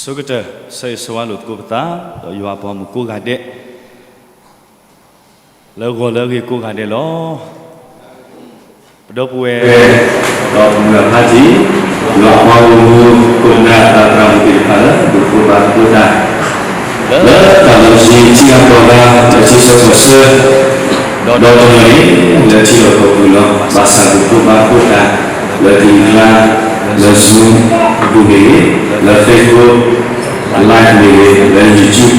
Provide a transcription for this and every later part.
ဆိကတၢၢ် ဆၢဂ့ၤဆၢဝါလိာ်သကိးပသး ဒီးယွၤအပှၤမုၣ်ကိးဂၤဒဲး လၢဂီၤလၢအဂ့ၤကိးဂၤဒဲးလီၤ. ပဒီပုၢ်ဝဲၢ် ဒီးမုၢ်အဖါတံၢ် ယွၤအပှၤဂီၢ်မုၢ် ခိၣ်နၢ်သရၣ်မုၣ်သ့ၣ်တဖၣ်လၢ ဒိးသကိးဘၣ်သကိးတၢ် လၢတၢ်လီၢ်ဆံးဆံးအပီၢ်သး လၢထံဆၢကီၢ်ဆၢ ဒီးတနီၤန့ၣ် လၢထံလီၢ်ကီၢ်ပူၤလီၤ. ဘၣ်ဆၣ်ဒိးသကိးဘၣ်သကိးတၢ် လၢကလံၤကျါ လၢ Zoom အပူၤမ့ၢ်ဂ့ၤ, လၢ Facebook Live မ့ၢ်ဂ့ၤ, လၢ YouTube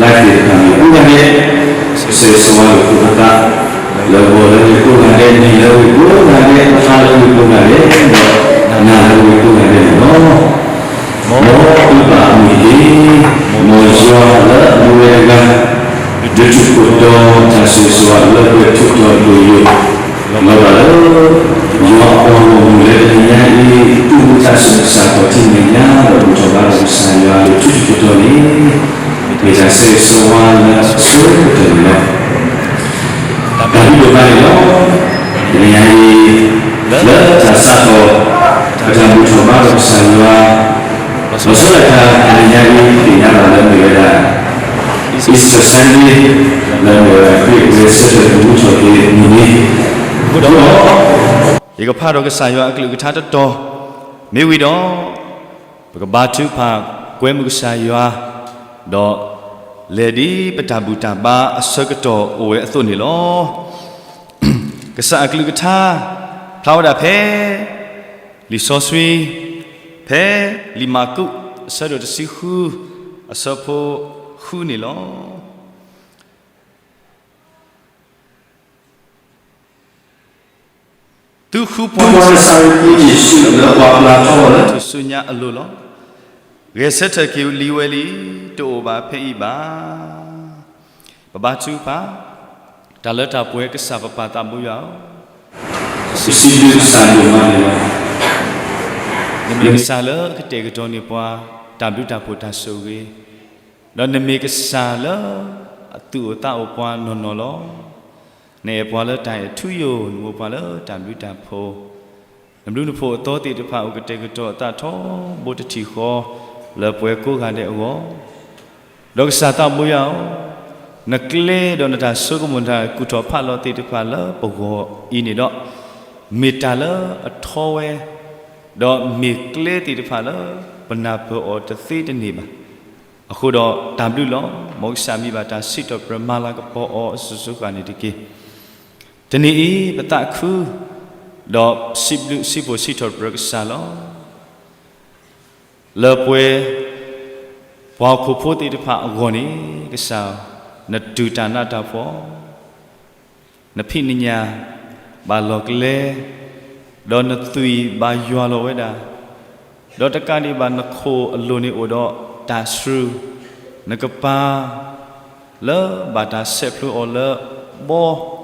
Live သ့ၣ်တဖၣ်မ့ၢ်ဂ့ၤ ကိးဂၤဒဲး ဆၢဂ့ၤဆၢဝါလိာ်သကိးပသး လၢဂီၤလၢအဂ့ၤကိးဂၤဒဲး, နံၤလၢအဂ့ၤကိးဂၤဒဲး, အသီလၢအဂ့ၤကိးဂၤဒဲး, ဒီးနၤလၢအဂ့ၤကိးဂၤဒဲးန့ၣ်လီၤ. မ်သုဘၣ်အမုာ်တက့ၢ်. မ်ယွၤလၢအမူဝဲတဂၤ ဒုးထူးခိၣ်တီတၢ်ဆိၣ်ဂ့ၤဆိၣ်ဝါလၢပှဲၤထူးတီၤဒိၣ်ယိာ် လီၤဘၣ်လၢ ယွၤအပှၤဂီၢ်မုၢ်လၢတနံၤညါအံၤ သူၣ်ဘီၣ်သးစၢ်ကစၢ်ခီၣ်ထံးမဲာ်ညါ ဒီးဘူၣ်ထီၣ်ဘါထီၣ်ကစၢ်ယွၤလၢထူးထူးတီၤတီၤန့ၣ် မ့ၢ်တၢ်ဆၢဂ့ၤဆၢဝါလၢအဆိကတၢၢ်န့ၣ်လီၤ. တၢ်ဘျုးဒိၣ်မးန့ၣ်လီၤ. တနံၤညါအံၤ လၢတၢ်စးထီၣ် ပတၢ်ဘူၣ်ထီၣ်ဘါထီၣ်ကစၢ်ယွၤ လီၤဆီဒၣ်တၢ်တနံၤညါအံၤ သ့ၣ်ညါဘၣ်လၢမ့ၢ်ဝဲဒၣ် Easter Sunday လၢမ့ၢ်ဝဲဒၣ်ခရံာ်အပူၤလၢဆၢထၢၣ်သမူထီၣ်က့ၤအမုၢ်နံၤ, အဃိဒီး ယကဖးဒီးကစၢ်ယွၤအကလုၢ်ကထါတတီၤ, မ့ၢ်ဝံၤဒီး ပကဘါထုကဖၣ်ကွဲမုာ်ကစၢ်ယွၤ, ဒီးလဲၤဒ်ပတၢ်ဘူၣ်တၢ်ဘါအဆၢကတီၢ်အိၣ်ဝဲအသိးန့ၣ်လီၤ. ကစၢ်အကလုၢ်ကထါ ဖျါဝဲဒၣ်ဖဲ လံာ်စီဆှံ ဖဲလံာ်မၢ်ကူး အဆၢဒိၣ်တဆံဃု အဆၢဖိဃုန့ၣ်လီၤ. သုဃုပှၤကစၢ်ယ့ၣ်ၡူးလၢပှၤပျၢ်ထီအီၤလၢထူၣ်စုညါအလိၤလီၤ. ဂဲၤဆၢထၢၣ်က့ၤလံဝဲလံ, တအိၣ်ဘၣ်ဖဲအံၤဘၣ်. ပဘါထုကဖၣ်, တၢ်လၢတၢ်ပှဲၤကစၢ်ပပၢ်သးဘိယွၤဧၢ, ပစံးဘျုးကစၢ်ဒိၣ်မးန့ၣ်လီၤ. နမ့ၢ်ကစၢ်လၢအကတဲာ်ကတီၤန့ၢ်ပှၤ တၢ်ဘျုးတၢ်ဖှိၣ်တၢ်ဆိၣ်ဂ့ၤ, ဒီးနမ့ၢ်ကစၢ်လၢအသူၣ်အိၣ်သးအိၣ်ပှၤနီၢ်နီၢ်လီၤ. နအဲၣ်ပှၤလၢတၢ်အဲၣ်ထူယိာ်, နအိၣ်ပှၤလၢတၢ်ဘျုးတၢ်ဖှိၣ်, နဘျုးနဖှိၣ်အသီသ့ၣ်တဖၣ်အိၣ်ကတဲာ်ကတီၤအသးထီဘိတထံၣ်ဃီ လၢပှၤကိးဂၤဒဲးအဂီၢ်, ဒီးကစၢ်သးဘိယွၤဧၢ, နကျဲဒီးနတၢ်ဆိကမိၣ်တၢ်ကူၣ်ထီၣ်ဖးလီၤသ့ၣ်တဖၣ်လၢပဂီၢ်အံၤန့ၣ်ဒီး, မ့ၢ်တၢ်လၢအထီဝဲ, ဒီးမ့ၢ်ကျဲသ့ၣ်တဖၣ်လၢပနၢ်ပၢၢ်အီၤတသ့တန့ၢ်ဘၣ်. အဃိဒီးတၢ်ဘျုးလီၤ. မ်ကစၢ်မံဘၣ်တၢ်စံးထီၣ်ပတြၢၤမၤလၤကပီၤအီၤအစိၤစိၤဃၣ်န့ၣ်တက့ၢ်. တနံၤအံၤ ပသးခု ဒီးစံးဘျုးစံးဖှိၣ်စံးထီၣ်ပတြၢၤကစၢ်လီၤ. လၢပှဲၤ ပှၤဟီၣ်ခိၣ်ဖိသ့ၣ်တဖၣ်အဂီၢ်န့ၣ် ကစၢ် နတူၢ်တၢ်နးတၢ်ဖှီၣ်, နဖံးနညၣ် ဘၣ်လီၢ်ကျဲ, ဒီးနသွံၣ်ဘၣ်ယွၤလီၤဝဲဒၣ်, ဒီးတကးဒံးဘၣ်နခိၣ်အလိၤန့ၣ်အိၣ်ဒီးတၢ်ဆှုၣ်, နကပၤ လၢဘၣ်တၢ်ဆဲးဖျိအီၤလၢဘီ,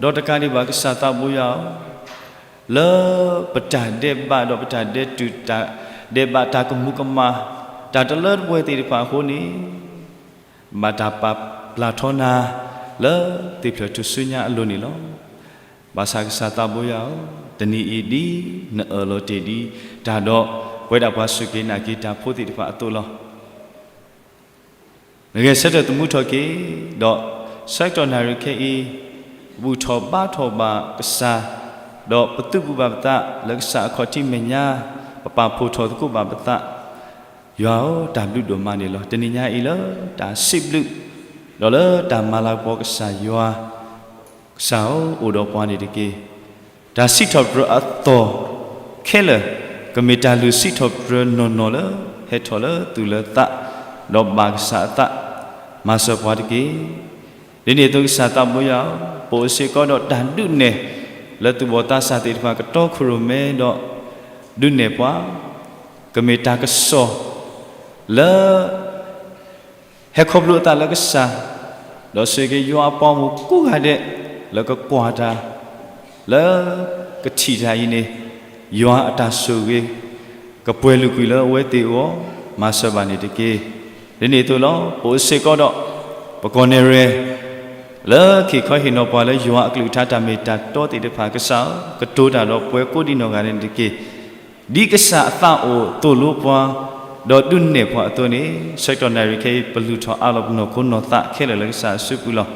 ဒီးတကးဒံးဘၣ်ကစၢ်သးဘိယွၤဧၢ, လၢပတၢ်ဒဲးဘးဒီးပတၢ်ဒဲးတူာ်တၢ်ဒဲးဘးတၢ်ကမူၤကမၣ်, တၢ်တလၢတပှဲၤသ့ၣ်တဖၣ်အဃိန့ၣ်, ဘၣ်တၢ်ပာ်ပျၢ်ထီနၤ လၢသ့ၣ်ဖျၢၣ်ထူၣ်စုညါအလိၤန့ၣ်လီၤ. ဘၣ်ဆၣ်ကစၢ်သးဘိယွၤဧၢ, တနံၤအံၤဒ်နအၢၣ်လီၤတ့ၢ်ဒံးတၢ်ဒီး ပဝဲဒၣ်ပှၤစူၢ်က့ၤနာ်က့ၤတၢ်ဖိသ့ၣ်တဖၣ်အသိးလီၤ. နဂဲၤဆၢထၢၣ်သမူထီၣ်က့ၤ, ဒီးဆၢကတီၢ်နၣ်ရံၣ်ခဲအံၤ, ပဘူၣ်ထီၣ်ဘါထီၣ်ဘၣ်ကစၢ်, ဒီးပသုးဘူးဘၣ်ပသးလၢကစၢ်အခီၣ်ထံးမဲာ်ညါ, ပပာ်ဖှိၣ်ထီၣ်သကိးဘၣ်ပသး, ယွၤဧၢ, တၢ်ဘျုးဒိၣ်မးန့ၣ်လီၤ. တနံၤညါအံၤလၢတၢ်စံးဘျုး, ဒီးလၢတၢ်မၤလၤကပီၤကစၢ်ယွၤ, ကစၢ်ဧၢ, အိၣ်ဒီးပှၤန့ၣ်တက့ၢ်. တၢ်စံးထီၣ်ပတြၢၤအသီၣ်ခဲလၢာ်, ကမ့ၢ်တၢ်လုၢ်စံးထီၣ်ပတြၢၤနီၢ်နီၢ်လၢ ဟဲထီၣ်လၢသူၣ်လၢသး, ဒီးဘၣ်ကစၢ်အသး, မၤစၢၤပှၤတက့ၢ်. ဒ်န့ၣ်အသိးကစၢ်သးဘိယွၤဧၢ, ပအိၣ်စ့ၢ်ကီးဒီးတၢ်ဒုးနဲၣ်, လၢသူၣ်ဘီၣ်သးစၢ်သ့ၣ်တဖၣ်ကတီခိၣ်ရိၣ်မဲဒီး ဒုးနဲၣ်ပှၤ, ကမ့ၢ်တၢ်ကစီၣ် လၢ ဟဲခီဖျိအသးလၢကစၢ်, ဒီးစ့ၢ်ကီးယွၤအပှၤဂီၢ်မုၢ်ကိးဂၤဒဲး လၢကကွၢ်တၢ်, လၢကထံၣ်တၢ်အံၤန့ၣ်, ယွၤအတၢ်ဆိၣ်ဂ့ၤ ကပှဲၤလုာ်ကွံာ်လၢအဝဲသ့ၣ်အဂီၢ်, မၤစၢၤဘၣ်န့ၣ်တက့ၢ်. ဒ်န့ၣ်အသိးလီၤ. ပအိၣ်စ့ၢ်ကီးဒီး ပကီၢ်နဲၣ်ရွဲၣ် လၢက့ၤခီဟ့ၣ်နီၤပှၤလၢယွၤအကလုၢ်ကထါတၢ်မ့ၢ်တၢ်တီသ့ၣ်တဖၣ်, ကစၢ်ဧၢ, ကတိၤတၢ်ဒီးပှၤကိးဒံးနီၢ်ဂၤဒဲးန့ၣ်တက့ၢ်. ဒ်ကစၢ်အသးအိၣ်သိၣ်လိပှၤ ဒီးဒုးနဲၣ်ပှၤအသိးန့ၣ် ဆၢကတီၢ်နၣ်ရံၣ်ခဲအံၤ ပလုၢ်ထီၣ်အးလီၤပနီၢ်ခိနီၢ်သးခဲလၢာ်လၢကစၢ်အစုပူၤလီၤ.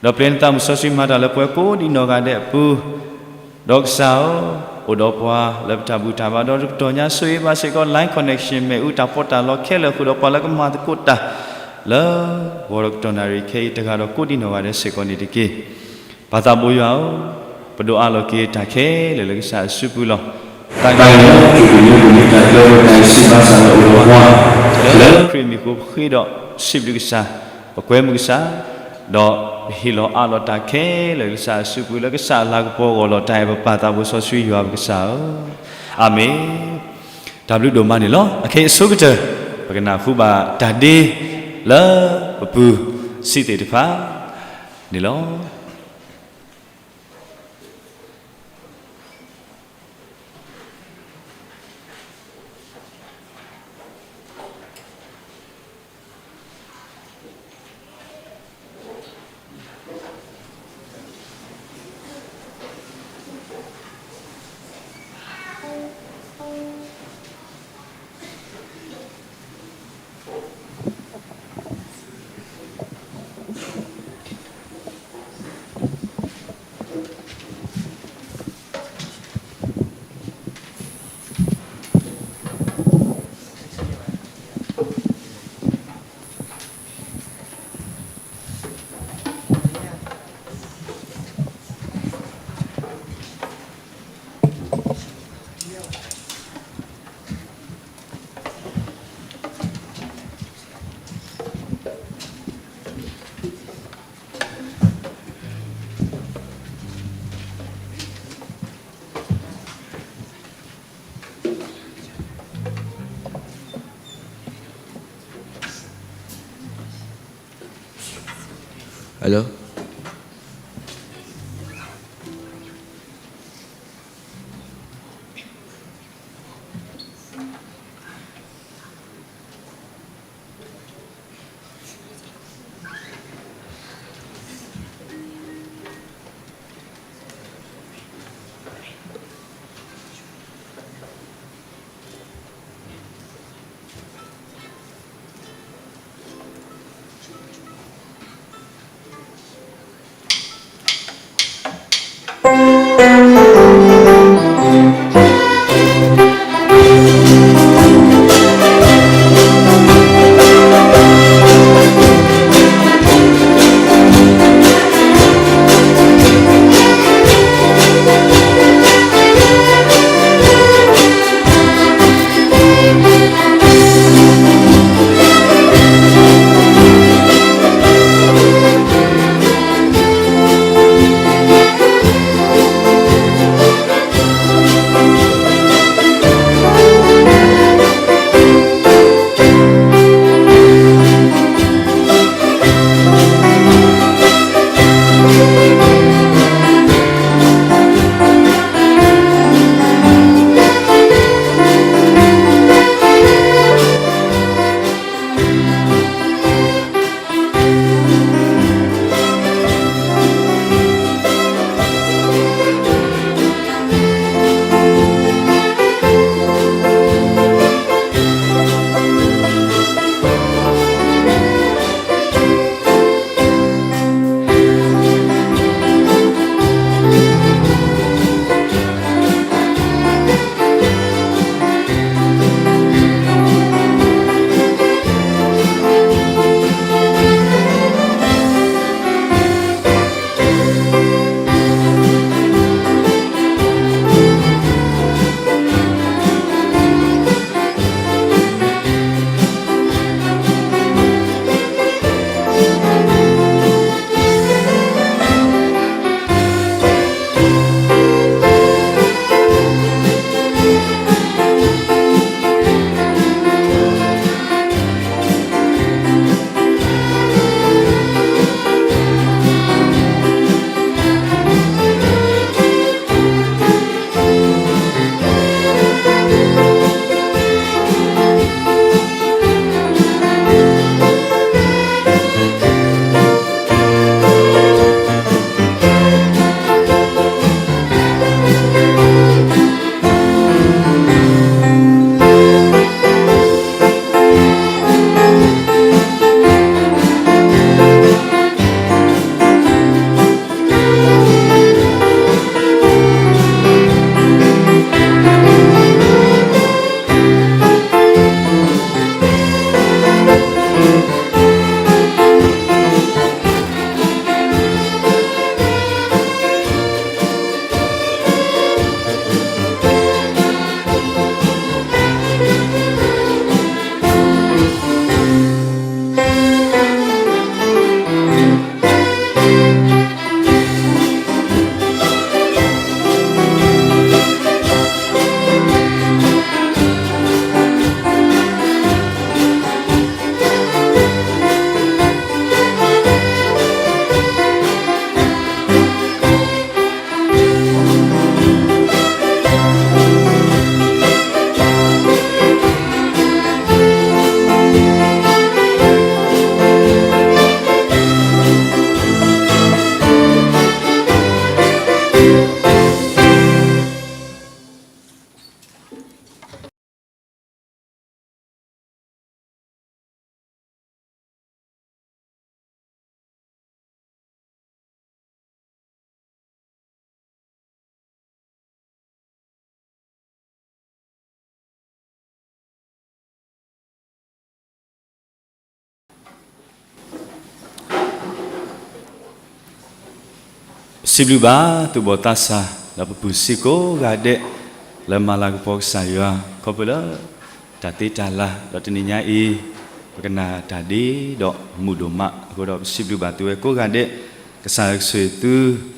ဒီးပျဲနသးမုၢ်စီဆှံမၤတၢ်လၢပှၤကိးဒံးနီၢ်ဂၤဒဲးအပူၤ, ဒီးကစၢ်ဧၢ, အိၣ်ဒီးပှၤလၢပတၢ်ဘူၣ်တၢ်ဘါ ဒီးတကတီၢ်ညါဆိၣ်ဂ့ၤဘၣ်စ့ၢ်ကီး line connection မ့ၣ်အူတၢ်ပီးတၢ်လီခဲလၢာ်အဃိဒီး ပှၤလၢကမၤသကိးတၢ်လၢ ဂီၤဒီးကတီၢ်နၣ်ရံၣ်ခဲအံၤ တဂၤဒီးကိးဒံးနီၢ်ဂၤဒဲးစ့ၢ်ကီးန့ၣ်တက့ၢ်. ပၢ်သးဘိယွၤဧၢ, ပဒိးအးလီၤက့ၤတၢ်ခဲလၢာ်လၢကစၢ်အစုပူၤလီၤ. တၢ်ဂ့ၢ်လၢ လၢခရံာ်မံၤအဃိပဃ့ဒီးစံးဘျုးကစၢ်, ပကွဲမုာ်ကစၢ်, ဒီးပဟ့ၣ်လီၤအးလီၤတၢ်ခဲလၢာ်လၢကစၢ်အစုပူၤ လၢကစၢ်အလၤကပီၤအဂီၢ်လီၤ. တၢ်အဲၣ်ပပၢ်သးဘိစီဆှံယွၤပကစၢ်ဧၢ, အၤမ့ၣ်. တၢ်ဘျုးဒိၣ်မးန့ၣ်လီၤ. အခဲအံၤအဆိကတၢၢ် ပကနၢ်ဟူဘၣ်တၢ်ဒ့လၢပပူၤ စံးသ့ၣ်တဖၣ်န့ၣ်လီၤ. Hello. စံးဘျုးဘၣ်သူၣ်ဘီၣ်သးစၢ် ဒီးပပုၢ်စံကိးဂၤဒဲး လၢမၤလၤကပီၤကစၢ်ယွၤ ခီဖျိလၢ တၢ်သ့တၢ်လၤ ဒီးတနံၤညါအံၤ ပကနၣ်တၢ်ဒ့ဒီးမုာ်ဒိၣ်မးအဃိဒီး ပစံးဘျုးဘၣ်သုဝဲကိးဂၤဒဲး, ကစၢ်ယွၤကဆိၣ်ဂ့ၤသု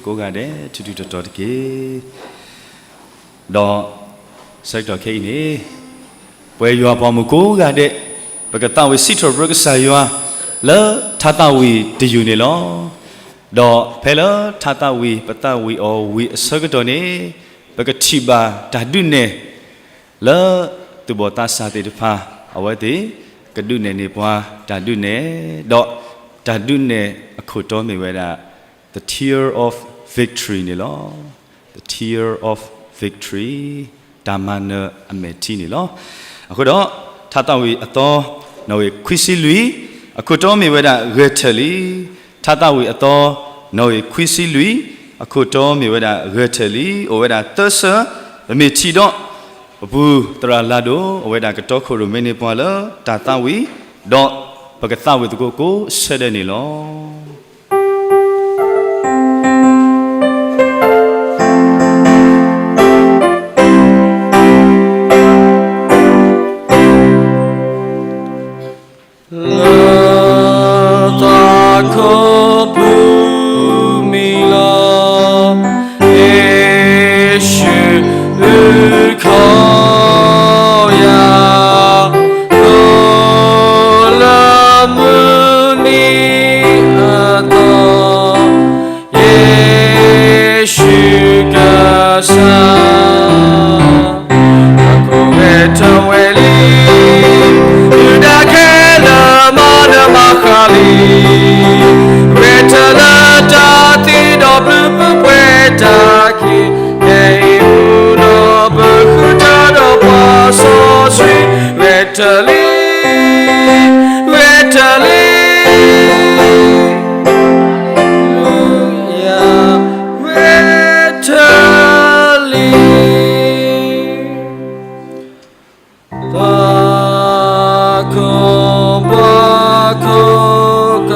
ကိးဂၤဒဲး ထူထူတီတီတက့ၢ်. ဒီး ဆၢကတီၢ်ခဲအံၤန့ၣ် ပဝဲယွၤပှၤမုၣ်ကိးဂၤဒဲး ပကသးဝံၣ်စံးထီၣ်ပတြၢၤကစၢ်ယွၤ လၢထါသးဝံၣ်တယုၢ်န့ၣ်လီၤ. ဒီးဖဲလၢထါသးဝံၣ် ပသးဝံၣ်အီၤဝံၤအဆၢကတီၢ်န့ၣ် ပကထံၣ်ဘၣ်တၢ်ဒုးနဲၣ် လၢသူၣ်ဘီၣ်သးစၢ်သ့ၣ်တဖၣ် အဝဲသ့ၣ် ကဒုးနဲၣ်န့ၢ်ပှၤတၢ်ဒုးနဲၣ်, ဒီးတၢ်ဒုးနဲၣ်အခိၣ်တီမ့ၢ်ဝဲဒၣ် the tear of victory န့ၣ်လီၤ. The tear of victory တၢ်မၤနၢၤအမဲာ်ထံန့ၣ်လီၤ. အဃိဒီး ထါသးဝံၣ်အသီ နီၣ်ဂံၢ်ခွံဆံလွံၢ် အခိၣ်တီမ့ၢ်ဝဲဒၣ် ဂဲၤထၢၣ်လံ. ထါသးဝံၣ်အသီ နီၣ်ဂံၢ်ခွံဆံလွံၢ် အခိၣ်တီမ့ၢ်ဝဲဒၣ် ဂဲၤထၢၣ်လံ. အိၣ်ဝဲဒၣ်သၢဆၢ, ပမ့ၢ်ထံၣ်ဒီး ပပူၤသရၣ်လၤဒိၣ် အဝဲဒၣ်ကတီခိၣ်ရိၣ်မဲန့ၢ်ပှၤလၢတၢ်သးဝံၣ်, ဒီးပကသးဝံၣ်သကိးကိးဆၢဒဲးန့ၣ်လီၤ. လၢသးခိၣ်ပူၤမံၤလီၤ ယ့ၣ်ၡူးအုၣ်ခီၣ်ယၤ, လၢမုၢ်နံၤအသီ ယ့ၣ်ၡူးကစၢ်, ဂဲၤထၢၣ်ဝဲလံ, ဒုၣ်ဒါခဲလၢာ်မၤနၢၤမၤဃၣ်လံ, ဂဲၤထၢၣ်လၢတၢ်သံဒီးဘျုးဘျုးပှဲၤတၢ်ခံ, ခဲအံၤမုၢ်ဒီးပဃုတၢ်ဒီးပှၤစီဆှံ, ဂဲၤထၢၣ်လံ, ဂဲၤထၢၣ်လံ, ဂဲၤထၢၣ်လံ. သးခိၣ်ပှၤခိၣ်က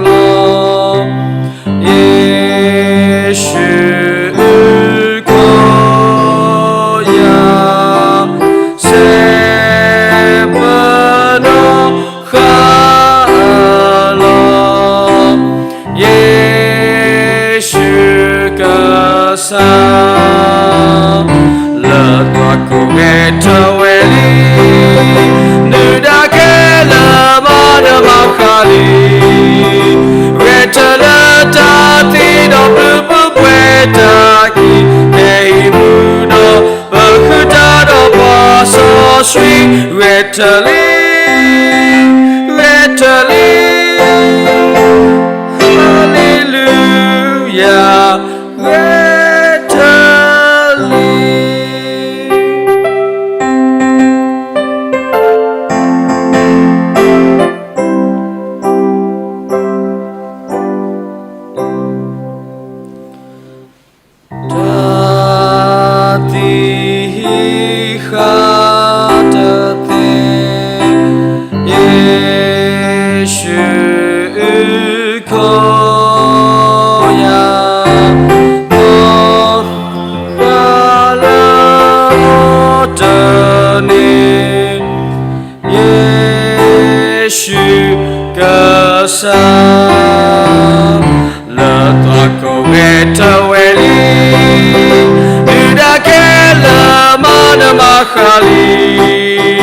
လီၤ, ယ့ၣ်ၡူးအုၣ်ခီၣ်ယၤ, စဲးပနီၣ်ဃာ်အလီၢ်, ယ့ၣ်ၡူးကစၢ်, လၢသးခိၣ်ဂဲၤထၢၣ်ဝဲလံ, ဒုၣ်ဒါခဲလၢာ်မၤနၢၤမၤဃၣ်လံ, ဂဲၤထၢၣ်လၢတၢ်သံဒီးဘျုးဘျုးပှဲၤတၢ်ခံ, ခဲအံၤမုၢ်ဒီးပဃုတၢ်ဒီးပှၤစီဆှံ, ဂဲၤထၢၣ်လံ, ဂဲၤထၢၣ်လံ, ဟါလ့လူယၤ, ဂဲၤထၢၣ်လံ. တၢ်သံဃာ်တသ့, ယ့ၣ်ၡူးအုၣ်ခီၣ်ယၤ, လၢတနံၤ ယ့ၣ်ၡူးကစၢ်, လၢသးခိၣ်ဂဲၤထၢၣ်ဝဲလံ, ဒုၣ်ဒါခဲလၢာ်မၤနၢၤမၤဃၣ်လံ,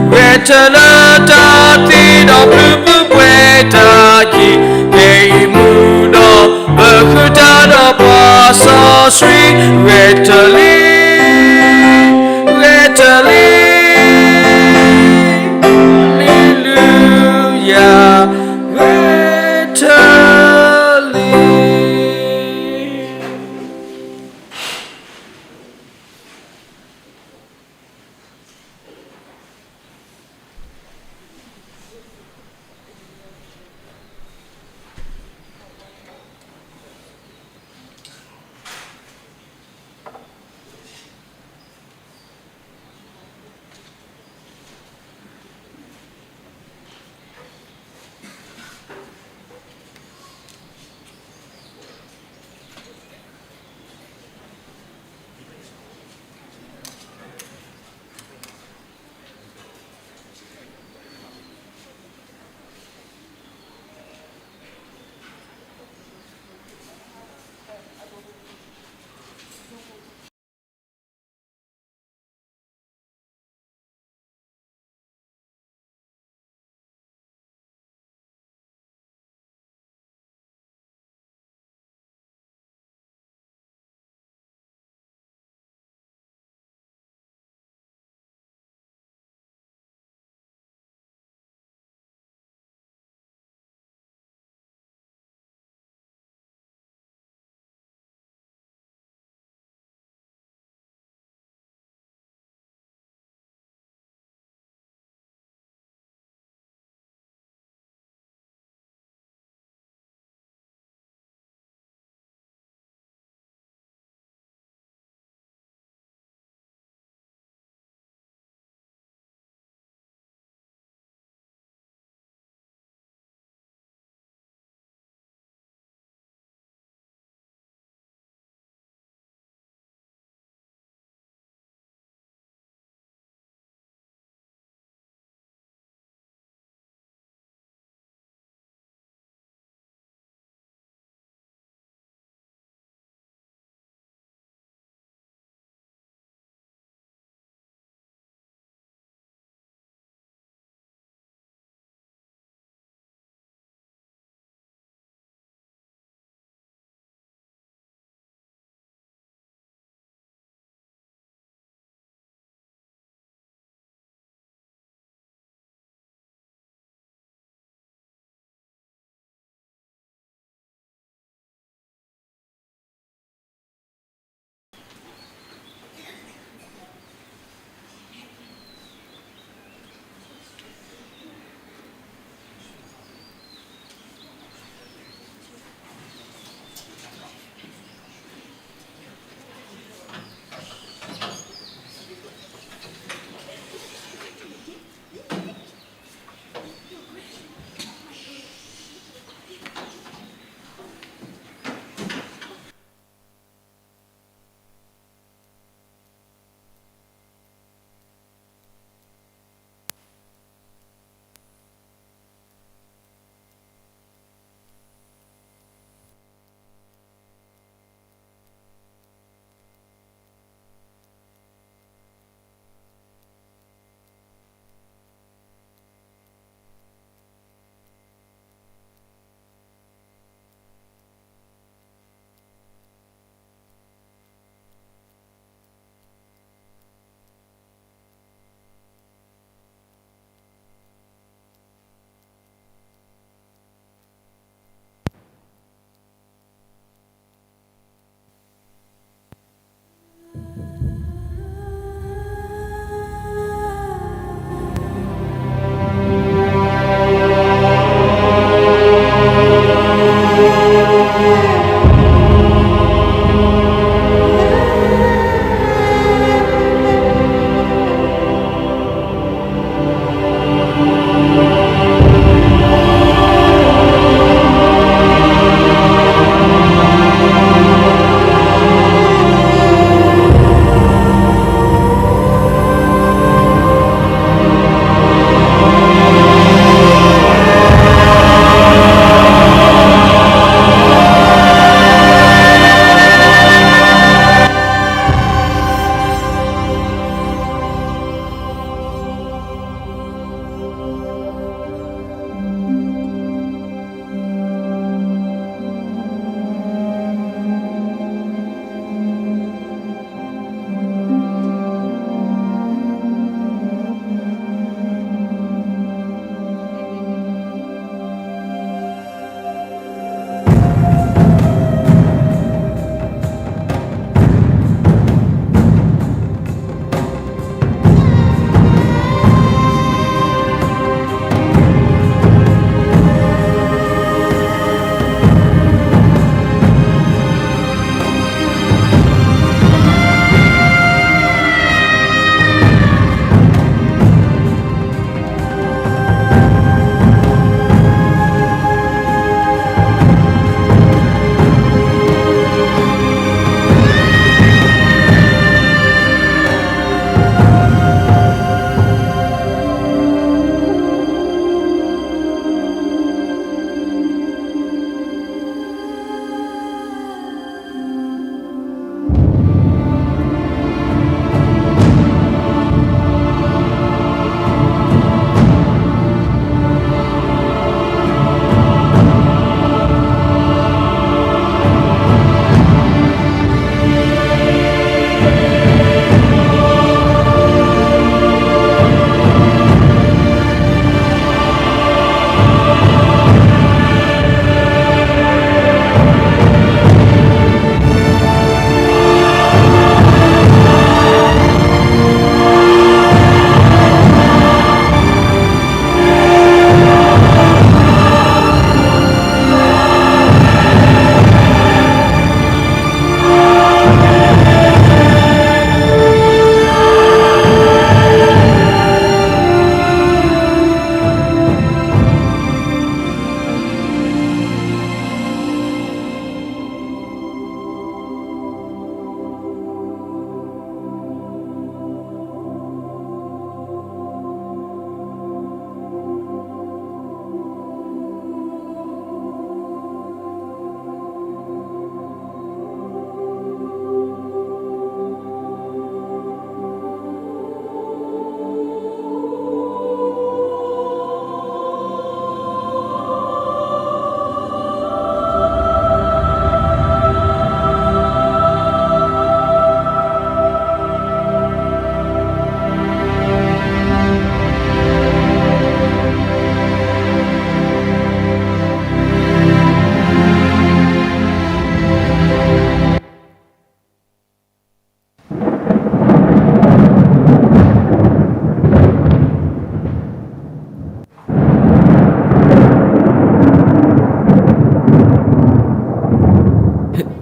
ဂဲၤထၢၣ်လၢတၢ်သံဒီးဘျုးဘျုးပှဲၤတၢ်ခံ, ခဲအံၤမုၢ်ဒီးပဃုတၢ်ဒီးပှၤစီဆှံ, ဂဲၤထၢၣ်လံ, ဂဲၤထၢၣ်လံ, ဟါလ့လူယၤ, ဂဲၤထၢၣ်လံ. တၢ်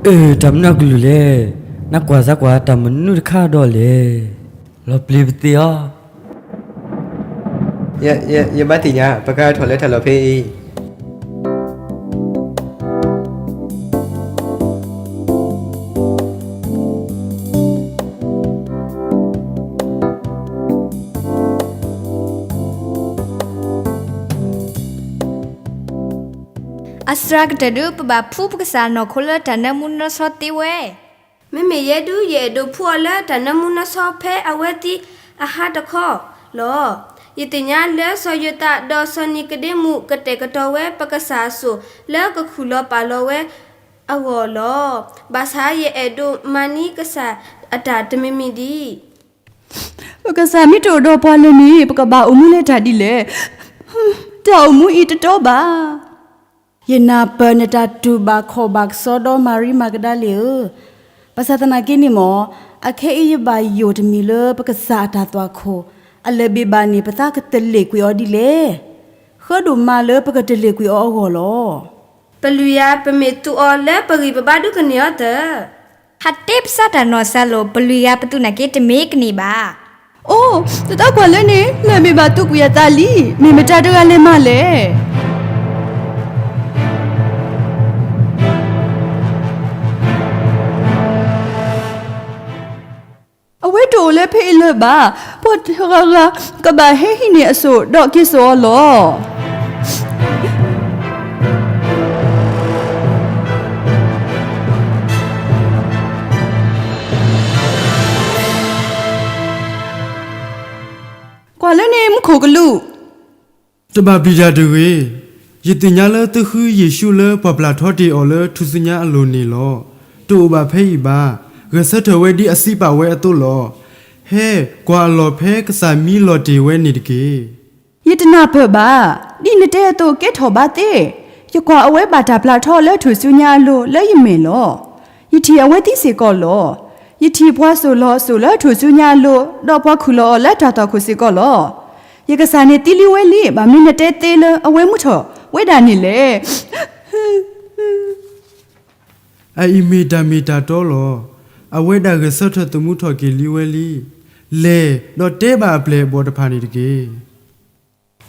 တၢ်မနုၤအကလုၢ်လဲၣ်. နကွၢ်စၢ်ကွၢ် တၢ်မနုၤတခါဒီးလဲၣ်. လီၤပျံၤပသ့ၣ်အီၤ. ယဘၣ်သ့ၣ်ညါ ပကထီၣ်လၢတၢ်လီၢ်ဖဲအံၤ. အစှၤကတၢၢ်ဒုး ပဘၣ်ဖှူပကစၢ်နီၢ်ခိလၢတၢ်နၢမူနၢဆှီသ့ဝဲ. မ့မ့ၢ်ယဲဒုး ယအဲၣ်ဒိးဖှူအီၤလၢတၢ်နၢမူနၢဆှီဖဲအဝဲသံအဟါတခီလီၤ. ယသ့ၣ်ညါလၢစီၤယိၤသးဒီးစီၤနံၤကဒ့မူး ကတဲာ်ကတီၤဝဲပကစၢ်အစိၣ်လၢကခူၣ်လီၤပာ်လီၤဝဲအဂီၢ်လီၤ. ဘၣ်ဆၣ်ယအဲၣ်ဒိးမၤန့ၢ်ကစၢ်အတၢ်တမံၤမံၤဒံး. ပကစၢ်မ့ၢ်တအိၣ်ဒီးပှၤလၢၤန့ၣ် ပကဘၣ်အိၣ်မူလၢတၢ်ဒ်လဲၣ်. တၢ်အိၣ်မူအံၤတတီဘၣ်. ယနၢ်ပၢၢ်နတၢ်တူၢ်ဘၣ်ခီၣ်ဘၣ်ကစီဒီ မၤရံမၤကဒၤလ့ၣ်ဧၢ. ဘၣ်ဆၣ်သနာ်က့န့ၣ်မ့ၢ် အခဲအံၤယဘၣ်ယိၣ်တမံၤလၢပကစၢ်အတၢ်သွၣ်ခိၣ်, အလၢၢ်ဘ့ၣ်ဘၣ်န့ၣ် ပသးကတလ့ၣ်ကွံာ်အီၤဒ်လဲၣ်. ဃၢဒိၣ်မးလၢပကတလ့ၣ်ကွံာ်အီၤအဂီၢ်လီၤ. ပလုၢ်ယၤပမ့ၢ်သူအီၤလၢပဂံၢ်ပဘါဒုးကန့ၢ်အီၤသၢ. ဟးတ့ပစးတၢ်နီၢ်စၢ်လိာ် ပလုၢ်ယၤပသူနာ်က့တမ့ၢ်ကန့ၢ်ဘၣ်. အိ, တသးကွၢ်လၢန့ၣ် လၢၢ်ဘ့ၣ်ဘၣ်သူကွံာ်အသးလံ, မ့ၢ်မတၤတဂၤလဲၣ်မးလဲၣ်. အဝဲတအိၣ်လၢဖဲအံၤလၢၤဘၣ်. ပှၤတဂၤဂၤကဘၣ်ဟဲဟံးန့ၢ်အစိၣ်ဒီးက့ၤစိာ်အီၤလီၤ. ကွၢ်လၢန့ၣ်မူခိၣ်ကလူး. တဘၣ်ပျံၤတၢ်တဂ့ၤ. ယသ့ၣ်ညါလၢသုဃုယ့ၣ်ၡူးလၢပှၢ်ပျၢ်ထီတ့ၢ်အီၤလၢထူၣ်စုညါအလိၤန့ၣ်လီၤ. တအိၣ်ဘၣ်ဖဲအံၤဘၣ်. ဂဲၤဆၢထၢၣ်ဝဲဒ်အစံးပာ်ဝဲအသိးလီၤ. ဟဲ, ကွၢ်အလီၢ်ဖဲကစၢ်မံလီၤတ့ၢ်ဝဲန့ၣ်တက့ၢ်. ယတနၢ်ပၢၢ်ဘၣ်. ဒ်နတဲအသိးကဲထီၣ်ဘၣ်သ့ၣ်. ယကွၢ်အဝဲဘၣ်တၢ်ပျၢ်ထီလၢထူၣ်စုညါအလိၤလၢယမဲာ်လီၤ. ယထံၣ်အဝဲသံစ့ၢ်ကီးလီၤ. ယထံၣ်ပှၤစိာ်လီၤအစိၣ်လၢထူၣ်စုညါအလိၤ, ဒီးပှၤခူၣ်လီၤအီၤလၢတၢ်သွၣ်ခိၣ်စ့ၢ်ကီးလီၤ. ယကစၢ်န့ၣ်သံလံဝဲလံ, ဘၣ်မနုၤနတဲသ့လၢအဝဲမူထီၣ်ဝဲဒၣ်န့ၣ်လဲၣ်. အအံၤမ့ၢ်တၢ်မ့ၢ်တၢ်တီလီၤ. အဝဲဒၣ်ဂဲၤဆၢထၢၣ်သမူထီၣ်က့ၤလံဝဲလံ. လဲၤ, ဒီးတဲဘၣ်အပျဲၢ်အဘီၣ်တဖၣ်န့ၣ်တက့ၢ်.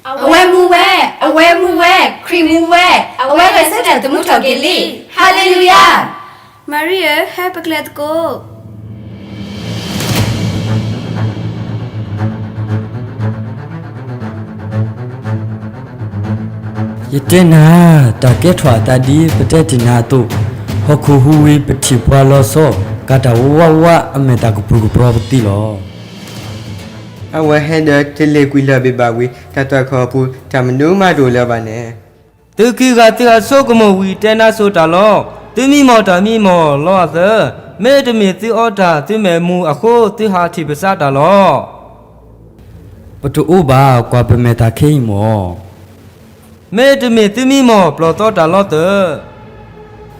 အဝဲမူဝဲ, အဝဲမူဝဲ, ခရံာ်မူဝဲ, အဝဲဂဲၤဆၢထၢၣ်သမူထီၣ်က့ၤလံ. ဟၤလ့လူယၤ. မၤရံဧၢ, ဟဲပကျဲသကိး. ယတဲနၤ, တၢ်ကဲထီၣ်အသးဒ်ပတဲတ့ၢ်နၤအသိး, ဟီၣ်ခိၣ်ဟူးဝံၤ ပထံၣ်ပှၤလီၤဆီ, ကၤတၢ်ဝးဝး အမဲာ်သၣ်ကပူၤကပျီၤပသံလီၤ. အဝဲဟဲဒီးတလ့ၣ်ကွံာ်လၢၢ်ဘ့ၣ်ဘၣ်ဝံၤ, တၢ်သွၣ်ခိၣ်အပူၤ တၢ်မနုၤမးတအိၣ်လၢၤဘၣ်န့ၣ်. သုခံဂၤသုဟးဆိကမိၣ်ဝံၤ တဲနါစိၤတၢ်လီၤ. သုမံမီၢ်တၢ်မံမီၢ်လီၤအသၢ, မ့တမ့ၢ်သုအီတၢ်သုမဲာ်မူအဃိ သုဟးထံၣ်ပစးတၢ်လီၤ. ပတအိၣ်ဘၣ်, ကွၢ်ပမဲာ်သၣ်ခဲအံၤမီၢ်. မ့တမ့ၢ်သုမံမီၢ်ပျီၢ်သီတၢ်လီၤသၢ.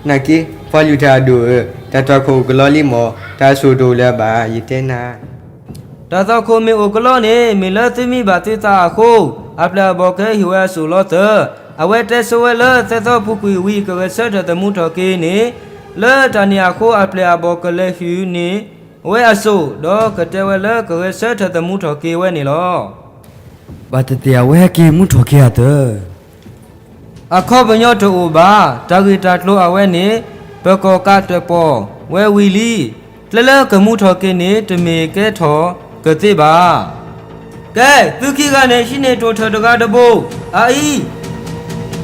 နာ်က့, ပှၤလုၢ်တၢ်အဒိၣ်ဧၢ, တၢ်သွၣ်ခိၣ်အိၣ်ကလီလံမီၢ်, တၢ်အစိၣ်တအိၣ်လၢၤဘၣ်, ယတဲနၤ. တၢ်သွၣ်ခိၣ်မ့ၢ်အိၣ်ကလီန့ၣ် မ့ၢ်လၢသုမံဘၣ်သုသးအဃိ, အပျဲၢ်အဘီၣ်ကဟ့ၣ်ဝဲအစိၣ်လီၤသၢ. အဝဲတဲဆိဝဲလၢ သၢသီပူၤကွံာ်ဝံၤ ကဂဲၤဆၢထၢၣ်သမူထီၣ်က့ၤန့ၣ်, လၢတၢ်န့ၣ်အဃိ အပျဲၢ်အဘီၣ်ကလဲၤဟံးန့ၢ်ဝဲအစိၣ်, ဒီးကတဲဝဲလၢကဂဲၤဆၢထၢၣ်သမူထီၣ်က့ၤဝဲန့ၣ်လီၤ. ဘၣ်သ့ၣ်သ့ၣ်အဝဲဟဲက့ၤမူထီၣ်က့ၤအသၢ. အခီပညီတအိၣ်ဘၣ်, တၢ်ဂ့ၢ်တၢ်ကျိၤအဝဲန့ၣ် ပကီၢ်ကးတၢၣ်ပီၢ်ဝဲဝံၤလံ. ကျဲလၢကမူထီၣ်က့ၤန့ၣ် တမ့ၢ်ကဲထီၣ်ကသ့ဘၣ်. ကဲ, သုခံဂၤန့ၣ် ဟံးန့ၢ်တိၢ်ထၢၣ်တဂၤတဘိ, အအံၤ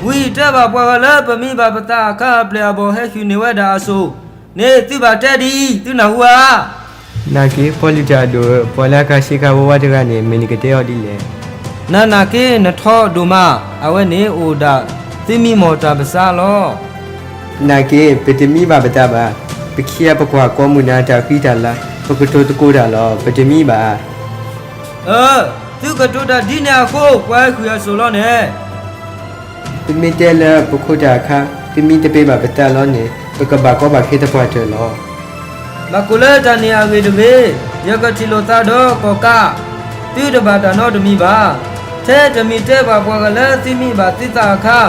ဝံၤတဲဘၣ်ပှၤဂၤလၢပမံဘၣ်ပသးအခါ အပျဲၢ်အဘီၣ်ဟဲဟံးန့ၢ်ဝဲဒၣ်အစိၣ်န့ၣ် သုဘၣ်တဲဒ်အံၤ, သုနၢ်ဟူဧါ. နာ်က့, ပှၤလုၢ်တၢ်အဒိၣ်ဧၢ, ပှၤလၢအကါဆ့ကၤဝါဝါတဂၤန့ၣ် မ့ၢ်နကတဲအီၤဒ်လဲၣ်. နနာ်က့, နထီဒိၣ်မး, အဝဲန့ၣ်အိၣ်ဒၣ်သုမံမီၢ်တၢ်ပစးလီၤ. နာ်က့, ပတမံဘၣ်ပသးဘၣ်. ပခံဂၤပကွၢ်ကိးမုၢ်နၤတၢ်ဃံတၢ်လၤ, ပကတိၤသကိးတၢ်လီၤ, ပတမံဘၣ်. အၢ, သုကတိၤတၢ်ဒ်န့ၣ်အဃိ ပှၤဟဲဃုာ်အစိၣ်လီၤန့ၣ်. သုမ့ၢ်တဲလၢပခိးတၢ်အခါ သုမံတပ့ၤဘၣ်ပသးလီၤန့ၣ် ပကဘၣ်ကီဘၣ်ခဲသပှၢ်တၢၢ်လီၤ. ဘၣ်ကိၣ်လၢတၢ်န့ၣ်အဂ့ၢ်တဂ့ၤ, ယကထံၣ်လိာ်သးဒီးကီၢ်ကး, သုတဘၣ်တၢ်နီတမံၤဘၣ်. ထဲတမံၤတဲဘၣ်ပှၤဂၤလၢသုမံဘၣ်သုသးအခါ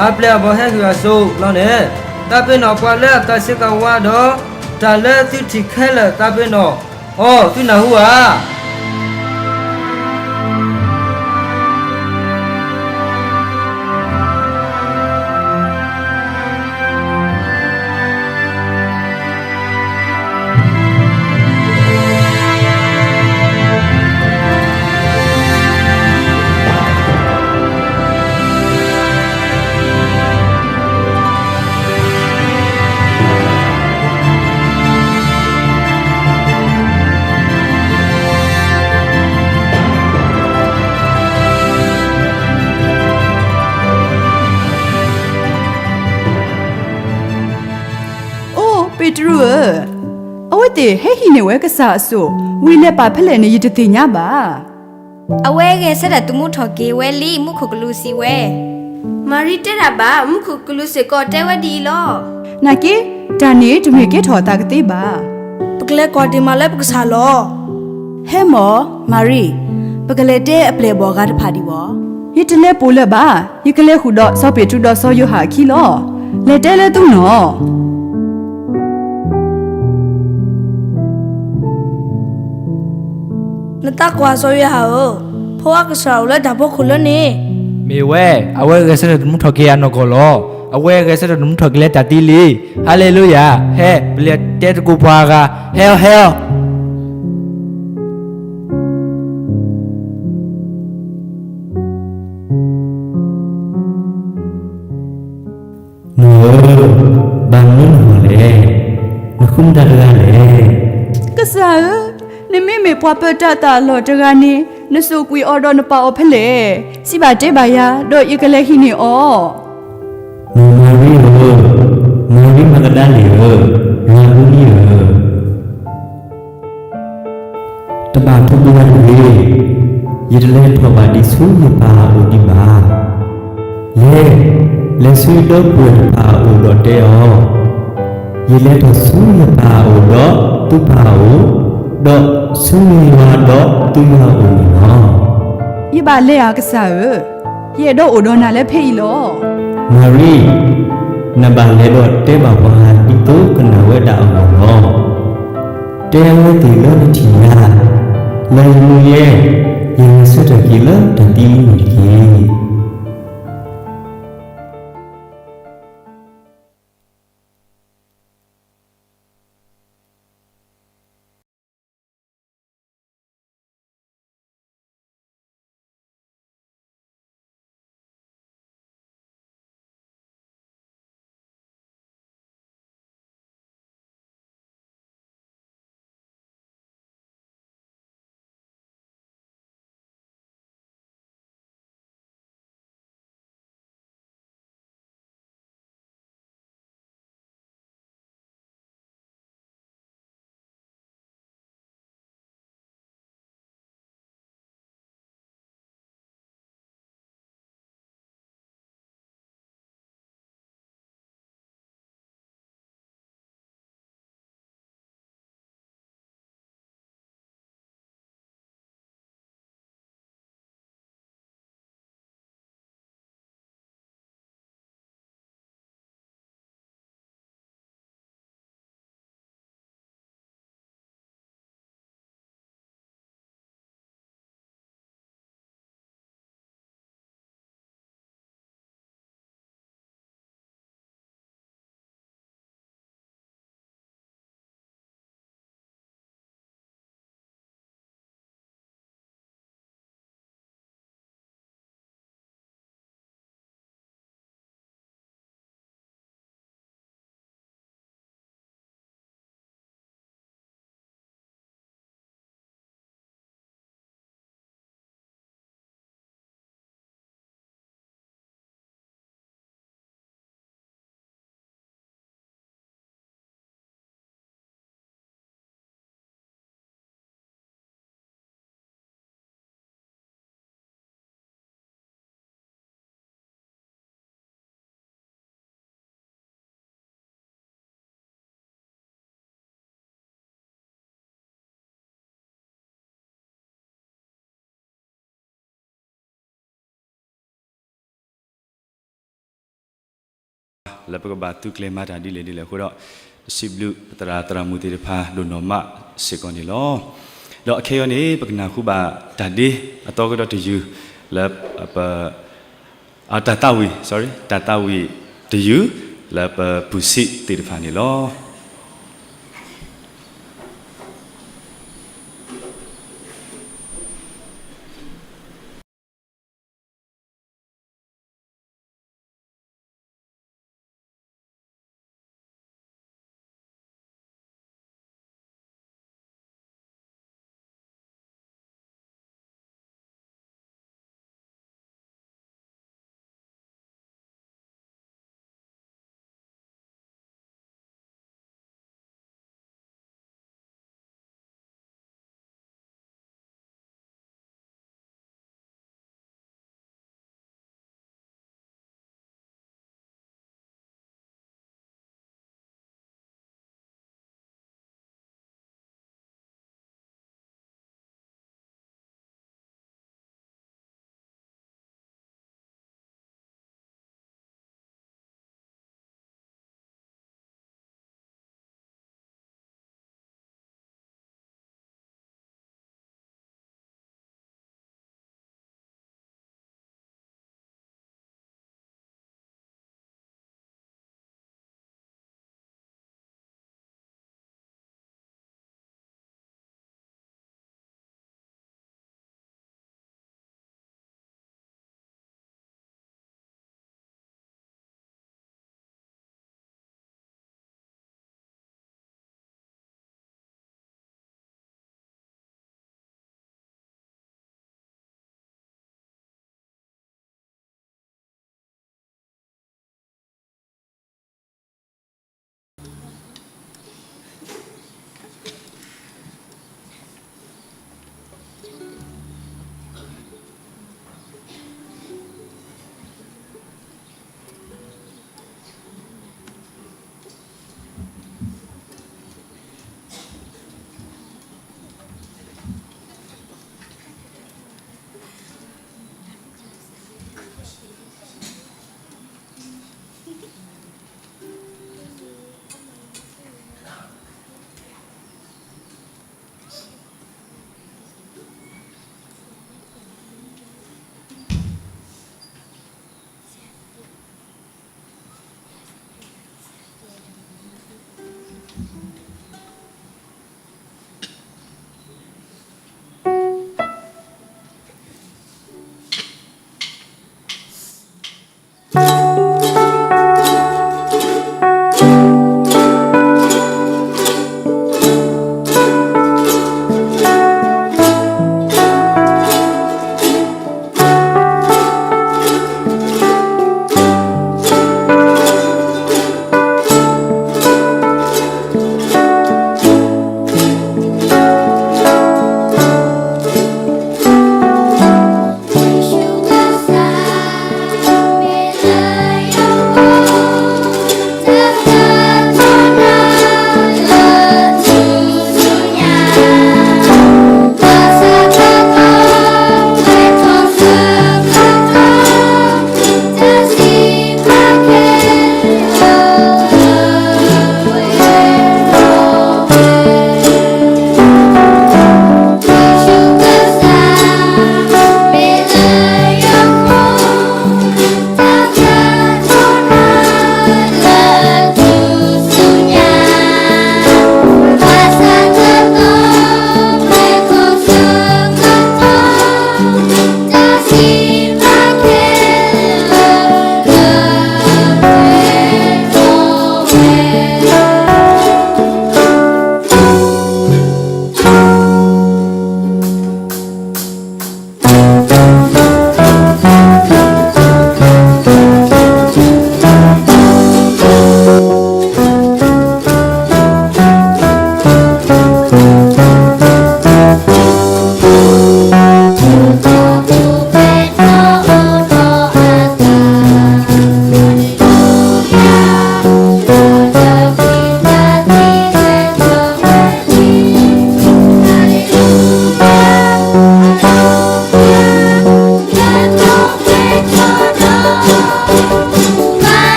အပျဲၢ်အဘီၣ်ဟဲဃုာ်အစိၣ်လီၤန့ၣ်. သးပ့ၤနီၣ်ပှၤလၢအသးဆံးကဝါဒီး တၢ်လၢသုထံၣ်ခဲလၢာ် သးပ့ၤနီၣ်အီၤ သုနၢ်ဟူဧါ. အိၣ် ပ့းတရူးဧၢ, အဝဲသ့ၣ်ဟဲဟံးန့ၢ်ဝဲကစၢ်အစိၣ် ဝံၤလဲၤပာ်ဖဲလဲၣ်န့ၣ် ယတသ့ၣ်ညါဘၣ်. အဝဲဂဲၤဆၢထၢၣ်သမူထီၣ်က့ၤဝဲလံ မူခိၣ်ကလူးစံးဝဲ. မၤရံတဲတၢ်ဘၣ်, မူခိၣ်ကလူးစ့ၢ်ကီးတဲဝဲဒ်အံၤလီၤ. နာ်က့, တၢ်န့ၣ်တမ့ၢ်ကဲထီၣ်အသးကသ့ဘၣ်. ပကလဲၤကွၢ်ဒံးမးလၢပကစၢ်လီၤ. ဟဲမီၢ်, မၤရံ, ပကလဲၤတဲအပျဲၢ်အဘီၣ်အဂၤတဖၣ်ဒံးဘၣ်. ယတလဲၤပိာ်လၢၤဘၣ်, ယကလဲၤဃုာ်ဒီးစီၤပ့းတရူးဒီးစီၤယိၤဟၣ်အခံလီၤ. လဲၤတဲလၢသုနီၢ် နသးကွၢ်စီၤယိၤဟၣ်ဧၢ, ဖိအကစၢ်အိၣ်လၢတၢ်ဖီခိၣ်လၢန့ၣ်. မ့ၢ်ဝဲ, အဝဲဂဲၤဆၢထၢၣ်သမူထီၣ်က့ၤအနီၢ်ကီၢ်လီၤ. အဝဲဂဲၤဆၢထၢၣ်သမူထီၣ်က့ၤလၢတၢ်သံလံ. ဟါလ့လူယၤ, ဟဲ, ပလဲၤတဲသကိးပှၤအဂၤ, ဟဲအီၤ, ဟဲအီၤ. နဧၢ, ဘၣ်မနုၤနဟီၣ်လဲၣ်. နဃုမတၤတဂၤလဲၣ်. ကစၢ်ဧၢ, နမ့မ့ၢ်ပှၤပၢတၢ်သၣ်အလီၢ်တဂၤန့ၣ် နစိာ်ကွံာ်အီၤဒီးနပာ်အီၤဖဲလဲၣ်. စံးဘၣ်တဲဘၣ်ယၤ, ဒီးယကလဲၤဟံးန့ၢ်အီၤ. မုၣ်မၤရံဧၢ, မၤရံမၤကဒၤလ့ၣ်ဧၢ, ယွၤအူနံဧၢ, တဘၣ်ထိးပဝဲတဂ့ၤ. ယတလဲၤထီၣ်ဘၣ်ဒံးဆူယပၢ်အအိၣ်ဒံးဘၣ်. လဲၤ, လဲၤဆူယဒီပုၢ်ဝဲၢ်တဖၣ်အအိၣ်ဒီးတဲအီၤ, ယလဲၤထီၣ်ဆူယပၢ်အအိၣ်ဒီးသုပၢ်အအိၣ်, ဒီးဆူယွၤဒီးသုယွၤအအိၣ်န့ၣ်လီၤ. ယဘၣ်လဲၤဧါကစၢ်ဧၢ, ယအဲၣ်ဒိးအိၣ်ဒီးနၤလၢဖဲအံၤလီၤ. မၤရံ, နဘၣ်လဲၤဒီးတဲဘၣ်ပှၤဂၤဒ်သိးကနၣ်ဝဲဒၣ်အဂီၢ်လီၤ. တဲအဝဲသ့ၣ်လၢနထံၣ်ယၤ, လၢယမူယဲ, ယလဲၤဆၢထၢၣ်က့ၤလၢတၢ်သံန့ၣ်တက့ၢ်. လၢပကဘၣ်သုးကျဲၤမၤတၢ်ဒ်လဲၣ်ဒ်လဲၣ်အဃိဒီး, ပစံးဘျုးပသရၣ်သရၣ်မုၣ်သ့ၣ်တဖၣ်ဒိၣ်နီၢ်မးစ့ၢ်ကီးန့ၣ်လီၤ. ဒီးအခဲအံၤန့ၣ် ပကနၢ်ဟူဘၣ်တၢ်ဒ့အသီကဒီးတယုၢ် လၢပ အတၢ်သးဝံၣ်, sorry, တၢ်သးဝံၣ်တယုၢ် လၢပပုၢ်ဆံးသ့ၣ်တဖၣ်န့ၣ်လီၤ.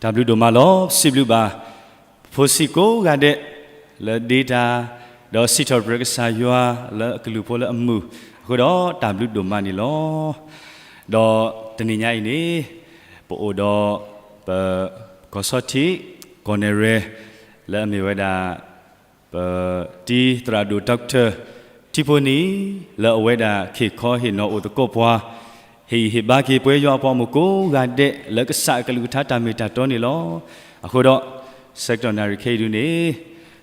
တၢ်ဘျုးဒိၣ်မးလီၤ. စံးဘျုးဘၣ် ဖိဆံးကိးဂၤဒဲး လၢဒ့တၢ် ဒီးစံးထီၣ်ပတြၢၤကစၢ်ယွၤလၢအကလုၢ်ဖိလၢအမုာ် အဃိဒီးတၢ်ဘျုးဒိၣ်မးန့ၣ်လီၤ. ဒီးတနံၤညါအံၤန့ၣ် ပအိၣ်ဒီး ပ ကီၢ်ဆီထံး ကီၢ်နဲၣ်ရဲၣ် လၢအမ့ၢ်ဝဲဒၣ် ပတံၤသရၣ်ဒိၣ် Doctor ထံဖိနံၤ လၢအဝဲဒၣ်ခ့ၣ်ခီဟ့ၣ်နီၤအိၣ်သကိးပှၤ ဟ့ၣ်ဂံၢ်ဟ့ၣ်ဘါက့ၤပဝဲယွၤအပှၤဂီၢ်မုၢ်ကိးဂၤဒဲး လၢကစၢ်အကလုၢ်ကထါတၢ်မ့ၢ်တၢ်တီန့ၣ်လီၤ. အဃိဒီး ဆၢကတီၢ်နၣ်ရံၣ်ခဲအံၤဒုန့ၣ်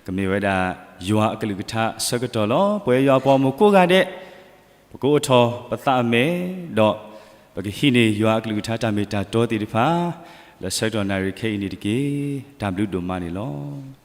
ကမ့ၢ်ဝဲဒၣ် ယွၤအကလုၢ်ကထါအဆၢကတီၢ်လီၤ. ပဝဲယွၤအပှၤဂီၢ်မုၢ်ကိးဂၤဒဲး ပကအိးထီၣ်ပသးအမဲာ် ဒီးပကဟံးန့ၢ်ယွၤအကလုၢ်ကထါတၢ်မ့ၢ်တၢ်တီသ့ၣ်တဖၣ် လၢဆၢကတီၢ်နၣ်ရံၣ်ခဲအံၤန့ၣ်တက့ၢ်. တၢ်ဘျုးဒိၣ်မးန့ၣ်လီၤ.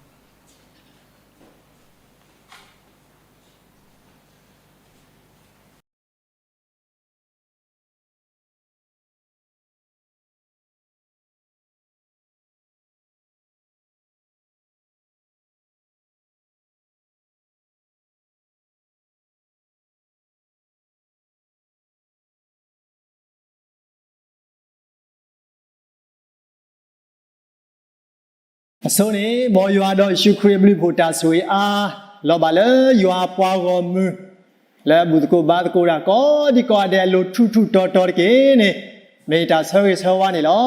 အဆိန့ၣ် မ်ယွၤဒီးယ့ၣ်ၡူးခရံာ်အဘျုးအဖှိၣ်တၢ်ဆိၣ်ဂ့ၤအါ လီၤဘၣ်လၢယွၤအပှၤဂီၢ်မုၢ် လၢအဘူၣ်သကိးဘါသကိးတၢ်ကိးဒံကိးဂၤဒဲးအလိၤထူးထူးတီၤတီၤတက့ၢ်န့ၣ် မ့ၢ်တၢ်ဆၢဂ့ၤဆၢဝါန့ၣ်လီၤ.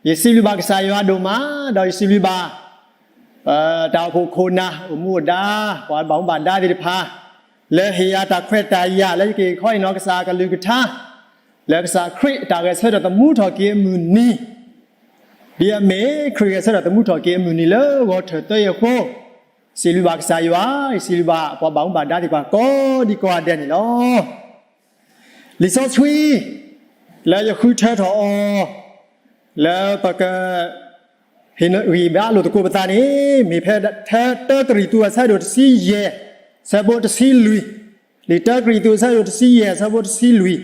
ယစံးဘျုးဘၣ်ကစၢ်ယွၤဒိၣ်မး ဒီးယစံးဘျုးဘၣ် တၢ်အိၣ်ဖှိၣ်ခိၣ်နၢ် အိၣ်မူအိၣ်ဒါ ပှၤဘၣ်မူဘၣ်ဒါသ့ၣ်တဖၣ် လၢဟ့ၣ်ယၤတၢ်ခွဲးတၢ်ယာ်လၢယကဟ့ၣ်ခီဟ့ၣ်နီၤကစၢ်အကလုၢ်ကထါ လၢကစၢ်ခရံာ်အတၢ်ဂဲၤဆၢထၢၣ်သမူထီၣ်က့ၤအမုၢ်နံၤ ဒ်အမ့ၢ်ခရံာ်ဂဲၤဆၢထၢၣ်သမူထီၣ်က့ၤအမုၢ်နံၤလၢဂီၤထၢၣ်သၢအံၤအဃိ စံးဘျုးဘၣ်ကစၢ်ယွၤ ယစံးဘျုးဘၣ်ပှၤဘၣ်မူဘၣ်ဒါသ့ၣ်တဖၣ်ကိးဒံကိးဂၤဒဲးန့ၣ်လီၤ. လံာ်စီဆှံ လၢယဃုထၢထီၣ်အီၤ လၢပက ဟ့ၣ်ဂံၢ်ဘါလိာ်သကိးပသးန့ၣ် မ့ၢ်ဖဲတၢကရံၣ်သူးအဆၢဒိၣ်တဆံယဲၢ် အဆၢဖိတဆံလွံၢ်, လံာ်တၢကရံၣ်သူးအဆၢဒိၣ်တဆံယဲၢ် အဆၢဖိတဆံလွံၢ်,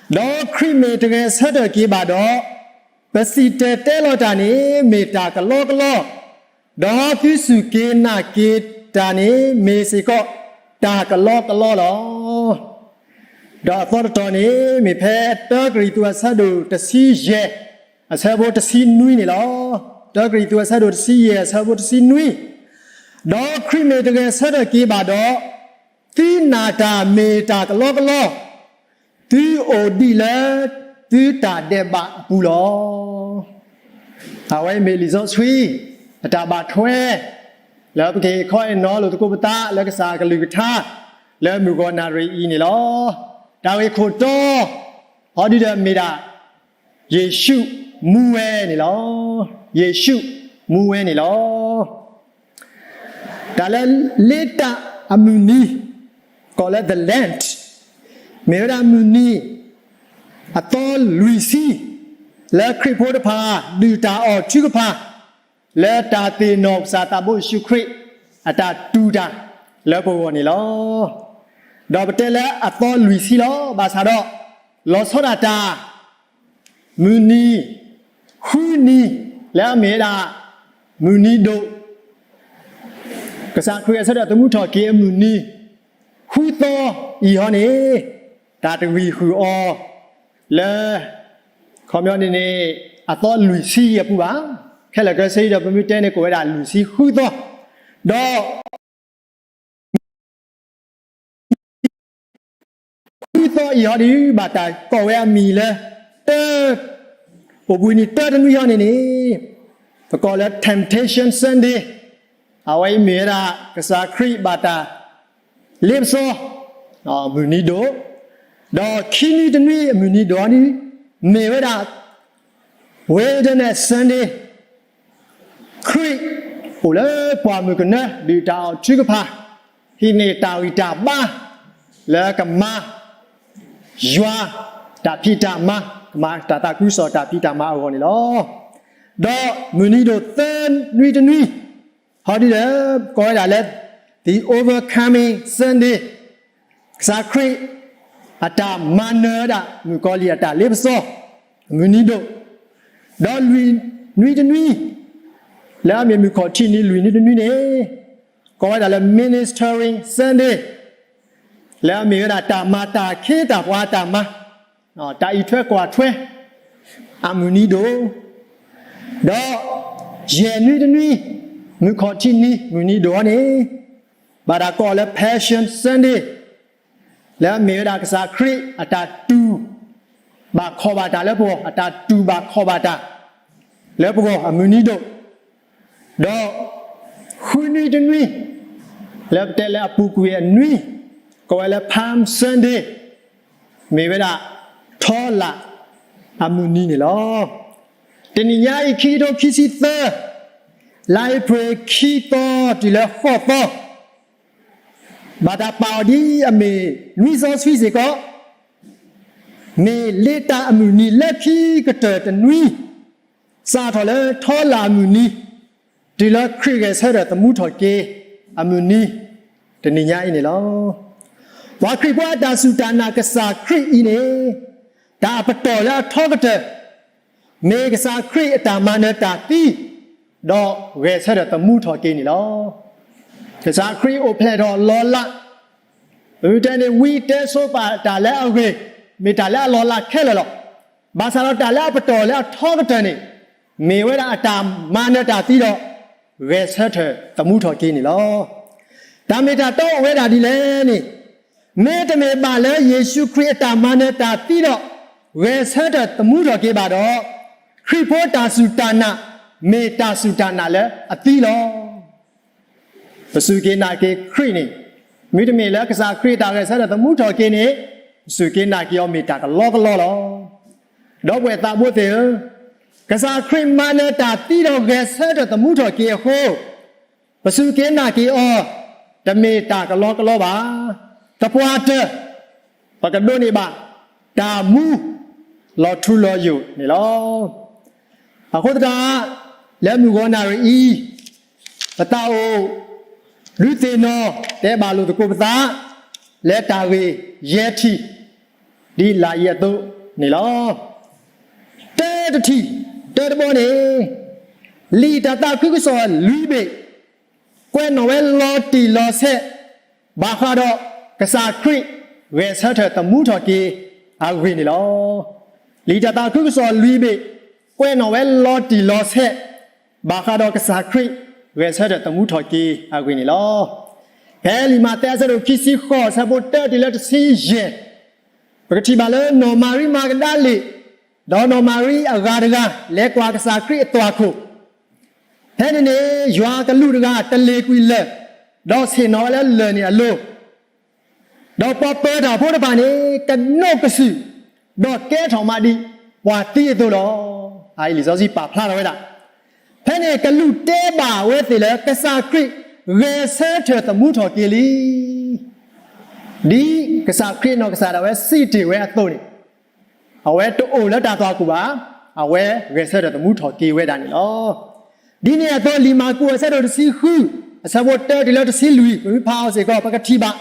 ဒီးခရံာ်မ့ၢ်တဂဲၤဆၢထၢၣ်က့ၤဘၣ်ဒီး, ပစံၣ်တဲၤတဲလီၤတၢ်န့ၣ် မ့ၢ်တၢ်ကလီကလီ, ဒီးသုစူၢ်က့ၤနာ်က့ၤတၢ်န့ၣ် မ့ၢ်စ့ၢ်ကီးတၢ်ကလီကလီလီၤ. ဒီးအသီတတီၤန့ၣ် မ့ၢ်ဖဲတၢကရံၣ်သူးအဆၢဒိၣ်တဆံယဲၢ် အဆၢဖိတဆံနွံန့ၣ်လီၤ. တၢကရံၣ်သူးအဆၢဒိၣ်တဆံယဲၢ် အဆၢဖိတဆံနွံ, ဒီးခရံာ်မ့ၢ်တဂဲၤဆၢထၢၣ်က့ၤဘၣ်ဒီး, သုနာ်တၢ်မ့ၢ်တၢ်ကလီကလီ, သုအိၣ်ဒံးလၢသုတၢ်ဒဲးဘးအပူၤလီၤ. အဝဲမ့ၢ်လံာ်စီဆှံ အတၢ်ဘၣ်ထွဲ လၢပကဟ့ၣ်ခီဟ့ၣ်နီၤလိာ်သကိးပသးလၢကစၢ်အကလုၢ်ကထါ လၢမုၢ်ဂီၤနၣ်ရံၣ်အံၤန့ၣ်လီၤ. တၢ်ဂ့ၢ်ခိၣ်တီ အီၤဒုးဒီးမ့ၢ်ဒၣ် ယ့ၣ်ၡူးမူဝဲန့ၣ်လီၤ. ယ့ၣ်ၡူးမူဝဲန့ၣ်လီၤ. တၢ်လၢလ့တၢ်အမုၢ်နံၤ ကိးလၢ The Lent မ့ၢ်ဝဲဒၣ်မုၢ်နံၤ အသီလွံၢ်ဆံ လၢခရံာ်ဖိတဖၣ် ဒုၣ်တၢ်အီၣ်ထုကဖၣ် လၢတၢ်သ့ၣ်နီၣ်ကစၢ်သးဘိယ့ၣ်ၡူးခရံာ် အတၢ်တူၢ်တၢ်လၢပဂီၢ်န့ၣ်လီၤ. ဒီးပတဲလၢအသီလွံၢ်ဆံလီၤ. ဘၣ်ဆၣ်ဒီး လီၤဆီဒၣ်တၢ် မုၢ်နံၤ ဃုနံၤလၢအမ့ၢ်ဝဲဒၣ် မုၢ်နံၤဒိၣ်, ကစၢ်ခရံာ်ဂဲၤဆၢထၢၣ်သမူထီၣ်က့ၤအမုၢ်နံၤ ဃုသီအံၤဟီန့ၣ်, တၢ်တဂံၢ်ဃုာ်အီၤလၢ ခီပညီန့ၣ်န့ၣ် အသီလွံၢ်ဆံအပူၤဘၣ်. ခဲလၢာ်ခဲဆ့ဒီး ပမ့ၢ်တဲန့ၣ် ကိးဝဲဒၣ်လွံၢ်ဆံဃုသီ, ဒီး ဃုသီအံၤဟီဒုး ဘၣ်တၢ်ကိးဝဲအမံၤလၢ တၢ, အိၣ်ဘှံးနံၤတၢတနွံဟီန့ၣ်န့ၣ်, ပကိးလၢ Temptation Sunday, အဝဲအံၤမ့ၢ်ဝဲဒၣ် ကစၢ်ခရံာ်ဘၣ်တၢ်လ့ပစီ မုၢ်နံၤဒိၣ်, ဒီးခံနွံတနွံအမုၢ်နံၤဒိၣ်ဟီဒုး မ့ၢ်ဝဲဒၣ် Wilderness Sunday, ခရံာ်အိၣ်လၢပှၢ်မုၢ်ကနၢဒုးတၢ်အီၣ်ထုကဖၣ်, ဟံးန့ၢ်တၢ်ဂံၢ်တၢ်ဘါ လၢကမၤယွၤတၢ်ဖံးတၢ်မၤ, ကမၤတၢ်သးခုကစီၣ်တၢ်ဖံးတၢ်မၤအဂီၢ်န့ၣ်လီၤ. ဒီးမုၢ်နံၤဒိၣ်သၢနွံတနွံ ဟီဒုးဒီး ကိးဝဲဒၣ်လၢ The Overcoming Sunday, ကစၢ်ခရံာ်အတၢ်မၤနၢၤဝဲဒၣ် မုၣ်ကီၤလံၢ်အတၢ်လ့ပစီ မုၢ်နံၤဒိၣ်, ဒီးလွံၢ်နွံတနွံ လၢအမ့ၢ်မုၢ်ခီၣ်ထံးနံၤလွံၢ်နွံတနွံန့ၣ်, ကိးဝဲဒၣ်လၢ Ministering Sunday, လၢအမ့ၢ်ဝဲဒၣ်တၢ်မၤတၢ်ခ့တၢ်ပှၤတၢ်မၤ, တၢ်အံးထွဲကွၢ်ထွဲအမုၢ်နံၤဒိၣ်, ဒီးယဲၢ်နွံတနွံ မုၢ်ခီၣ်ထံးနံၤမုၢ်နံၤဒိၣ်အီၤန့ၣ် ဘၣ်တၢ်ကိးလၢ Passion Sunday, လၢအမ့ၢ်ဝဲဒၣ်ကစၢ်ခရံာ်အတၢ်တူၢ်ဘၣ်ခီၣ်ဘၣ်တၢ်လၢပဂီၢ်, အတၢ်တူၢ်ဘၣ်ခီၣ်ဘၣ်တၢ်လၢပဂီၢ်အမုၢ်နံၤဒိၣ်, ဒီးဃုနွံတနွံ လၢပတဲလၢအပူၤကွံာ်အနွံ ကိးဝဲလၢ Palm Sunday, မ့ၢ်ဝဲဒၣ်ထီလၣ်အမုၢ်နံၤန့ၣ်လီၤ. တနံၤညါအံၤ ခံကထိခံဆံသၢ, လါအ့ဖြ့ၣ်ခံသီတုၤလၢဃိးသီ, ဘၣ်တၢ်ပာ်အီၤဒ်အမ့ၢ်နွံစီဆှံစ့ၢ်ကီး, မ့ၢ်လ့တၢ်အမုၢ်နံၤလၢခံကတၢၢ်တနွံ စးထီၣ်လၢထီလၣ်အမုၢ်နံၤ တုၤလၢခရံာ်ဂဲၤဆၢထၢၣ်သမူထီၣ်က့ၤအမုၢ်နံၤ တနံၤညါအံၤန့ၣ်လီၤ. ပှၤခရံာ်ဖိအတၢ်စူၢ်တၢ်နာ်ကစၢ်ခရံာ်အံၤန့ၣ်, တၢ်အပတီၢ်လၢအထီကတၢၢ် မ့ၢ်ကစၢ်ခရံာ်အတၢ်မၤနၢၤတၢ်သံ, ဒီးဂဲၤဆၢထၢၣ်သမူထီၣ်က့ၤန့ၣ်လီၤ. ကစၢ်ခရံာ်အိၣ်ဖျဲၣ်ထီၣ်လီၤလး, ပမ့ၢ်တဲန့ၣ် ဝံတဲဆိပာ်တၢ်လၢအဂ့ၤ, မ့ၢ်တၢ်လၢအလီၤလးခဲလၢာ်လီၤ. ဘၣ်ဆၣ်ဒီးတၢ်လၢအပတီၢ်လၢအထီကတၢၢ်န့ၣ်, မ့ၢ်ဝဲဒၣ်အတၢ်မၤနၢၤတၢ်သံဒီး ဂဲၤဆၢထၢၣ်သမူထီၣ်က့ၤန့ၣ်လီၤ. တၢ်မ့ၢ်တၢ်တီအိၣ်ဝဲဒၣ်ဒ်လဲၣ်န့ၣ်, မ့တမ့ၢ်ဘၣ်လၢယ့ၣ်ၡူးခရံာ်အတၢ်မၤနၢၤတၢ်သံဒီး ဂဲၤဆၢထၢၣ်သမူထီၣ်က့ၤဘၣ်ဒီး, ခရံာ်ဖိတၢ်စူၢ်တၢ်နာ် မ့ၢ်တၢ်စူၢ်တၢ်နာ်လၢအသံလီၤ. ပစူၢ်က့ၤနာ်က့ၤခရံာ်န့ၣ်, မ့တမ့ၢ်လၢကစၢ်ခရံာ်အတၢ်ဂဲၤဆၢထၢၣ်သမူထီၣ်က့ၤန့ၣ်, ပစူၢ်က့ၤနာ်က့ၤအီၤမ့ၢ်တၢ်ကလီကလီလီၤ. ဒီပုၢ်ဝဲၢ်သးဘိသ့ၣ်ဧၢ, ကစၢ်ခရံာ်မၤနၢၤတၢ်သံဒီးဂဲၤဆၢထၢၣ်သမူထီၣ်က့ၤအဃိ, ပစူၢ်က့ၤနာ်က့ၤအီၤ, တမ့ၢ်တၢ်ကလီကလီဘၣ်. သပှၢ်တၢၢ်, ပကဒိးန့ၢ်ဘၣ်တၢ်မူလီၤထူလီၤယိာ်န့ၣ်လီၤ. အဃိသတး, လၢမုၢ်ဂီၤနၣ်ရံၣ်အံၤ, ပသးအိၣ်ဒုးသ့ၣ်နီၣ်တဲဘၣ်လိာ်သကိးပသး လၢတၢ်ဂ့ၢ်ယဲၢ်ထံၣ် ဒ်လာ်အံၤအသိးန့ၣ်လီၤ. တၢတထံၣ်, တၢတဘီန့ၣ်, လံာ်တၢ်သးခုကစီၣ်လွံၢ်ဘ့ၣ် ကွဲးနီၣ်ဝဲလီၤတံၢ်လီၤဆဲး ဘၣ်ဃးဒီးကစၢ်ခရံာ်ဂဲၤဆၢထၢၣ်သမူထီၣ်က့ၤအဂ့ၢ်န့ၣ်လီၤ. လံာ်တၢ်သးခုကစီၣ်လွံၢ်ဘ့ၣ် ကွဲးနီၣ်ဝဲလီၤတံၢ်လီၤဆဲး ဘၣ်ဃးဒီးကစၢ်ခရံာ်ဂဲၤဆၢထၢၣ်သမူထီၣ်က့ၤအဂ့ၢ်န့ၣ်လီၤ. ဖဲလံာ်မးသဲအဆၢဒိၣ်ခံဆံဃိး အဆၢဖိတၢတုၤလၢတဆံယဲၢ်, ပကထံၣ်ဘၣ်လၢနီၢ်မၤရံမၤကဒၤလ့ၣ် ဒီးနီၢ်မၤရံအဂၤတဂၤ လဲၤကွၢ်ကစၢ်ခရံာ်အသွၣ်ခိၣ်, ဖဲန့ၣ်န့ၣ် ယွၤကလူးတဂၤတလ့ၤကွံာ်လၢၢ်, ဒီးဆ့ၣ်နီၤဝဲလၢလၢၢ်န့ၣ်အလိၤ, ဒီးပှၤပၢၤတၢ်ဖိတဖၣ်န့ၣ် ကနိးကစုာ်, ဒီးကဲထီၣ်မးဒ်ပှၤသံအသိးလီၤ. အအံၤလံာ်စီဆှံပာ်ဖျါထီၣ်ဝဲဒၣ်, ဖဲန့ၣ်ကလူးတဲဘၣ်အဝဲသ့ၣ်လၢ ကစၢ်ခရံာ်ဂဲၤဆၢထၢၣ်သမူထီၣ်က့ၤလံ. ဒ်ကစၢ်ခရံာ်နီၢ်ကစၢ်ဒၣ်ဝဲစံးတ့ၢ်ဝဲအသိးန့ၣ်, အဝဲတအိၣ်လၢတၢ်သွၣ်ခိၣ်ဘၣ်, အဝဲဂဲၤဆၢထၢၣ်သမူထီၣ်က့ၤဝဲဒၣ်န့ၣ်လီၤ. ဒ်န့ၣ်အသိး လံာ်မၢ်ကူးအဆၢဒိၣ်တဆံဃု အဆၢဖိတၢတုၤလၢတဆံလွံၢ် ပမ့ၢ်ဖးအီၤစ့ၢ်ကီး ပကထံၣ်ဘၣ်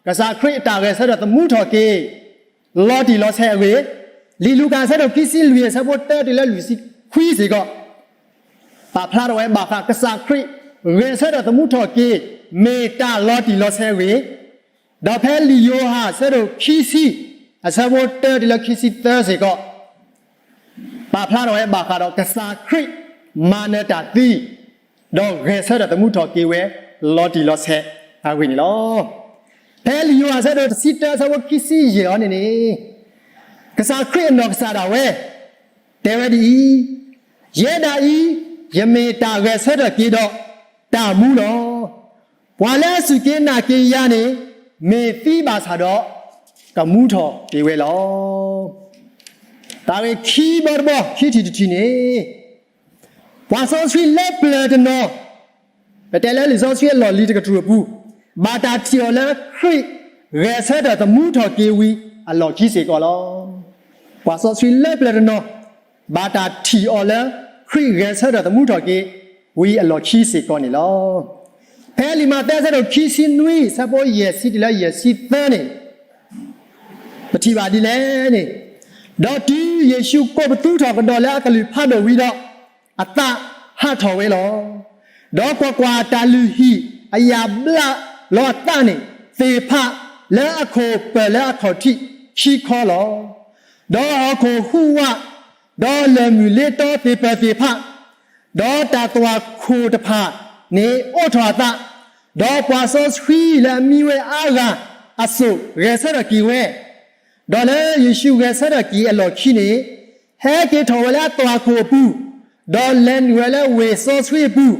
ကစၢ်ခရံာ်အတၢ်ဂဲၤဆၢထၢၣ်သမူထီၣ်က့ၤ လီၤတံၢ်လီၤဆဲးအဂ့ၢ်, လံာ်လူၤကၣ်အဆၢဒိၣ်ခံဆံလွံၢ် အဆၢဖိတၢတုၤလၢလွံၢ်ဆံ ခွံစ့ၢ်ကီး ပာ်ဖျါထီၣ်ဝဲဘၣ်ဃးကစၢ်ခရံာ်ဂဲၤဆၢထၢၣ်သမူထီၣ်က့ၤ မ့ၢ်တၢ်လီၤတံၢ်လီၤဆဲးအဂ့ၢ်, ဒီးဖဲလံာ်ယိၤဟၣ်အဆၢဒိၣ်ခံဆံ အဆၢဖိတၢတုၤလၢခံဆံသၢစ့ၢ်ကီး ပာ်ဖျါထီၣ်ဝဲဘၣ်ဃးဒီးကစၢ်ခရံာ်မၤနၢၤတၢ်သံ ဒီးဂဲၤဆၢထၢၣ်သမူထီၣ်က့ၤဝဲ လီၤတံၢ်လီၤဆဲးအဂ့ၢ်န့ၣ်လီၤ. ဖဲလံာ်ယိၤဟၣ်အဆၢဒိၣ်တဆံတၢ အဆၢဖိခံဆံယဲၢ်အံၤန့ၣ်န့ၣ် ကစၢ်ခရံာ်အနီၢ်ကစၢ်ဒၣ်ဝဲ တဲဝဲဒ်အံၤ, ယဲဒၣ်အံၤ ယမ့ၢ်တၢ်ဂဲၤဆၢထၢၣ်က့ၤဒီးတၢ်မူလီၤ. ပှၤလၢအစူၢ်က့ၤနာ်က့ၤယၤန့ၣ် မ့ၢ်သံဘၣ်ဆၣ်ဒီး ကမူထီၣ်က့ၤဝဲလီၤ. တၢ်ဂ့ၢ်ခံဘီတဘီ ခံထံၣ်တထံၣ်န့ၣ် ပှၤစီဆှံလၢပျၢၤတနီၤ ပတဲလၢလံာ်စီဆှံအလီၢ်လံၤတကတြူၢ်အပူၤ ဘၣ်တၢ်ထံၣ်အီၤလၢခရံာ်ဂဲၤဆၢထၢၣ်သမူထီၣ်က့ၤဝံၤအလီၢ်ခံစ့ၢ်ကီးလီၤ. ပှၤစီဆှံလၢပျၢၤတနီၤ ဘၣ်တၢ်ထံၣ်အီၤလၢခရံာ်ဂဲၤဆၢထၢၣ်သမူထီၣ်က့ၤဝံၤအလီၢ်ခံစ့ၢ်ကီးန့ၣ်လီၤ. ဖဲလံာ်မးသဲအဆၢဒိၣ်ခံဆံနွံ အဆၢဖိယဲၢ်ဆံတုၤလၢယဲၢ်ဆံသၢန့ၣ် ပထံၣ်ဘၣ်ဒ်လဲၣ်န့ၣ်, ဒီးတုၤယ့ၣ်ၡူးကိးပသူထီၣ်ကဒီးလၢအကလုၢ်ဖးဒိၣ်ဝံၤဒီး, အသးဟးထီၣ်ဝဲလီၤ. ဒီးကွၢ်ကွၢ်, တၢ်လုၢ်ဟံၣ်အယၣ်ဘျးလီၤအသးန့ၣ်သ့ၣ်ဖးလၢအခိၣ်ပၢၢ်လၢအခီၣ်ထံးခံခီလီၤ. ဒီးဟီၣ်ခိၣ်ဟူးဝး, ဒီးလၢၢ်မုၢ်လ့တီသ့ၣ်ပၢၢ်သ့ၣ်တဖၣ် ဒီးတၢ်သွၣ်ခိၣ်တဖၣ်န့ၣ်အိးထီၣ်အသး, ဒီးပှၤစီဆှံလၢအမံဝဲအါဂၤအစိၣ်ဂဲၤဆၢထၢၣ်က့ၤဝဲ, ဒီးလၢယ့ၣ်ၡူးဂဲၤဆၢထၢၣ်က့ၤအလီၢ်ခံန့ၣ်, ဟဲက့ၤထီၣ်ဝဲလၢအသွၣ်ခိၣ်အပူၤ, ဒီးလဲၤနုာ်ဝဲလၢဝ့ၢ်စီဆှံအပူၤ,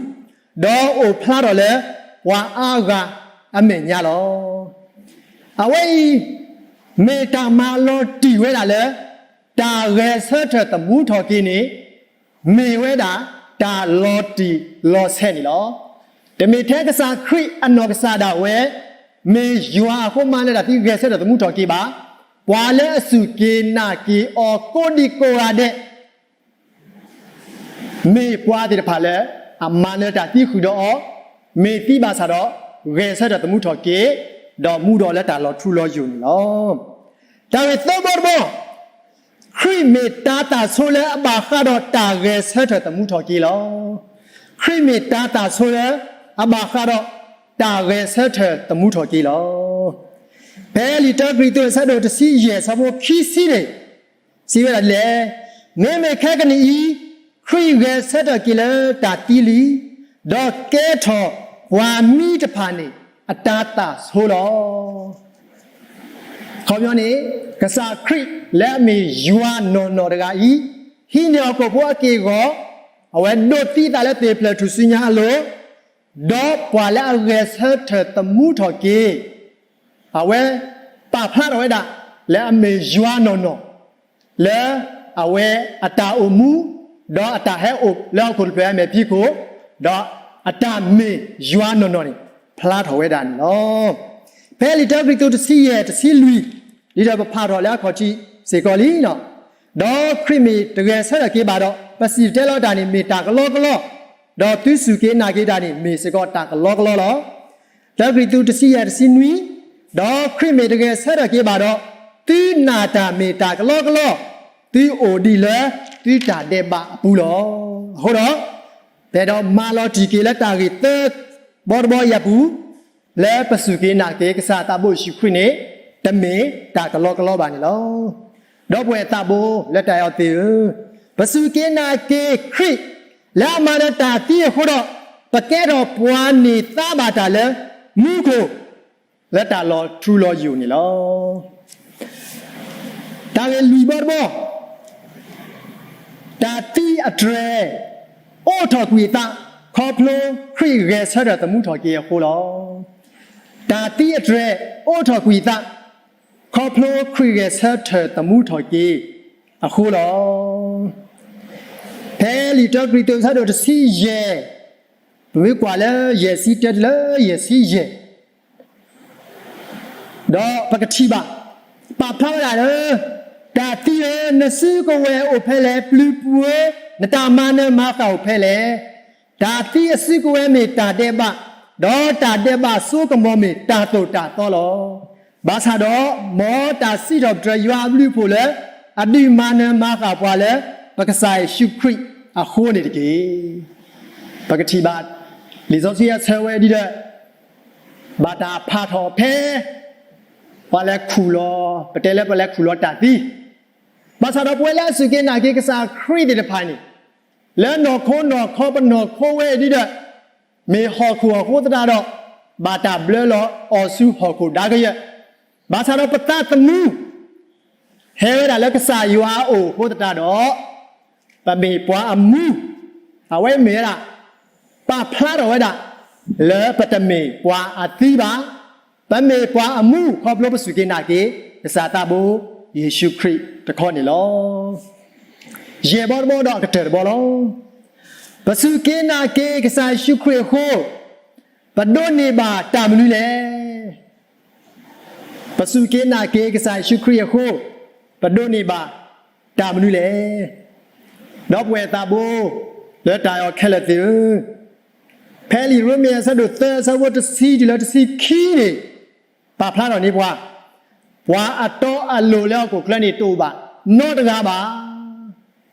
ဒီးအိၣ်ဖျါထီၣ်လၢပှၤအါဂၤအမဲာ်ညါလီၤ. အဝဲအံၤ မ့ၢ်တၢ်မၤလီၤတံၢ်ဝဲဒၣ်လၢ တၢ်ဂဲၤဆၢထၢၣ်သမူထီၣ်က့ၤန့ၣ် မ့ၢ်ဝဲဒၣ်တၢ်လီၤတံၢ်လီၤဆဲးန့ၣ်လီၤ. တမ့ၢ်ထဲကစၢ်ခရံာ်အနီၢ်ကစၢ်ဒၣ်ဝဲ မ့ၢ်ယွၤအဃိမၤနၢၤတၢ်သံဂဲၤဆၢထၢၣ်သမူထီၣ်က့ၤဘၣ်. ပှၤလၢအစူၢ်က့ၤနာ်က့ၤအီၤကိးဒံကိးဂၤဒဲး မ့ၢ်ပှၤသ့ၣ်တဖၣ်လၢအမၤနၢၤတၢ်သံဃုာ်ဒီးအီၤ, မ့ၢ်သံဘၣ်ဆၣ်ဒီး ဂဲၤဆၢထၢၣ်သမူထီၣ်က့ၤ, ဒီးမူဒီးလၢတၢ်လီၤထူလီၤယိာ်န့ၣ်လီၤ. တၢ်ဂ့ၢ်သၢဘီတဘီ, ခရံာ်မ့ၢ်တၢ်သၣ်ဆိလၢအဘၣ်ဃးဒီးတၢ်ဂဲၤဆၢထၢၣ်သမူထီၣ်က့ၤလီၤ. ခရံာ်မ့ၢ်တၢ်သၣ်ဆိလၢအဘၣ်ဃးဒီးတၢ်ဂဲၤဆၢထၢၣ်သမူထီၣ်က့ၤလီၤ. ဖဲလံာ်တၢကရံၣ်သူးအဆၢဒိၣ်တဆံယဲၢ် အဆၢဖိခံဆံန့ၣ် စံးဝဲဒၣ်ဒ်လဲၣ်, မ့မ့ၢ်ခဲကနံၣ်အံၤ, ခရံာ်ဂဲၤဆၢထၢၣ်က့ၤလၢတၢ်သံလံ, ဒီးကဲထီၣ်ပှၤမံတဖၣ်န့ၣ်အတၢ်သၣ်ဆိလီၤ. အခီပညီန့ၣ်, ကစၢ်ခရံာ်လၢအမ့ၢ်ယွၤနီၢ်နီၢ်တဂၤအံၤ, ဟံးန့ၢ်ဟီၣ်ခိၣ်ဖိအက့ၢ်အဂီၤ, အဝဲဒိးသံအသးလၢသ့ၣ်ဖျၢၣ်ထူၣ်စုညါအလိၤ, ဒီးပှၤလၢအဂဲၤဆၢထၢၣ်သမူထီၣ်က့ၤ အဝဲပာ်ဖျါထီၣ်ဝဲဒၣ်လၢအမ့ၢ်ယွၤနီၢ်နီၢ်, လၢအဝဲအတၢ်အိၣ်မူ, ဒီးအတၢ်ဟဲအိၣ်လၢဟီၣ်ခိၣ်တဖျၢၣ်အမဲာ်ဖံးခိၣ်, ဒီးအတၢ်မ့ၢ်ယွၤနီၢ်နီၢ်န့ၣ် ဖျါထီၣ်ဝဲဒၣ်န့ၣ်လီၤ. ဖဲလံာ်တၢကရံၣ်သူးတဆံယဲၢ်တဆံလွံၢ်, ဒ်ဒီးပဖးထီၣ်လၢအခီၣ်ထံးစ့ၢ်ကီးလံ, ဒီးခရံာ်မ့ၢ်တဂဲၤဆၢထၢၣ်က့ၤဘၣ်ဒီး ပစံၣ်တဲၤတဲလီၤတၢ်န့ၣ်မ့ၢ်တၢ်ကလီကလီ, ဒီးသုစူၢ်က့ၤနာ်က့ၤတၢ်န့ၣ်မ့ၢ်စ့ၢ်ကီးတၢ်ကလီကလီလီၤ. တၢကရံၣ်သူးတဆံယဲၢ်တဆံနွံ, ဒီးခရံာ်မ့ၢ်တဂဲၤဆၢထၢၣ်က့ၤဘၣ်ဒီး, သုနာ်တၢ်မ့ၢ်တၢ်ကလီကလီ, သုအိၣ်ဒံးလၢသုတၢ်ဒဲးဘးအပူၤလီၤ. အဃိဒီး, ပအဲၣ်ဒိးမၤလီၤတံၢ်က့ၤလၢတၢ်ဂ့ၢ်သၢဘီတဘီအံၤအပူၤ, လၢပစူၢ်က့ၤနာ်က့ၤကစၢ်သးဘိယ့ၣ်ၡူးခရံာ်န့ၣ်, တမ့ၢ်တၢ်ကလီကလီဘၣ်န့ၣ်လီၤ. ဒီပုၢ်ဝဲၢ်သးဘိလၢတၢ်အဲၣ်အီၤသ့ၣ်ဧၢ, ပစူၢ်က့ၤနာ်က့ၤခရံာ်လၢအမၤနၢၤတၢ်သံအဃိဒီး, ပကဲထီၣ်ပှၤန့ၢ်သါဘၣ်တၢ်လၢမူခိၣ်လၢတၢ်လီၤထူလီၤယိာ်န့ၣ်လီၤ. တၢ်ဂ့ၢ်လွံၢ်ဘီတဘီ, တၢ်သံအတြဲၤအိးထီၣ်ကွံာ်အသး ခီဖျိခရံာ်ဂဲၤဆၢထၢၣ်သမူထီၣ်က့ၤအဃိလီၤ. တၢ်သံအတြဲၤအိးထီၣ်ကွံာ်အသး ခီဖျိခရံာ်ဂဲၤဆၢထၢၣ်သမူထီၣ်က့ၤအဃိလီၤ. ဖဲလံာ်တၢကရံၣ်သူးအဆၢဒိၣ်တဆံယဲၢ်, ပမ့ၢ်ကွၢ်လၢယဲၢ်ဆံတၢတုၤလၢယဲၢ်ဆံယဲၢ် ဒီးပကထံၣ်ဘၣ်, ပာ်ဖျါဝဲဒၣ်လၢ, တၢ်သံဧၢ, နစုကဝဲၤအိၣ်ဖဲလဲၣ်, ပျုၤပူၤဧၢ, နတၢ်မၤနၢၤမၤဃၣ်အိၣ်ဖဲလဲၣ်. တၢ်သံအစုကဝဲၤမ့ၢ်တၢ်ဒဲးဘး, ဒီးတၢ်ဒဲးဘးစိကမီၤမ့ၢ်တၢ်သိၣ်တၢ်သီလီၤ. ဘၣ်ဆၣ်ဒီး, မ်တၢ်စံးထီၣ်ပတြၢၤယွၤအဘျုးအဖှိၣ်လၢ အဒုးမၤနၢၤမၤဃၣ်ပှၤလၢ ပကစၢ်ယ့ၣ်ၡူးခရံာ် အဃိန့ၣ်တက့ၢ်. ပကထံၣ်ဘၣ် လံာ်စီဆှံအဆၢဝဲဒ်ဒီး ဘၣ်တၢ်ဖးထီၣ်ဖဲ ပှၤလဲၤခူၣ်လီၤ, ပတဲလၢပလဲၤခူၣ်လီၤတၢ်သံ, ဘၣ်ဆၣ်ဒီးပဝဲလၢအစူၢ်က့ၤနာ်က့ၤကစၢ်ခရံာ်သ့ၣ်တဖၣ်န့ၣ် လၢနီၢ်ခိနီၢ်ခီပနီၢ်ခိဝဲဒ်ဒီး မ့ၢ်ဟီၣ်ခိၣ်အဃိသတးဒီး ဘၣ်တၢ်ဘျၢလီၤအီၤဆူဟီၣ်ခိၣ်ဒါကယၢၢ်, ဘၣ်ဆၣ်ဒီးပသးသမူ ဟဲဝဲဒၣ်လၢကစၢ်ယွၤအအိၣ်အဃိသတးဒီး ပမ့ၢ်ပှၤအမူ, အဝဲမ့ၢ်ဝဲဒၣ် ပာ်ဖျါထီၣ်ဝဲဒၣ် လၢပတမ့ၢ်ပှၤအသံဘၣ်, ပမ့ၢ်ပှၤအမူခီဖျိပစူၢ်က့ၤနာ်က့ၤ ကစၢ်သးဘိယ့ၣ်ၡူးခရံာ်တခီန့ၣ်လီၤ. ယဲၢ်ဘီတဘီဒီးအကတၢၢ်တဘီလီၤ. ပစူၢ်က့ၤနာ်က့ၤကစၢ်ယ့ၣ်ၡူးခရံာ်အဃိ ပဒိးန့ၢ်ဘၣ်တၢ်မနုၤလဲၣ်. ပစူၢ်က့ၤနာ်က့ၤကစၢ်ယ့ၣ်ၡူးခရံာ်အဃိ ပဒိးန့ၢ်ဘၣ်တၢ်မနုၤလဲၣ်. ဒီပုၢ်ဝဲၢ်သးဘိ လၢတၢ်အဲၣ်ခဲလၢာ်သ့ၣ်ဧၢ, ဖဲလံာ်ရိမ့ၤအဆၢဒိၣ်သၢအဆၢဖိတဆံတုၤလၢတဆံခံန့ၣ် ပာ်ဖျါထီၣ်န့ၢ်ပှၤ, ပှၤအတီအလိၤလၢဟီၣ်ခိၣ်ချၢန့ၣ်တအိၣ်ဘၣ်နီတဂၤဘၣ်.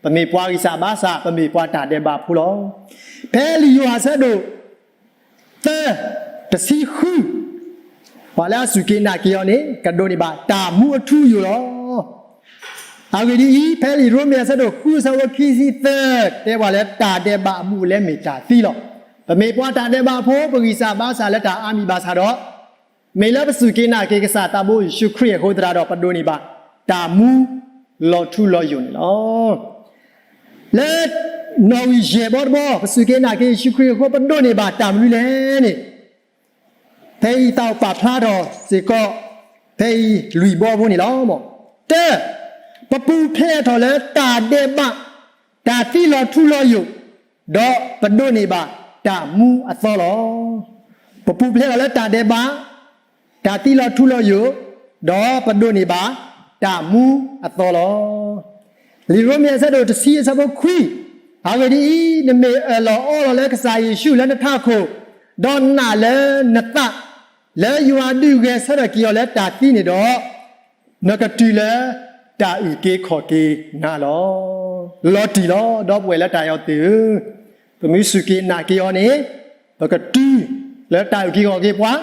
ပမ့ၢ်ပှၤဂံၢ်စၢ်ဘါစၢ်, ပမ့ၢ်ပှၤတၢ်ဒဲးဘးဖိလီၤ. ဖဲလံာ်ယိၤဟၣ်အဆၢဒိၣ်သၢ တဆံဃု, ပှၤလၢအစူၢ်က့ၤနာ်က့ၤအီၤန့ၣ် ကဒိးန့ၢ်ဘၣ်တၢ်မူအထူအယိာ်လီၤ. အဂ့ၢ်ဒ်အံၤ, ဖဲလံာ်ရိမ့ၤအဆၢဒိၣ်ဃုအဆၢဖိခံဆံသၢ တဲပှၤလၢတၢ်ဒဲးဘးအဘူးအလဲမ့ၢ်တၢ်သံလီၤ. ပမ့ၢ်ပှၤတၢ်ဒဲးဘးဖိ ပဂံၢ်စၢ်ဘါစၢ်လၢတၢ်အါမံၤဘၣ်ဆၣ်ဒီး မ့ၢ်လၢပစူၢ်က့ၤနာ်က့ၤကစၢ်သးဘိယ့ၣ်ၡူးခရံာ်အဃိသတးဒီး ပဒိးန့ၢ်ဘၣ်တၢ်မူလီၤထူလီၤယိာ်န့ၣ်လီၤ. လၢနီၣ်ဂံၢ်ယဲၢ်ဘီတဘီ ပစူၢ်က့ၤနာ်က့ၤယ့ၣ်ၡူးခရံာ်အဃိ ပဒိးန့ၢ်ဘၣ်တၢ်မနုၤလဲၣ်န့ၣ်, ဖဲအံၤသးအိၣ်ပာ်ဖျါထီၣ်စ့ၢ်ကီး ဖဲအံၤလွံၢ်ဘီဖိန့ၣ်လီၤ. တၢ, ပပူၤဖျဲးထီၣ်လၢတၢ်ဒဲးဘး တၢ်သံလီၤထူလီၤယိာ်, ဒီးပဒိးန့ၢ်ဘၣ်တၢ်မူအသီလီၤ. ပပူၤဖျဲးထီၣ်လၢတၢ်ဒဲးဘး တၢ်သံလီၤထူလီၤယိာ်, ဒီးပဒိးန့ၢ်ဘၣ်တၢ်မူအသီလီၤ. လံာ်ရိမ့ၤအဆၢဒိၣ်တဆံအဆၢဖိခွံ, အဂ့ၢ်ဒ်အံၤ, နမ့ၢ်အၢၣ်လီၤအီလီၤလၢကစၢ်ယ့ၣ်ၡူးလၢနထးခိၣ်, ဒီးနာ်လၢနသး လၢယွၤဒုးဂဲၤဆၢထၢၣ်က့ၤအီၤလၢတၢ်သံန့ၣ်ဒီး နကတုၤလၢတၢ်အုၣ်က့ၤခီၣ်က့ၤနၤလီၤ. လီၤတံၢ်လီၤ. ဒီပုၢ်ဝဲၢ်လၢတၢ်အဲၣ်အီၤသ့ၣ်ဧၢ, ပမ့ၢ်စူၢ်က့ၤနာ်က့ၤအီၤန့ၣ် ပကတုၤလၢတၢ်အုၣ်က့ၤခီၣ်က့ၤပှၤ,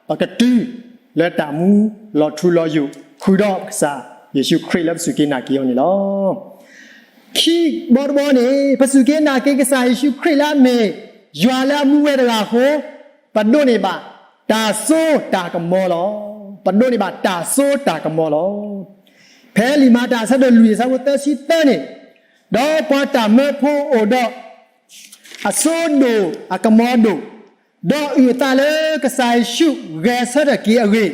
ပကတုၤလၢတၢ်မူလီၤထူလီၤယိာ် ဃုာ်ဒီးကစၢ်ယ့ၣ်ၡူးခရံာ်လၢပစူၢ်က့ၤနာ်က့ၤအီၤန့ၣ်လီၤ. ခံဘီတဘီန့ၣ် ပစူၢ်က့ၤနာ်က့ၤကစၢ်ယ့ၣ်ၡူးခရံာ်လၢအမ့ၢ်ယွၤလၢအမူဝဲတဂၤအဃိ ပဒိးန့ၢ်ဘၣ်တၢ်စိတၢ်ကမီၤလီၤ. ပဒိးန့ၢ်ဘၣ်တၢ်စိတၢ်ကမီၤလီၤ. ဖဲလံာ်မၤတၢ်အဆၢဒိၣ်လွံၢ်အဆၢဖိသၢဆံသၢန့ၣ်, ဒီးပှၤတၢ်မၢဖိအိၣ်ဒီး အစိဒိၣ်အကမီၤဒိၣ်, ဒီးအုၣ်အသးလၢကစၢ်ယ့ၣ်ၡူးဂဲၤဆၢထၢၣ်က့ၤအဂ့ၢ်,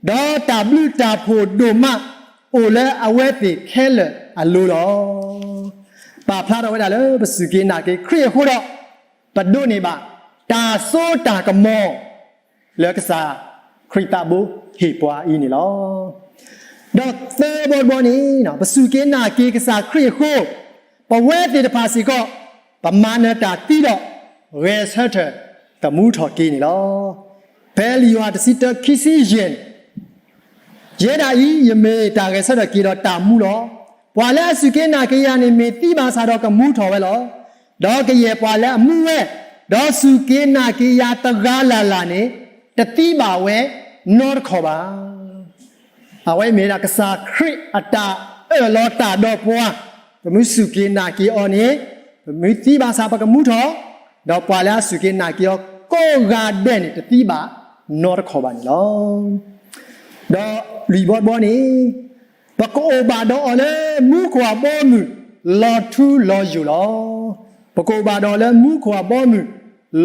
ဒီးတၢ်ဘျုးတၢ်ဖှိၣ်ဒိၣ်မးအိၣ်လၢအဝဲသ့ၣ်ခဲလၢာ်အလိၤလီၤ. ပာ်ဖျါထီၣ်ဝဲဒၣ်လၢပစူၢ်က့ၤနာ်က့ၤခရံာ်အဃိဒီး ပဒိးန့ၢ်ဘၣ်တၢ်စိတၢ်ကမီၤ လၢကစၢ်ခရံာ်သးဘိဟ့ၣ်ပှၤအံၤန့ၣ်လီၤ. ဒီးသၢဘီတဘီန့ၣ် ပစူၢ်က့ၤနာ်က့ၤကစၢ်ခရံာ်အဃိ, ပဝဲသ့ၣ်တဖၣ်စ့ၢ်ကီး ပမၤနၢၤတၢ်သံဒီး ဂဲၤဆၢထၢၣ်သမူထီၣ်က့ၤန့ၣ်လီၤ. ဖဲလံာ်ယိၤဟၣ်တဆံတၢခံဆံယဲၢ်န့ၣ်, ယဲဒၣ်အံၤ ယမ့ၢ်တၢ်ဂဲၤဆၢထၢၣ်က့ၤဒီးတၢ်မူလီၤ. ပှၤလၢအစူၢ်က့ၤနာ်က့ၤယၤန့ၣ် မ့ၢ်သံဘၣ်ဆၣ်ဒီးကမူထီၣ်ဝဲလီၤ. ဒီးကယဲၢ်ပှၤလၢအမူဝဲ, ဒီးစူၢ်က့ၤနာ်က့ၤယၤတဂၤလၢ်လၢ်န့ၣ် တသံဘၣ်ဝဲနီတခီၣ်ဘၣ်. အဝဲမ့ၢ်ဒၣ်ကစၢ်ခရံာ်အတၢ်အၢၣ်လီၤတၢ်ဒီးပှၤ, ပမ့ၢ်စူၢ်က့ၤနာ်က့ၤအီၤန့ၣ် ပမ့ၢ်သံဘၣ်ဆၣ်ပကမူထီၣ်, ဒီးပှၤလၢအစူၢ်က့ၤနာ်က့ၤအီၤကိးဂၤဒဲးန့ၣ် တသံဘၣ်နီတခီၣ်ဘၣ်န့ၣ်လီၤ. ဒီးလွံၢ်ဘီတဘီန့ၣ်, ပကအိၣ်ဘၣ်ဒီးအီၤလၢမူခိၣ်အဘီအမုၢ်လီၤထူလီၤယိာ်လီၤ. ပကအိၣ်ဘၣ်ဒီးအီၤလၢမူခိၣ်အဘီအမုၢ်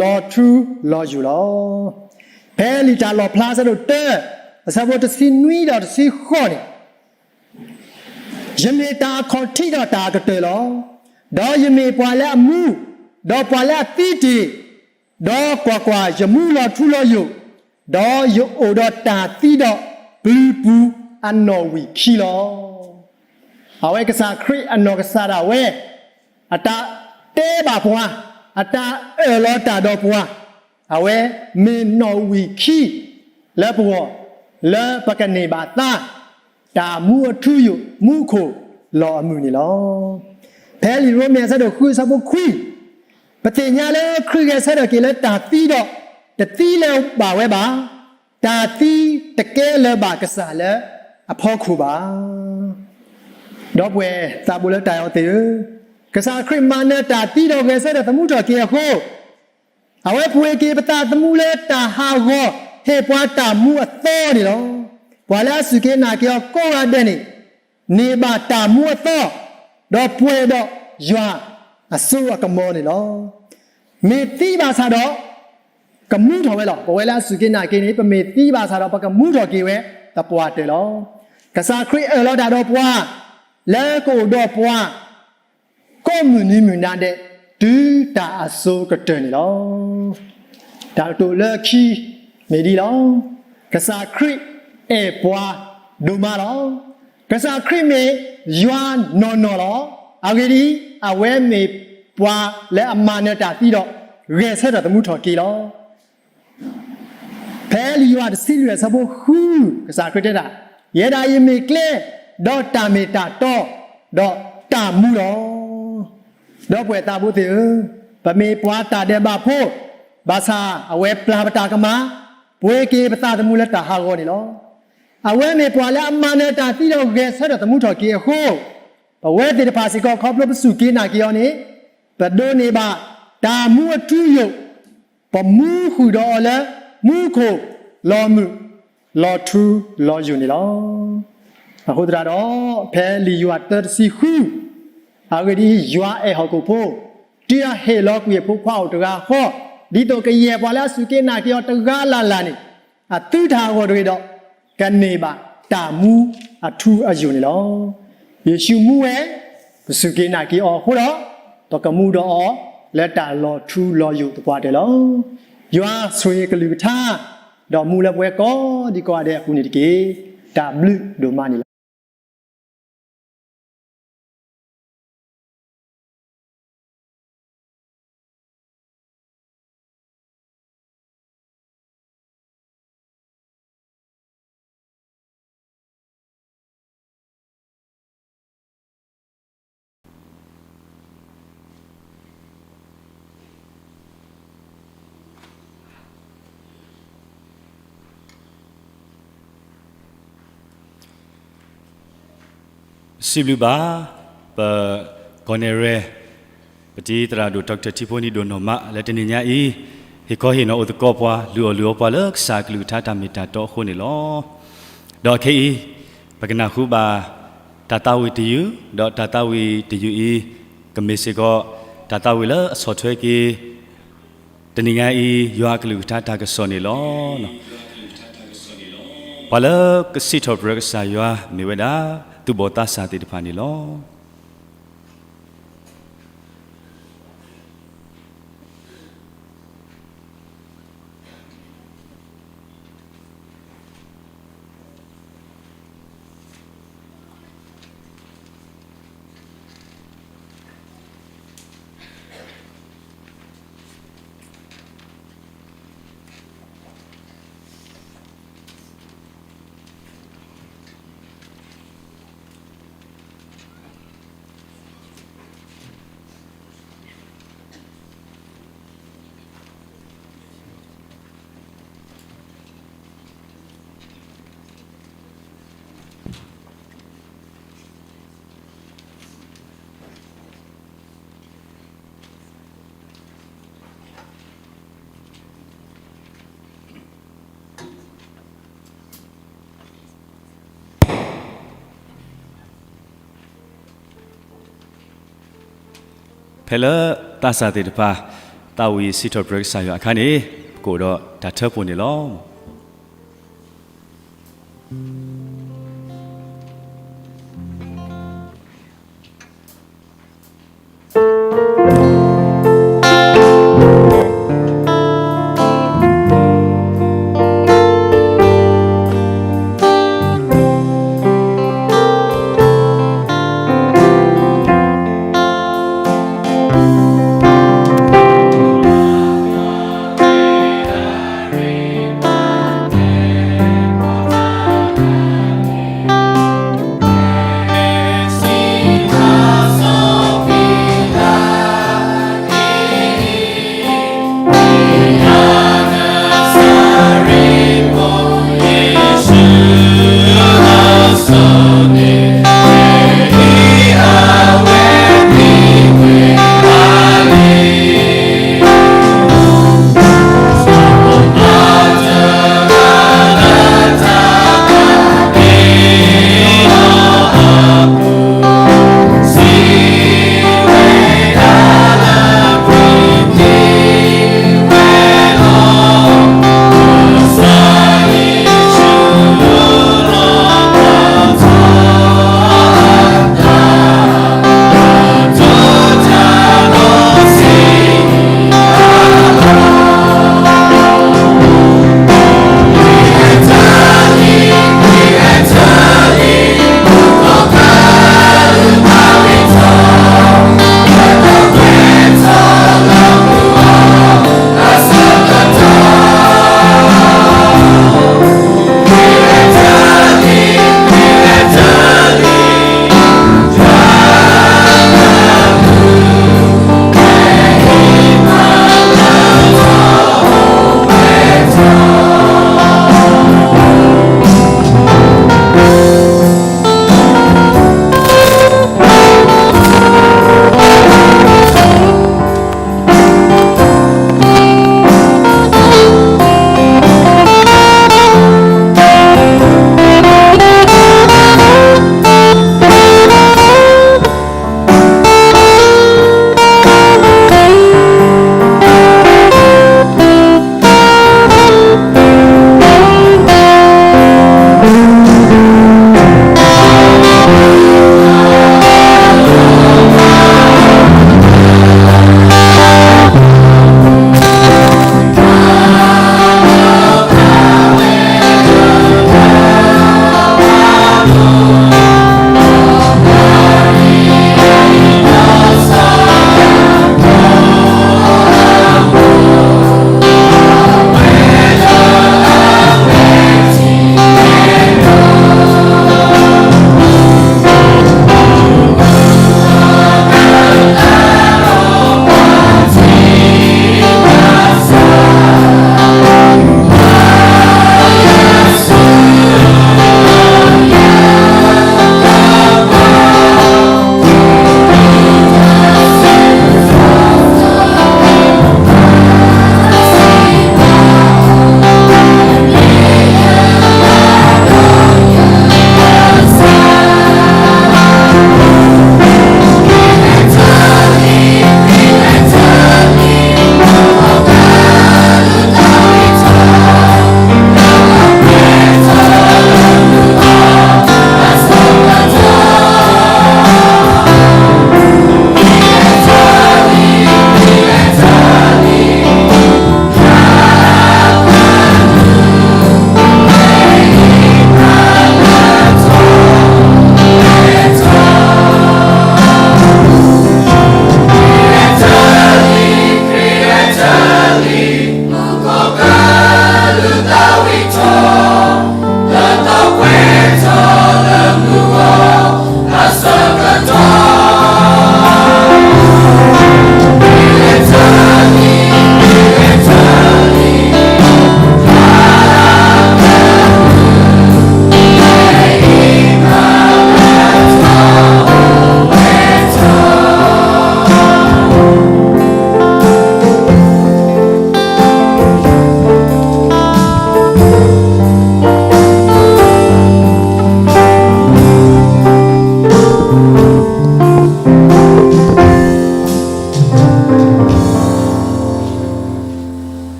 လီၤထူလီၤယိာ်လီၤ. ဖဲလံာ်တၢ်လီၣ်ဖျါအဆၢဒိၣ်တၢ အဆၢဖိတဆံနွံဒီးတဆံဃိးန့ၣ်, ယမ့ၢ်တၢ်အခီၣ်ထံးဒီးတၢ်အကတၢၢ်လီၤ. ဒီးယမ့ၢ်ပှၤလၢအမူ, ဒီးပှၤလၢအသံတ့ၢ်, ဒီးကွၢ်ကွၢ်, ယမူလီၤထူလီၤယိာ်, ဒီးယအိၣ်ဒီးတၢ်သံဒီးပျုၤပူၤအနီၣ်ဝံာ်ခံလီၤ. အဝဲကစၢ်ခရံာ်အနီၢ်ကစၢ်ဒၣ်ဝဲ အတၢ်တဲဘၣ်ပှၤ, အတၢ်အၢၣ်လီၤတၢ်ဒီးပှၤ, အဝဲမ့ၢ်နီၣ်ဝံာ်ခံလၢပဂီၢ်, လၢပကန့ၢ်ဘၣ်သါ တၢ်မူအထူအယိာ် မူခိၣ်လီၤအမုၢ်န့ၣ်လီၤ. ဖဲလံာ်ရိမ့ၤအဆၢဒိၣ်ဃုအဆၢဖိခွံ, ပသ့ၣ်ညါလၢခရံာ်ဂဲၤဆၢထၢၣ်က့ၤလၢတၢ်သံဒီး, တသံလၢၤဘၣ်ဝဲဘၣ်, တၢ်သံတကဲလၢၤဘၣ်ကစၢ်လၢအဖီခိၣ်ဘၣ်. ဒီပုၢ်ဝဲၢ်သးဘိလၢတၢ်အဲၣ်အီၤသ့ၣ်ဧၢ, ကစၢ်ခရံာ်မၤနၢၤတၢ်သံဒီးဂဲၤဆၢထၢၣ်သမူထီၣ်က့ၤအဃိ, အဝဲပှ့ၤက့ၤပသးသမူလၢတၢ်ဟးဂီၤ, ဟ့ၣ်ပှၤတၢ်မူအသီန့ၣ်လီၤ. ပှၤလၢအစူၢ်က့ၤနာ်က့ၤအီၤကိးဂၤဒဲးန့ၣ်, န့ၢ်ဘၣ်တၢ်မူအသီ, ဒီးပှဲၤဒီးယွၤအစိအကမီၤန့ၣ်လီၤ. မ့ၢ်သံဘၣ်ဆၣ်ဒီး ကမူထီၣ်ဝဲလီၤ. ပဝဲလၢအစူၢ်က့ၤနာ်က့ၤန့ၣ် ပမ့ၢ်သံဘၣ်ဆၣ်ဒီး ပကမူထီၣ်က့ၤဝဲသပှၢ်တၢၢ်လီၤ. ကစၢ်ခရံာ်အၢၣ်လီၤတၢ်ဒီးပှၤ, လၢကအိၣ်ဒီးပှၤ ကိးမုၢ်နံၤမုၢ်နၤဒဲး တုၤတၢ်အစိၤကတၢၢ်န့ၣ်လီၤ. တၢ်ကတိၤလၢခံမ့ၢ်ဒ်လီၤ. ကစၢ်ခရံာ်အဲၣ်ပှၤဒိၣ်မးလီၤ. ကစၢ်ခရံာ်မ့ၢ်ယွၤနီၢ်နီၢ်လီၤ. အဂ့ၢ်ဒ်အံၤ, အဝဲမ့ၢ်ပှၤလၢအမၤနၢၤတၢ်သံဒီး ဂဲၤဆၢထၢၣ်သမူထီၣ်က့ၤလီၤ. ဖဲလံာ်ယိၤဟၣ်တဆံလွံၢ်အဆၢဖိဃု, ကစၢ်ခရံာ်တဲဒၣ်, ယဲဒၣ်အံၤမ့ၢ်ကျဲ, ဒီးတၢ်မ့ၢ်တၢ်တီ, ဒီးတၢ်မူလီၤ. ဒီပုၢ်ဝဲၢ်သးဘိသ့ၣ်ဧၢ, ပမ့ၢ်ပှၤတၢ်ဒဲးဘးဖိ, ဘၣ်ဆၣ်အဝဲပျၢ်ပတၢ်ကမၣ်, ပှ့ၤက့ၤပသးသမူလၢတၢ်ဟးဂီၤန့ၣ်လီၤ. အဝဲမ့ၢ်ပှၤလၢအမၤနၢၤတၢ်သံဒီးဂဲၤဆၢထၢၣ်သမူထီၣ်က့ၤအဃိ, ပဝဲသ့ၣ်တဖၣ်စ့ၢ်ကီး ခီဖျိပစူၢ်က့ၤနာ်က့ၤအီၤန့ၣ်, ပဒိးန့ၢ်ဘၣ်တၢ်မူအထူအယိာ်, ပမူဃုာ်ဒီးအီၤလၢ မူခိၣ်လီၤမုၢ်လီၤထူလီၤယိာ်န့ၣ်လီၤ. အဃိသတးဒီး ဖဲလံာ်ယိၤဟၣ်သၢတဆံဃု, အဂ့ၢ်ဒ်အံၤ, ယွၤအဲၣ်ဟီၣ်ခိၣ်ဖိ, တုၤအဟ့ၣ်လီၤကွံာ်အဖိခွါအိၣ်တဂၤဃီ, ဒ်သိးကယဲၢ်ပှၤလၢအစူၢ်က့ၤနာ်က့ၤအီၤတဂၤလၢ်လၢ်န့ၣ်, အသုတၢ်ဟးဂီၤတဂ့ၤဒီး, ကန့ၢ်ဘၣ်တၢ်မူအထူအယိာ်န့ၣ်လီၤ. ယ့ၣ်ၡူးမူဝဲ, ပစူၢ်က့ၤနာ်က့ၤအီၤအဃိဒီး, ပကမူဒီးအီၤလၢတၢ်လီၤထူလီၤယိာ်သပှၢ်တၢၢ်လီၤ. ယွၤဆိၣ်ဂ့ၤကလုၢ်ကထါ, ဒီးမူလၢပဝဲကိးဒံကိးဂၤဒဲးအပူၤန့ၣ်တက့ၢ်. တၢ်ဘျုးဒိၣ်မးန့ၣ်လီၤ. စံးဘျုးဘၣ် ပကီၢ်နဲၣ်ရဲၣ် ပတံၤသရၣ်ဒိၣ် Doctor ထံဖိနံၣ်ဒိၣ်နီၢ်မး လၢတနံၤညါအံၤ ဟ့ၣ်ခီဟ့ၣ်နီၤအိၣ်သကိးပှၤ လုၢ်အီၣ်လုၢ်အီပှၤလၢကစၢ်အကလုၢ်ကထါတၢ်မ့ၢ်တၢ်တီအဃိန့ၣ်လီၤ. ဒီးခဲအံၤ ပကနၢ်ဟူဘၣ် တၢ်သးဝံၣ်တယုၢ် ဒီးတၢ်သးဝံၣ်တယုၢ်အံၤ ကမ့ၢ်စ့ၢ်ကီး တၢ်သးဝံၣ်လၢအဆီၣ်ထွဲက့ၤ တနံၤညါအံၤ ယွၤအကလုၢ်ကထါတၢ်ကစီၣ်န့ၣ်လီၤ. ပှၤလၢကစံးထီၣ်ပတြၢၤကစၢ်ယွၤ မ့ၢ်ဝဲဒၣ် သူၣ်ဘီၣ်သးစၢ်သ့ၣ်တဖၣ်န့ၣ်လီၤ. ဖဲလၢသးစၢ်သ့ၣ်တဖၣ် သးဝံၣ်စံးထီၣ်ပတြၢၤကစၢ်ယွၤအခါန့ၣ် ပကအိၣ်ဒီးတၢ်ထၢဖှိၣ်န့ၣ်လီၤ.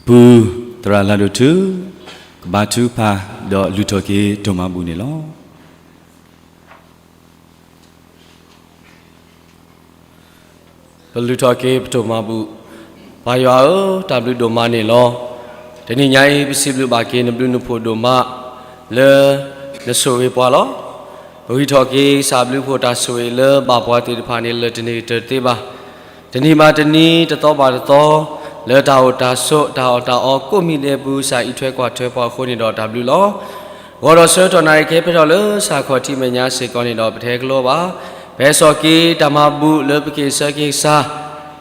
ဖု သရၣ်လၢဒိၣ်ထူ ကဘါထုကဖၣ် ဒီးလုၢ်ထီၣ်က့ၤဒိၣ်မးဘူၣ်န့ၣ်လီၤ. ပလုၢ်ထီၣ်က့ၤပဒိၣ်မးဘူၣ်. ပၢ်ယွၤဧၢ, တၢ်ဘျုးဒိၣ်မးန့ၣ်လီၤ. တနံၤညါအံၤ ပစံးဘျုးဘၣ်က့ၤနဘျုးနဖှိၣ်ဒိၣ်မး လၢနဆိၣ်ဂ့ၤပှၤလီၤ. ပဂံၢ်ထီၣ်က့ၤကစၢ်ဘျုးဖှိၣ်တၢ်ဆိၣ်ဂ့ၤလၢဘၣ်ပှၤသ့ၣ်တဖၣ်န့ၣ် လၢတန့ၢ်ကတၢၢ်တသ့ဘၣ်. တနံၤဘၣ်တနံၤ တသီဘၣ်တသီ လၢတၢ်အိၣ်တၢ်ဆိး တၢ်အီၣ်တၢ်အီကိးမံၤဒဲးပူၤ ကစၢ်အံးထွဲကွၢ်ထွဲပှၤအဃိန့ၣ်ဒီးတၢ်ဘျုးလီၤ. ဂီၤဒီးဆၢကတီၢ်နၣ်ရံၣ်ကဲဖဲထီၣ်လၢကစၢ်ခီၣ်ထံးမဲာ်ညါစ့ၢ်ကီးန့ၣ်ဒီး ပတဟဲကလီဘၣ်. ပဟဲစိာ်က့ၤတၢ်မၤဘူၣ်လၢပက့ၤဆၢက့ၤကစၢ်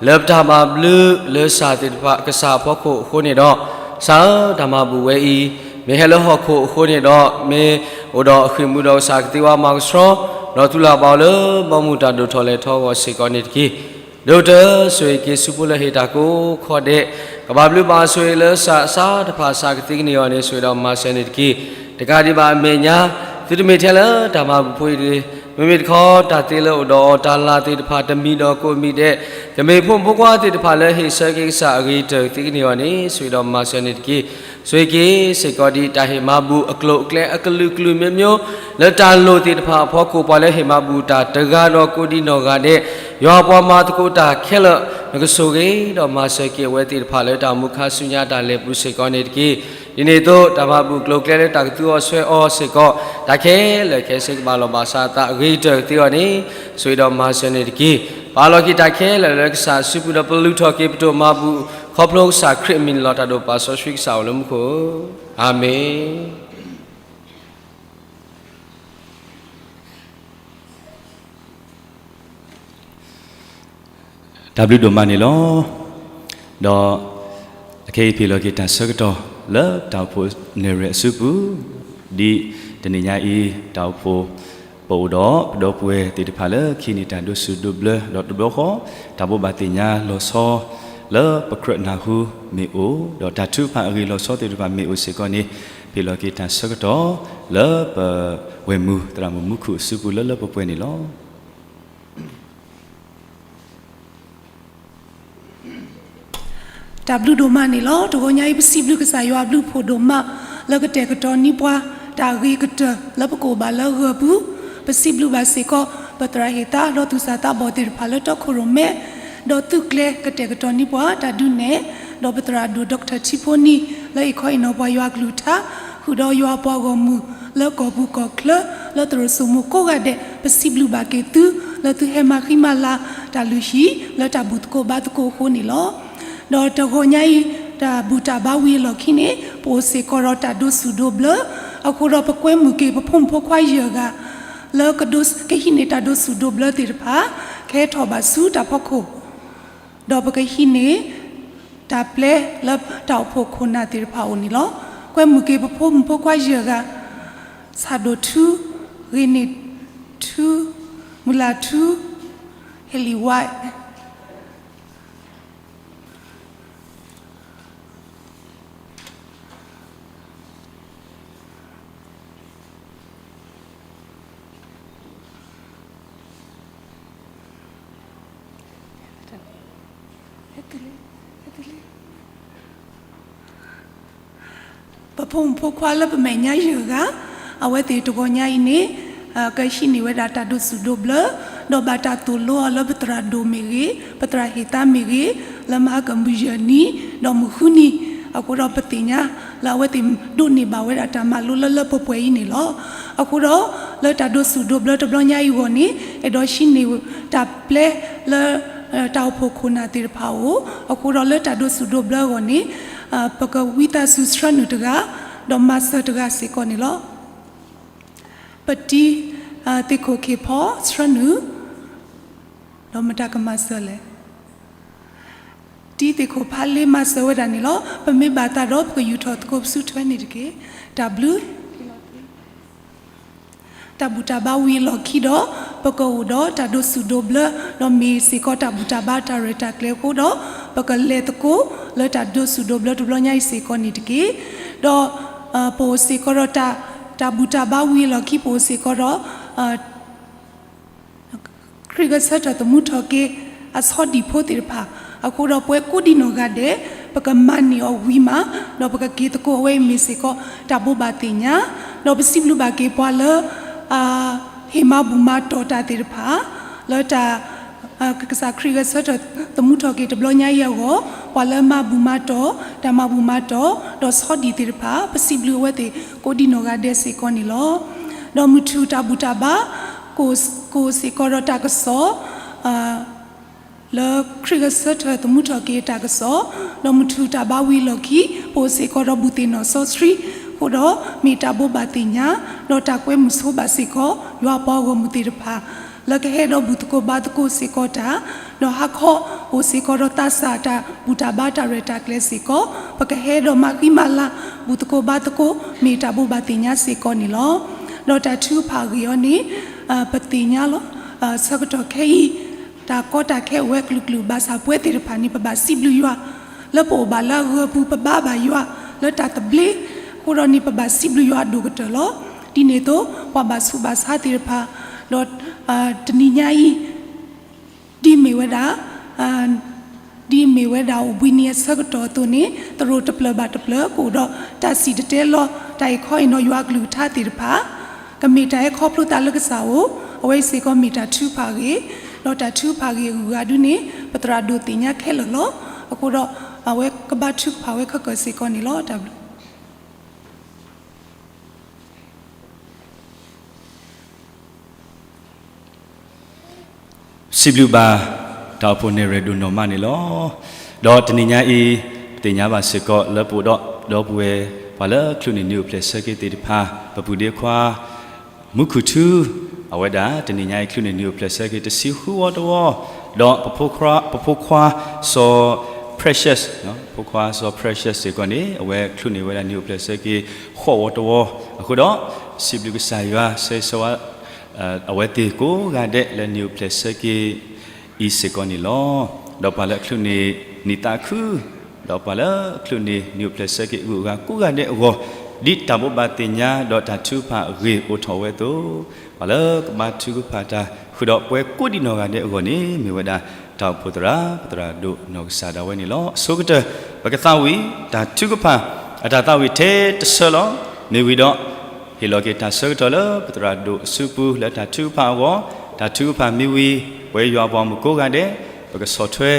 လၢပတၢ်ဘၣ်ဘျုးလၢကစၢ်သ့ၣ်တဖၣ် ကစၢ်အဖီခိၣ်အဃိန့ၣ်ဒီး, ကစၢ်ဧၢ, တၢ်မၤဘူၣ်ဝဲအံၤ မ့ၢ်ဟဲလၢဟီၣ်ခိၣ်အဃိန့ၣ်ဒီး မ့ၢ်အိၣ်ဒီးအဃ့ၢ်မူဒီးကစၢ်ကသ့ဝဲမၤကဆှီ, ဒီးသူၣ်လၢ်ဘၣ်အီၤလၢဘီမုၢ်တၢ်ဒိၣ်ထီၣ်လဲၤထီၣ်အဂီၢ်စ့ၢ်ကီးန့ၣ်တက့ၢ်. ဒိၣ်ကတၢၢ်ဆိၣ်ဂ့ၤက့ၤဆူဖိလၢဟ့ၣ်တၢ်ကိးခီဒဲး, ကဘၣ်ဘျုးဘၣ်ဆိၣ်ဂ့ၤလၢကစၢ်အစၢ်တဖၣ် ကစၢ်ကသ့ကန့ၢ်အီၤန့ၣ် ဆိၣ်ဂ့ၤဒီးမၤစၢၤန့ၣ်တက့ၢ်. တကးဒံးဘၣ်အမဲာ်ညါ သုတမ့ၢ်ထဲလၢတၢ်မၤဘူၣ်ဖိအံၤတဂ့ၤ, မ့မ့ၢ်တခီတၢ်သ့လၢအိၣ်ဒီးအီၤတၢ်လၤသ့ၣ်တဖၣ် တမံၤဒီးကိးမံၤဒဲး, ကမ့ၢ်ဖိမုၣ်ဖိခွါသ့ၣ်တဖၣ်လၢဟ့ၣ်ဆၢက့ၤကစၢ်အဂ့ၤကတၢၢ်ကသ့ကန့ၢ်အီၤန့ၣ် ဆိၣ်ဂ့ၤဒီးမၤစၢၤန့ၣ်တက့ၢ်. ဆိၣ်ဂ့ၤက့ၤစ့ၢ်ကီးဒ်တၢ်ဟ့ၣ်မၤဘူၣ်အကျိၤအကျဲ အကလုာ်ကလုာ်မျိုးမျိုး လၢတၢ်လိၣ်သ့ၣ်တဖၣ်အဖီခိၣ် ပှၤလၢဟ့ၣ်မၤဘူၣ်တၢ်တဂၤဒီးကိးဒံးနီၢ်ဂၤဒဲး, ယွၤပှၤမၤသကိးတၢ်ခဲလၢာ် နကဆိၣ်ဂ့ၤဒီးမၤစၢၤက့ၤအဝဲသ့ၣ်တဖၣ် လၢတၢ်အိၣ်မူခါဆူညါတၢ်လဲၤပူၤစ့ၢ်ကီးန့ၣ်တက့ၢ်. ဒ်န့ၣ်အသိး တၢ်မၤဘူၣ်ကျိၤကျဲလၢတၢ်ကသူအီၤဆွဲအီၤစ့ၢ်ကီး တၢ်ခဲလၢာ်ခဲဆ့ကဘၣ်လီၤဘၣ်စးအသးအဂ့ၤကတၢၢ်ကသ့အီၤန့ၣ် ဆိၣ်ဂ့ၤဒီးမၤစၢၤန့ၣ်တက့ၢ်. ပာ်လီၤက့ၤတၢ်ခဲလၢာ်လၢကစၢ်အစုပူၤဒီးပလုၢ်ထီၣ်က့ၤပဒိၣ်မၤဘူၣ် ခီဖျိကစၢ်ခရံာ်အမံၤန့ၣ်လီၤ. တၢ်ဒိၣ်ပာ်စီဆှံကစၢ်အိၣ်လၢမူခိၣ်ဧၢ, အၤမ့ၣ်. တၢ်ဘျုးဒိၣ်မးန့ၣ်လီၤ. ဒီးအခဲအံၤပဟ့ၣ်လီၤက့ၤတၢ်ဆၢကတီၢ်လၢတၢ်အိၣ်ဖှိၣ်နဲၣ်ရွဲၣ်အစုပူၤ, ဒ်တနံၤညါအံၤ တၢ်အိၣ်ဖှိၣ် ပအိၣ်ဒီးပဒီပုၢ်ဝဲၢ်သ့ၣ်တဖၣ်လၢခံန့ၣ် တၢ်ဒိးစူၣ်ဒိးဘျၢ ဒီးတဘျီဃီ တၢ်ဘိးဘၣ်သ့ၣ်ညါလီၤဆီ လၢပကြၢးနၢ်ဟူမ့ၢ်အိၣ် ဒီးတၢ်ထုကဖၣ်အဂ့ၢ်လီၤဆီသ့ၣ်တဖၣ်မ့ၢ်အိၣ်စ့ၢ်ကီးန့ၣ် ပဟ့ၣ်လီၤက့ၤတၢ်ဆၢကတီၢ်လၢပဝဲၢ်မုၢ်သရၣ်မုၣ်မူခိၣ်အစုပူၤလၢလၢပှဲၤပှဲၤန့ၣ်လီၤ. တၢ်ဘျုးဒိၣ်မးန့ၣ်လီၤ. တဂီၤညါအံၤ ပစံးဘျုးကစၢ်ယွၤအဘျုးအဖှိၣ်ဒိၣ်မး လၢကတဲာ်ကတီၤန့ၢ်ပှၤ တၢ်အဂ့ၤကတၢၢ်လၢပကအိၣ်ဘၣ်လၢအဂၢၢ်ပူၤ, ပစံးဘျုးဘၣ်စ့ၢ်ကီး ပသရၣ်ဟ့ၣ်သါဒီးသူၣ်စၢ်သးဘီၣ်သ့ၣ်တဖၣ်လၢတီခိၣ်ရိၣ်မဲ ဒီးသုးကျဲၤကတဲာ်ကတီၤန့ၢ်ပှၤတၢ်ဒုးနဲၣ်, ဒီးပသရၣ်ဒိၣ် Doctor ထံဖိနံၤ လၢအံးခီအံးနီၤပှၤယွၤအကလုၢ်ကထါ ဃုာ်ဒီးယွၤအပှၤဂီၢ်မုၢ်လၢကီၢ်ပူၤကီၢ်ချၢ လၢသရိာ်စိမိၣ်ကိးဂၤဒဲး ပစံးဘျုးဘၣ်က့ၤသု လၢသုဟဲမၤဃံမၤလၤတၢ်လုၢ်ဟံၣ် လၢတၢ်ဘူၣ်သကိးဘါသကိးအဃိန့ၣ်လီၤ. ဒီးတဂီၤညါအံၤ တၢ်ဘူၣ်တၢ်ဘါဝံၤအလီၢ်ခံန့ၣ် ပအိၣ်စ့ၢ်ကီးဒီးတၢ်ဒိးစူၣ်ဒိးဘျၢ, အဃိဒီးပကွဲမုာ်က့ၤပဖိမုၣ်ဖိခွါယဲၢ်ဂၤ လၢကဒိးကဟံးန့ၢ်တၢ်ဒိးစူၣ်ဒိးဘျၢသ့ၣ်တဖၣ် ကဟဲထီၣ်ဘၣ်ဆူတၢ်ဖီခိၣ် ဒီးပကဟံးန့ၢ် တၢ်ပျဲလၢတၢ်အိၣ်ဖှိၣ်ခိၣ်နၢ်သ့ၣ်တဖၣ်အအိၣ်န့ၣ်လီၤ. ကွဲမုာ်က့ၤပဖိမုၣ်ဖိခွါယဲၢ်ဂၤ, ဆၣ်ဒိၣ်ထူ, ဂ့ၤန့ၢ်ထူ, မုၢ်လၢ်ထူ, ဟ့လံၣ်ဝဲ ပဖိမုၣ်ဖိခွါလၢပမဲာ်ညါယဲၢ်ဂၤ, အဝဲသ့ၣ်တဂီၤညါအံၤန့ၣ် ကဟံးန့ၢ်ဝဲဒၣ်တၢ်ဒိးစူၣ်ဒိးဘျၢ, ဒီးဘၣ်တၢ်သိၣ်လိအီၤလၢပသရၣ်ဒိၣ်မ့ၢ်ဂ့ၤ, ပသရၣ်ဟ့ၣ်သါမ့ၢ်ဂ့ၤ, လၢမဟါကမုၢ်ယဲၢ်နံၤ, ဒီးမုၢ်ဃုနံၤ, အဃိဒီးပသ့ၣ်ညါလၢအဝဲသ့ၣ်ဒိးန့ၢ်ဘၣ်ဝဲဒၣ်တၢ်မၤလိလၢလၢပှဲၤပှဲၤအံၤန့ၣ်လီၤ. အဃိဒီး လၢတၢ်ဒိးစူၣ်ဒိးဘျၢတဘျီညါအံၤအဂီၢ်န့ၣ် အဲၣ်ဒိးဟံးန့ၢ်တၢ်ပျဲလၢ တၢ်အိၣ်ဖှိၣ်ခိၣ်နၢ်သ့ၣ်တဖၣ်အအိၣ်, အဃိဒီးလၢတၢ်ဒိးစူၣ်ဒိးဘျၢအဂီၢ်န့ၣ် ပကဝံသးစူၤဆှၢနုာ်တဂၤ, ဒီးမၤစၢၤတဂၤစ့ၢ်ကီးန့ၣ်လီၤ. ပတံၤသ့ၣ်ခိၣ်ခ့ၣ်ဖီဆှၢနုာ်, ဒီးမတၤကမၤစၢၤလဲၣ်. တံၤသ့ၣ်ခိၣ်ဖးလ့မၤစၢၤဝဲဒၣ်န့ၣ်လီၤ. ပမ့ၢ်ဘၣ်သးဒီး ပကယူာ်ထီၣ်သကိးပစုထွဲန့ၣ်တက့ၢ်. တၢ်ဘျုး တၢ်ဘူၣ်တၢ်ဘါဝံၤအလီၢ်ခံဒီး ပကအိၣ်ဒီးတၢ်ဒိးစူၣ်ဒိးဘျၢ, ဒီးမ့ၢ်စ့ၢ်ကီးတၢ်ဘူၣ်တၢ်ဘါတၢ်ရဲၣ်တၢ်ကျဲၤအဃိဒီး ပကလဲၤသကိးလၢတၢ်ဒိးစူၣ်ဒိးဘျၢတဘျီညါအံၤစ့ၢ်ကီးန့ၣ်တက့ၢ်. ဒီး ပအိၣ်စ့ၢ်ကီးဒီး တၢ်ဘူၣ်တၢ်ဘါဝံၤအလီၢ်ခံ ပအိၣ်စ့ၢ်ကီးဒီး ခရံာ်ကဆၢထၢၣ်သမူထီၣ်က့ၤ အဆီဒံၣ်ဖိသ့ၣ်တဖၣ်, အဃိဒီးပဝဲကိးဒံနီၢ်ဂၤဒဲး ပကမၤန့ၢ်အီၤဝံၤမး, ဒီးပကက့ၤသကိးအဝဲအံၤမ့ၢ်စ့ၢ်ကီးတၢ်ဘိးဘၣ်သ့ၣ်ညါ, ဒီးပစံးဘျုးဘၣ်က့ၤပှၤလၢ ဟ့ၣ်မၤဘူၣ်မၤတီၢ်တၢ်သ့ၣ်တဖၣ်, လၢတၢ် ကစၢ်ခရံာ်ဂဲၤဆၢထၢၣ်သမူထီၣ်က့ၤတဘျီညါအံၤအဂီၢ်, ပှၤလၢမၤဘူၣ်မၤတီၢ်, တၢ်မၤဘူၣ်မၤတီၢ်, ဒီးဆီဒံၣ်သ့ၣ်တဖၣ်, ပစံးဘျုးအဝဲသ့ၣ်ကိးဒံနီၢ်ဂၤဒဲးစ့ၢ်ကီးန့ၣ်လီၤ. ဒီးမုၢ်ထူၣ်တၢ်ဘူၣ်တၢ်ဘါ ကအိၣ်စ့ၢ်ကီးဒီးတၢ်ကစီၣ် လၢခရံာ်ဂဲၤဆၢထၢၣ်သမူထီၣ်က့ၤတၢ်ကစီၣ်, ဒီးမုၢ်ထူၣ်တၢ်ဘါဝံၤအလီၢ်ခံ ပအိၣ်စ့ၢ်ကီးဒီးဘူၣ်သ့ၣ်နီၣ်စီဆှံ, အဃိဒီးမ့ၢ်တၢ်ဘိးဘၣ်သ့ၣ်ညါ, ဒီးတၢ်ကွဲမုာ်ဆိဘၣ်စ့ၢ်ကီး ယွၤအပှၤဂီၢ်မုၢ်သ့ၣ်တဖၣ်, လၢကဟဲဒီးဘူၣ်သကိးဘါသကိးစ့ၢ်ကီးတၢ်, ဒီးဟါခီအိၣ်စ့ၢ်ကီးဒီးသးစၢ်တၢ်ဘူၣ်တၢ်ဘါတၢ်ရဲၣ်တၢ်ကျဲၤစ့ၢ်ကီး, ပကဟဲဒီးမၤဃံမၤလၤ ဘူၣ်သကိးဘါသကိး မ့ၢ်တၢ်ဘိးဘၣ်သ့ၣ်ညါစ့ၢ်ကီးန့ၣ်လီၤ. ဒီးတၢ်ထုကဖၣ်အဂ့ၢ်အီၤန့ၣ် ပသ့ၣ်ညါလီၤ. ဆၢကတီၢ်ခဲအံၤ တၢ်ကီတၢ်ခဲအိၣ်ဝဲကလုာ်ကလုာ် ဘၣ်ဆၣ်ပဝဲသ့ၣ်တဖၣ်န့ၣ် ပဘၣ်စံးဘျုးယွၤ လၢပအိၣ်ဘၣ်လၢအဂၢၤပူၤ ပဘါဘၣ်ယွၤလၢတၢ်သဘျ့, အဃိဒီးန့ၣ် ပဘၣ်စံးဘျုးယွၤအဒိၣ်ကတၢၢ်လီၤ. ဒ်န့ၣ်အသိး ပှၤဘၣ်ဆူးဘၣ်ဆါသ့ၣ်တဖၣ်, ဒီး တနံၤညါအံၤ ဒ်မ့ၢ်ဝဲဒၣ် ဒ်မ့ၢ်ဝဲဒၣ်အိၣ်ဘှံးနံၤအဆၢကတီၢ်အသိးန့ၣ် သရိာ်တဖျၢၣ်ဘၣ်တဖျၢၣ် ကအိၣ်ဒီးတၢ်စံၣ်တဲၤတဲလီၤ တၢ်အံၤခီအံၤဒီးယွၤအကလုၢ်ကထါသ့ၣ်တဖၣ်, ကမ့ၢ်တၢ်ဟဲခီဖျိသးလၢကစၢ်အအိၣ်, အဝဲအံၤစ့ၢ်ကီးမ့ၢ်တၢ်ထုကဖၣ်အဂ့ၢ်, ဒီးတၢ်ထုကဖၣ်အဂ့ၢ်အဂုၤအဂၤဒုန့ၣ် ပသရၣ်ဒိၣ်သ့ၣ်ညါခဲလၢာ်လီၤ. အဃိဒီး အဝဲကဘါထုကဖၣ်ဝဲခဲကၢၢ်စ့ၢ်ကီးန့ၣ်လီၤ. တၢ်ဘျုး စံးဘျုးဘၣ် တၢ်အိၣ်ဖှိၣ်နဲၣ်ရွဲၣ်ဒိၣ်နီၢ်မးန့ၣ်လီၤ. ဒီးတနံၤညါအံၤ ပသ့ၣ်ညါဘၣ်စ့ၢ်ကီးလၢပအိၣ်ဒီး ဒီပုၢ်ဝဲၢ် ပှၤလၢချုးန့ၢ်နံၣ်အိၣ်ဖျဲၣ်ဆၢက့ၤသ့ၣ်တဖၣ် ပပုၢ်ဒ့ခွါ မူခိၣ်ထူ အဝဲဒၣ်တနံၤညါအံၤ ချုးန့ၢ်နံၣ်အိၣ်ဖျဲၣ်ဆၢက့ၤတဆံဃုဝီတဝီ, ဒီးပဖိခွါ ပဖိခွါစီၤ Precious, ဖိခွါစီၤ Precious စ့ၢ်ကီးန့ၣ် အဝဲချုးန့ၢ်ဝဲဒၣ်နံၣ်အိၣ်ဖျဲၣ်ဆၢက့ၤဃိးဝီတဝီ, အဃိဒီး စံးဘျုးကစၢ်ယွၤ ဆၢဂ့ၤဆၢဝါ အဝဲသ့ၣ်ကိးဂၤဒဲးလၢနံၣ်အိၣ်ဖျဲၣ်ဆၢက့ၤအံၤစ့ၢ်ကီးန့ၣ်လီၤ. ဒီးပှၤလၢအချုးန့ၢ်နံၣ်သးခု, ဒီးပှၤလၢအချုးန့ၢ်နံၣ်အိၣ်ဖျဲၣ်ဆၢက့ၤအဂုၤအဂၤကိးဂၤဒဲးအဂီၢ်, ဒ်တၢ်ဘိးဘၣ်သ့ၣ်ညါဒီးတၢ်ထုကဖၣ်အဂ့ၢ်အိၣ်ထီၣ်ဝဲအသိး, ပှၤလၢကဘါထုကဖၣ်တၢ်ဃုာ်ဒီးပဝဲကိးဒံနီၢ်ဂၤဒဲးအဂီၢ်န့ၣ် မ့ၢ်ဝဲဒၣ်တၢ်အိၣ်ဖှိၣ်သရၣ် ပသရၣ်ဒိၣ်နီၢ်ကစၢ်ဒၣ်ဝဲန့ၣ်လီၤ. အဆိကတၢၢ် ပကသးဝံၣ်တၢ်ထုကဖၣ် အတၢ်သးဝံၣ်ထဲတဆၢလီၤ. မ့ၢ်ဝံၤဒီး ဟ့ၣ်လီၤက့ၤတၢ်ဆၢကတီၢ်လၢပသရၣ်ဒိၣ်အစုပူၤလၢတၢ်ထုကဖၣ်အဂီၢ်, တၢ်ထုကဖၣ်မ့ၢ်ဝံၤ ပဝဲယွၤအပှၤမုၣ်ကိးဂၤဒဲး ပကဆီၣ်ထွဲ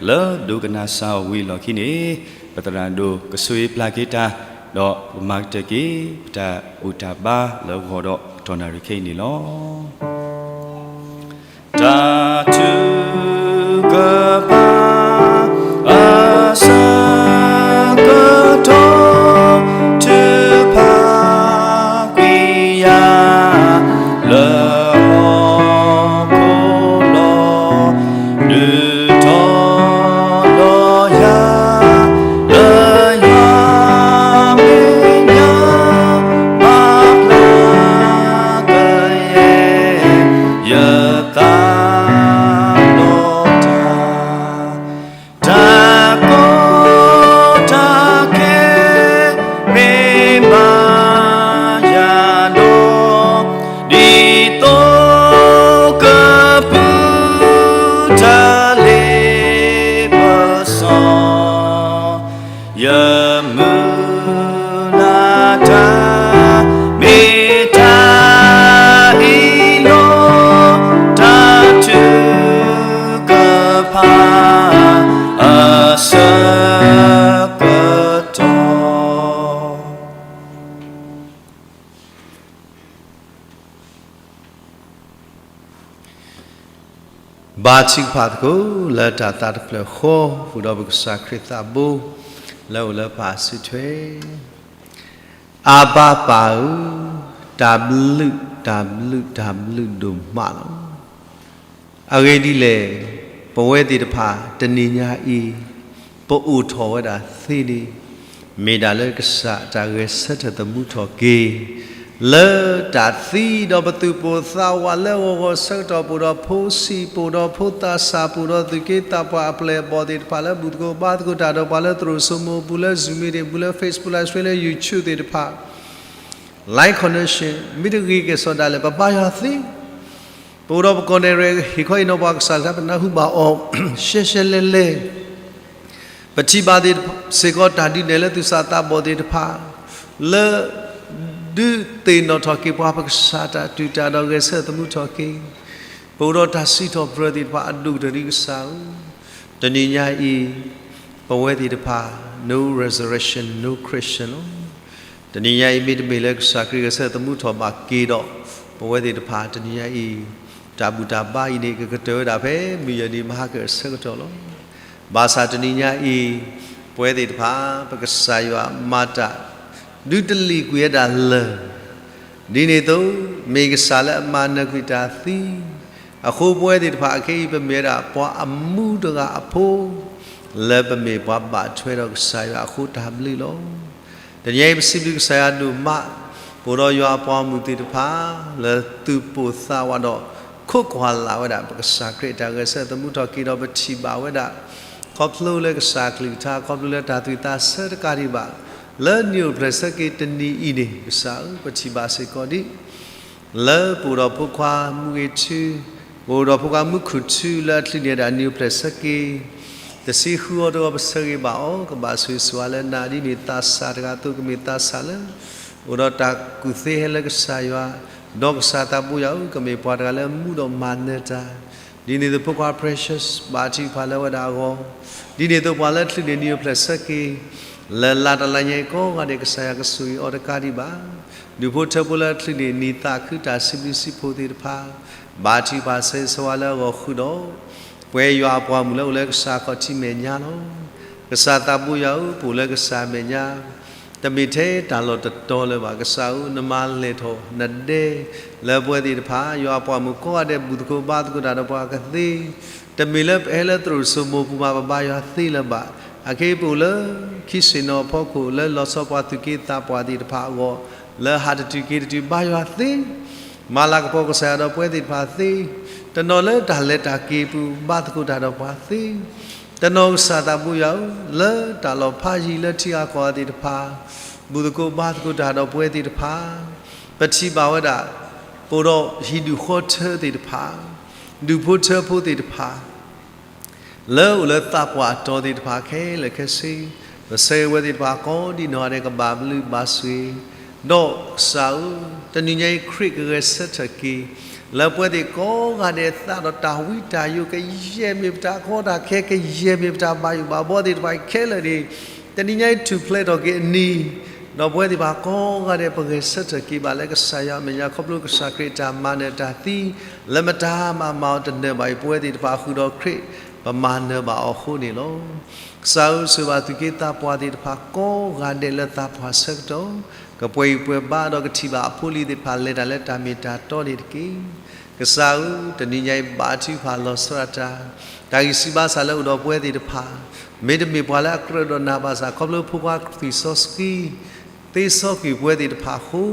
လၢဒိကနၣ်စၢ်အီၤဝံၤအလီၢ်ခံန့ၣ်, ပသရၣ်ဒိၣ်ကဆိၣ်ဂ့ၤပျၢ်က့ၤတၢ်, ဒီးကမၤကတၢၢ်က့ၤ ပတၢ်ဘူၣ်တၢ်ဘါလၢဂီၤဒီးတီၢ်နၣ်ရံၣ်ခဲအံၤန့ၣ်လီၤ. တၢ်ထုကဖၣ် အဆၢကတီၢ် ထုကဖၣ်ကွံာ်ယၤ လၢဟီၣ်ခိၣ်လီၤ, ဒုးတီၤလီၤယၤ လၢယွၤမဲာ်ညါ ပာ်ဖျါကယဲၢ် ယသးဒီးတၢ်, တၢ်ကီတၢ်ခဲ မ့ၢ်ဘၣ်ယၤဒီး ဒ်သိးကပုၢ်တၢ်လ့ပစီ ယမုၢ်လၢ်တၢ် မ့ၢ်တၢ်အံၤလီၤ, တၢ်ထုကဖၣ် အဆၢကတီၢ် ဘါထုကဖၣ်သကိး လၢတၢ်သးတဖျၢၣ်ဃီ ဃုာ်ဒီးပကစၢ်ခရံာ်သးဘိ လၢအိၣ်လၢပၢ်အစုထွဲ, အၤဘၣ်ပၢ်ဧၢ, တၢ်ဘျုး တၢ်ဘျုး တၢ်ဘျုးဒိၣ်မးလီၤ. အဂ့ၢ်ဒ်လဲၣ်, ပဝဲသ့ၣ်တဖၣ် တနံၤညါအံၤ ပအိၣ်ထီၣ်ဝဲဒၣ်သ့န့ၣ် မ့ၢ်ဒၣ်လၢကစၢ်တၢ်ဂဲၤဆၢထၢၣ်သမူထီၣ်က့ၤ လၢတၢ်သံဒီးပသူၣ်ပိၢ်သးဝးလၢဂီၤဂီၤဆၢကတီၢ် ပအိၣ်ဒီးဖိဆံး ပအိၣ်ဒီးဖိသးစၢ် ပအိၣ်ဒီးသူၣ်က့သးပှၢ်အပျဲၢ်အဘီၣ်သ့ၣ်တဖၣ် လၢဘူၣ်သကိးဘါသကိးတၢ်ဒီးပှၤလၢသရိာ်စိမိၤပူၤ လၢ Zoom meeting ပူၤ လၢ Facebook Live Stream လၢ YouTube သ့ၣ်တဖၣ် like connection မ့ၢ်တဂ့ၤကဲၣ်ဆိးဒၣ်လဲာ် ပဘါယွၤသ့ ပအိၣ်ဒီးပကီၢ်နဲၣ်ရဲၣ် ဟ့ၣ်ခီအံၤနီၢ်ပှၤကစၢ်လၢပနၢ်ဟူဘၣ်အီၤ ရှဲရှဲလဲၣ်လဲၣ် ပထံၣ်ဘၣ်သ့ၣ်စ့ၢ်ကီးတၢ်ဒုးနဲၣ်လၢသူၣ်စၢ်သးဘီၣ်သ့ၣ်တဖၣ် လၢဒုးသ့ၣ်နီၣ်ထီၣ်က့ၤပှၤပကစၢ်တၢ်တူၢ်တၢ်ဒီးဂဲၤဆၢထၢၣ်သမူထီၣ်က့ၤ ပအိၣ်ဒီးတၢ်စံးထီၣ်ပတြၢၤသ့ၣ်တဖၣ်အဒိၣ်ကတၢၢ်ဒ်ကစၢ်ဧၢ, တနံၤညါအံၤ ပဝဲသ့ၣ်တဖၣ် no resurrection, no Christian လီၤ. တနံၤညါအံၤမ့တမ့ၢ်လၢကစၢ်ခရံာ်ဂဲၤဆၢထၢၣ်သမူထီၣ်ဘၣ်က့ၤဒီး ပဝဲသ့ၣ်တဖၣ်တနံၤညါအံၤ တၢ်ဘူၣ်တၢ်ဘါအံၤန့ၣ် ကကတၢၢ်ဝဲဒၣ်ဖဲမုၢ်ယဲၢ်နံၤမဟါကဆၢကတီၢ်လီၤ. ဘၣ်ဆၣ်တနံၤညါအံၤ ပဝဲသ့ၣ်တဖၣ် ပကစၢ်ယွၤမၤတၢ် ဒုးတလံာ်ကွံာ်ဝဲဒၣ်လၢၢ် ဒ်န့ၣ်အသိး မ့ၢ်ကစၢ်လၢအမၤနၢၤကွံာ်တၢ်သံ အဃိပဝဲသ့ၣ်တဖၣ်အခဲအံၤ ပမ့ၢ်ဝဲဒၣ်ပှၤအမူတဂၤအဖိ လၢပမ့ၢ်ပှၤဘၣ်ထွဲဒီးကစၢ်ယွၤအဃိတၢ်ဘျုးလီၤ. တနံၤအံၤပစံးဘျုးကစၢ်ယွၤဒိၣ်မး ပအိၣ်ဒီးယွၤအပှၤဂီၢ်မုၢ်သ့ၣ်တဖၣ် လၢသုးပိာ်သးဝးဒီး ခိးကွၢ်လၢ်ဝဲဒၣ် ပကစၢ်ခရံာ်အတၢ်ဂဲၤဆၢထၢၣ်သမူထီၣ်က့ၤဒီးပထံၣ်ဘၣ်ဝဲဒၣ် ခီဖျိလၢကစၢ်အကလုၢ်ကထါ ခီဖျိလၢတၢ်သူၣ်ဝံၣ်သးဆၢတကးဒံးဘၣ် လၢနံၣ်အိၣ်ဖျဲၣ်ဆၢက့ၤတနံၤအံၤန့ၣ် ကစၢ်ဧၢ ပထံၣ်ဘၣ်စ့ၢ်ကီးဒ် လၢပအိၣ်ဒီးဖိခွါမူဂ့ၤထူ, ပအိၣ်ဒီးဖိခွါမူခိၣ်ထူလၢအချုးန့ၢ်ဝဲဒၣ်နံၣ်အိၣ်ဖျဲၣ်ဆၢက့ၤ တဆံဃုအီၤတဂီၢ် ပဆၢဂ့ၤဘၣ်အီၤ ကဘၣ်ဆိၣ်ဂ့ၤဆိၣ်ဝါလၢနၤ ဒ်မ့ၢ်သးစၢ်တဂၤအသိး ကမ့ၢ်သးစၢ်လၢ အိၣ်ဒီးတၢ်ကူၣ်သ့ဟဲလၢကစၢ်ယွၤ, ဒီးကစၢ်သးဘိယွၤဧၢ ကမ့ၢ်ပှၤတဂၤလၢမူဒီးမၤနၢၤတၢ် ဒ်န့ၣ်အသိးဖိခွါ Precious ဘါထုကဖၣ်လၢဝဲဒၣ်အဂီၢ်, ဒ်န့ၣ်အသိးပှၤလၢအချုးန့ၢ်နံၣ်အိၣ်ဖျဲၣ်ဆၢက့ၤ လၢလါတလါညါအံၤကိးဂၤဒဲး ကစၢ်ယွၤကဆိၣ်ဂ့ၤအီၤတကးဒံးဘၣ်, ဒူၣ်ဖိထၢဖိလၢအချုးန့ၢ်နံၣ်သးခုတၢ်စံးဘျုးစံးဖှိၣ်သ့ၣ်တဖၣ်, ဘါထုကဖၣ်ဆၢဂ့ၤဆၢဝါလၢအဂီၢ်ဃုာ်ဒီး ပဝဲယွၤအပှၤဂီၢ်မုၢ်လၢအိၣ်လၢကစၢ်ခီၣ်ထံးမဲာ်ညါလီၤ. ကစၢ်သးဘိယွၤဧၢ ပအိၣ်လၢကစၢ်အမဲာ်ညါ တမ့ၢ်ထဲတၢ်လီၢ်တတီၤလၢၤဘၣ်. ကစၢ်ဧၢ နမၤလဲၢ်ထီၣ်နဒဲ လၢပဝဲသ့ၣ်တဖၣ် ယွၤအပှၤဂီၢ်မုၢ်ကိးဂၤဒဲး ဘူၣ်သကိးဘါသကိးတၢ်ဒီးပှၤကသ့, တမ့ၢ်လၢပဟဲလၢသရိာ်စိမိၤပူၤမး ပဘါယွၤသ့လၢၤဘၣ်. အခဲအံၤပအိၣ်လၢခံဆ့ၣ်နီၤအဖီခိၣ် လၢလီၤဆီပှၤသူၣ်က့သးပှၢ်သ့ၣ်တဖၣ်အဂီၢ် လၢဟးတတုၤက့ၤတတုၤ ဘါယွၤသ့, မၤလၤကပီၤကစၢ်ယွၤဒီးပဝဲသ့ၣ်တဖၣ်သ့, တနီၤလၢတၢ်လဲၤတၢ်က့ၤပူၤ ဘါသကိးတၢ်ဒီးပှၤသ့, တနီၤကစၢ်သးဘိယွၤဧၢ လၢတၢ်လီၢ်ဖးယံၤလၢထံဂၤကီၢ်ဂၤသ့ၣ်တဖၣ် ဘူၣ်သကိးဘါသကိးတၢ်ဒီးပဝဲသ့ၣ်တဖၣ်, ပထံၣ်ဘၣ်ဝဲဒၣ် ပအိၣ်ဒီးဟံၣ်ဒူၣ်ဃီထၢသ့ၣ်တဖၣ်, ဒူၣ်ဖိထၢဖိသ့ၣ်တဖၣ် လၢအိၣ်လၢသးပှၢ်အတီၤသ့ၣ်တဖၣ်ခဲလၢာ်ခဲဆ့, ပဆၢဂ့ၤဝဲသ့ၣ်တဖၣ်ကိးဒံနီၢ်ဂၤဒဲး ကဘၣ်ဘျုးဘၣ်ဆိၣ်ဂ့ၤ, ဒီးကစၢ်ဧၢ, တနံၤညါအံၤခရံာ်ကဂဲၤဆၢထၢၣ်က့ၤ လၢပဝဲသ့ၣ်ကိးဂၤဒဲးသးဒီးတၢ်ဝံတၢ်ယိး ကယဲၢ်မ့ၢ်ပတၢ်ကီတၢ်ခဲ ကယဲၢ်မ့ၢ်ပတၢ်ဘၣ်ယိၣ်ဘၣ်ဘှီသ့ၣ်တဖၣ်ခဲလၢာ်န့ၣ်, တနံၤညါအံၤထူၣ်ဖျဲးထီၣ်က့ၤအနံၤ, ဒီးပဝဲသ့ၣ်တဖၣ်ကိးဂၤဒဲး ပဂဲၤဆၢထၢၣ်က့ၤဘၣ်လၢကစၢ်ယွၤအမဲာ်ညါ ခီဖျိကစၢ်ခရံာ်အတၢ်မၤနၢၤတၢ်သံ လၢမတၤမၤမၤအီၤတနၢၤဘၣ်အံၤ ပဝဲသ့ၣ်တဖၣ်ဃုာ်ဒီးခရံာ် ပမၤနၢၤဘၣ်အီၤအဃိန့ၣ်လီၤ. ကစၢ်ဧၢ, ဆိၣ်ဂ့ၤဘၣ်သူၣ်က့သးပှၢ်သ့ၣ်တဖၣ်ကိးဂၤဒဲးလၢသးပှၢ်ဆၢကတီၢ်, ကပှဲၤဂံၢ်ပှဲၤဘါဒီးကထံၣ်ဘၣ်အဖိအလံၤသ့ၣ်တဖၣ်လဲၤတၢ်လၢတၢ်မ့ၢ်တၢ်တီန့ၣ်တက့ၢ်. ကစၢ်ဧၢ, တနံၤညါအံၤဘါထုကဖၣ်လီၤဆီဒၣ်တၢ်, တၢ်ဂံၢ်စၢ်ဘါစၢ်လၢအိၣ်ဒီးပဝဲသ့ၣ်တဖၣ်, မ့တမ့ၢ်ပှၤလၢအကြၢးဒီးနၤဘၣ်ဆၣ် ခီဖျိဖိခွါသွံၣ်စီဆှံ သ့စီကွံာ်ပဝဲသ့ၣ်တဖၣ်အဃိ,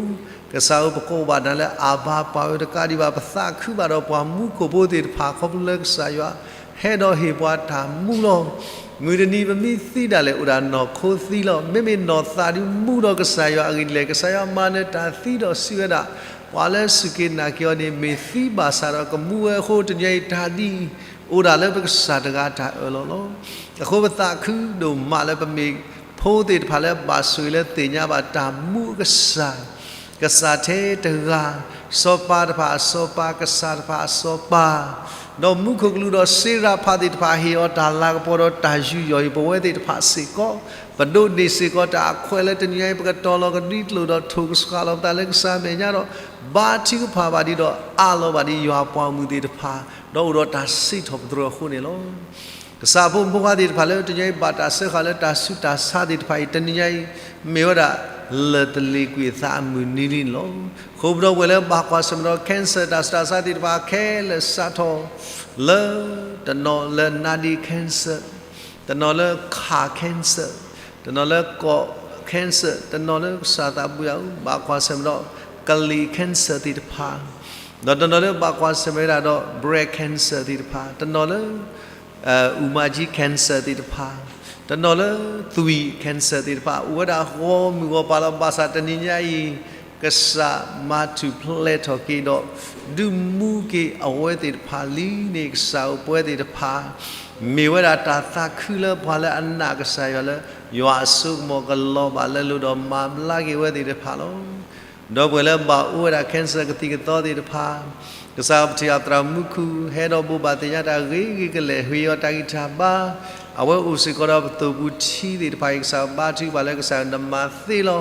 ကစၢ်ဧၢ, ပကိးဘၣ်နၤလၢအဘၤပှၤဧၢတကးဒံးဘၣ်, ပသးခုဘၣ်ဒီးပှၤမူခိၣ်ဖိသ့ၣ်တဖၣ် ခီဖျိလၢကစၢ်ယွၤ ဟဲဒီးဟ့ၣ်ပှၤတၢ်မူလီၤ. မုၢ်တနံၤပမ့ၢ်သံဒၣ်လဲာ် အိၣ်ဒၣ်နီၢ်ခိသံလီၤ. မ့မ့ၢ်နီၢ်သးဒုးမူဒီးကစၢ်ယွၤအဂ့ၢ်ဒ်လဲၣ်, ကစၢ်ယွၤမၤနၢၤတၢ်သံဒီးစံးဝဲဒၣ်, ပှၤလၢစူၢ်က့ၤနာ်က့ၤအီၤန့ၣ် မ့ၢ်သံဘၣ်ဆၣ်ဒီးကမူဝဲအဃိ, တနံၤညါအံၤတၢ်ဒ်အံၤ အိၣ်ဒၣ်လၢပကစၢ်တဂၤတၢ်အၢၣ်လီၤလီၤ. အဃိပသးခုဒိၣ်မးလၢပမ့ၢ်ဖိသ့ၣ်တဖၣ်လၢဘၣ်ဆိၣ်ဂ့ၤလၢသ့ၣ်ညါဘၣ်တၢ်မူအကစၢ်, ကစၢ်ထဲတဂၤ, စီၤပၤတဖၣ်အစီၤပၤ, ကစၢ်တဖၣ်အစီၤပၤ, ဒီးမူခိၣ်ကလူးဒီးစ့ရၤဖးသ့ၣ်တဖၣ် ဟ့ၣ်အီၤတၢ်လၤကပီၤဒီးတၢ်ယူးယီၣ်အံၤ ပဝဲသ့ၣ်တဖၣ်စ့ၢ်ကီး, ပဒိးန့ၢ်စ့ၢ်ကီးတၢ်အခွဲးလၢတနံၤညါအံၤ ပကတီၤလီၤကဒံကျိာ်ဒီးထိၣ်ကဆှီလီၤပသးလၢကစၢ်အမဲာ်ညါဒီး ဘါထုကဖၣ်ဘၣ်ဒံးဒီး အးလီၤဘၣ်ဒံးယွၤပှၤဂီၢ်မုၢ်သ့ၣ်တဖၣ်, ဒီးအိၣ်ဒီးတၢ်စံးထီၣ်ပတြၢၤအဃိန့ၣ်လီၤ. ကစၢ်အဖိမုၣ်ဖိခွါသ့ၣ်တဖၣ်လၢတနံၤညါအံၤ ဘၣ်တၢ်စၢဃာ်လၢတၢ်ဆူးတၢ်ဆါသ့ၣ်တဖၣ်အံၤ တနံၤညါအံၤ မ့ၢ်ဝဲဒၣ်လၢာ်တလ့ၤကွံာ်အသးအမုၢ်နံၤလံန့ၣ်လီၤ. ဃိာ်ပဒီပုၢ်ဝဲၢ်လၢဘၣ်ကွၢ်ဆၢၣ်မဲာ်ဒီး cancer တၢ်ဆူးတၢ်ဆါသ့ၣ်တဖၣ်ခဲလၢာ်စးထီၣ် လၢ တနီၤလၢ နာဒံ cancer, တနီၤလၢ ခး cancer, တနီၤလၢ ကီး cancer, တနီၤလၢကစၢ်သးဘိယွၤဧၢ ဘၣ်ကွၢ်ဆၢၣ်မဲာ်ဒီး ကလံၤ cancer သ့ၣ်တဖၣ်, ဒီးတနီၤလၢဘၣ်ကွၢ်ဆၢၣ်မဲာ်ဝဲဒၣ်ဒီး breast cancer သ့ၣ်တဖၣ်, တနီၤလၢ အူမၤကၠံ cancer သ့ၣ်တဖၣ်, တနီၤလၢသွံၣ် cancer သ့ၣ်တဖၣ် အိၣ်ဝဲဒၣ်ဂီၢ်မုၢ်ဂီၢ်ပၤလီၤ. ဘၣ်ဆၣ်တနံၤညါအံၤ ကစၢ်မၤထူၣ်ဖျဲးထီၣ်က့ၤဒီး ဒုးမူက့ၤအဝဲသ့ၣ်တဖၣ်လံန့ၣ် ကစၢ်ဧၢ ပဝဲသ့ၣ်တဖၣ် မ့ၢ်ဝဲဒၣ်တၢ်သးခုလၢပှၤလၢအနာ်ကစၢ်ယွၤလၢ ယွၤအစိကမီၤကလီၤဘၣ်လၢအလိၤဒီးမၤဘျါက့ၤဝဲသ့ၣ်တဖၣ်လီၤ. ဒီပုၢ်ဝဲၢ်လၢဘၣ်အိၣ်ဝဲဒၣ် cancer ကသံၣ်ကသီသ့ၣ်တဖၣ်, ကစၢ်ပထံၣ်အသရၣ်မူခိၣ် ဟဲဒီးဘိးဘၣ်သ့ၣ်ညါတၢ်ဂ့ၤဂ့ၤကလဲာ် ဟ့ၣ်အီၤတၢ်ဂံၢ်တၢ်ဘါ, အဝဲအိၣ်စ့ၢ်ကီးဒီးပသိၣ်ပူၤထံသ့ၣ်တဖၣ်အံၤ ကစၢ်ဘါထုကဖၣ်လၢကစၢ်နမၤသ့လီၤ.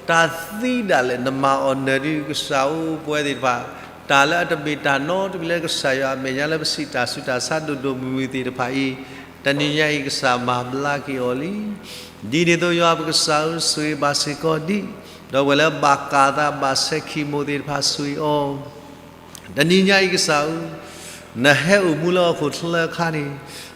တၢ်သံဒၣ်လဲာ်နမၤအီၤနၢၤဒုး ကစၢ်အိၣ်ပဝဲသ့ၣ်တဖၣ်, တၢ်လၢအတမ့ၢ်တၢ်နီတမံၤလၢကစၢ်ယွၤအမဲာ်ညါလၢပစံးတၢ်ဆူးတၢ်ဆါဒိၣ်ဒိၣ်မုၢ်မုၢ်သ့ၣ်တဖၣ်အံၤ, တနံၤညါအံၤကစၢ်မၤဘျါက့ၤအီၤလံ. ဒ်န့ၣ်အသိးယွၤပကစၢ်ဧၢ ဆိၣ်ဂ့ၤဘၣ်စ့ၢ်ကီးဒံး, ဒီပုၢ်ဝဲၢ်လၢဘၣ်ကးသးဘၣ်ဆဲးခံမိၣ်သ့ၣ်တဖၣ်ဆိၣ်ဂ့ၤအီၤ တနံၤညါအံၤကစၢ်ဧၢ, နဟဲအိၣ်မူလၢဟီၣ်ခိၣ်ချၢအခါန့ၣ်,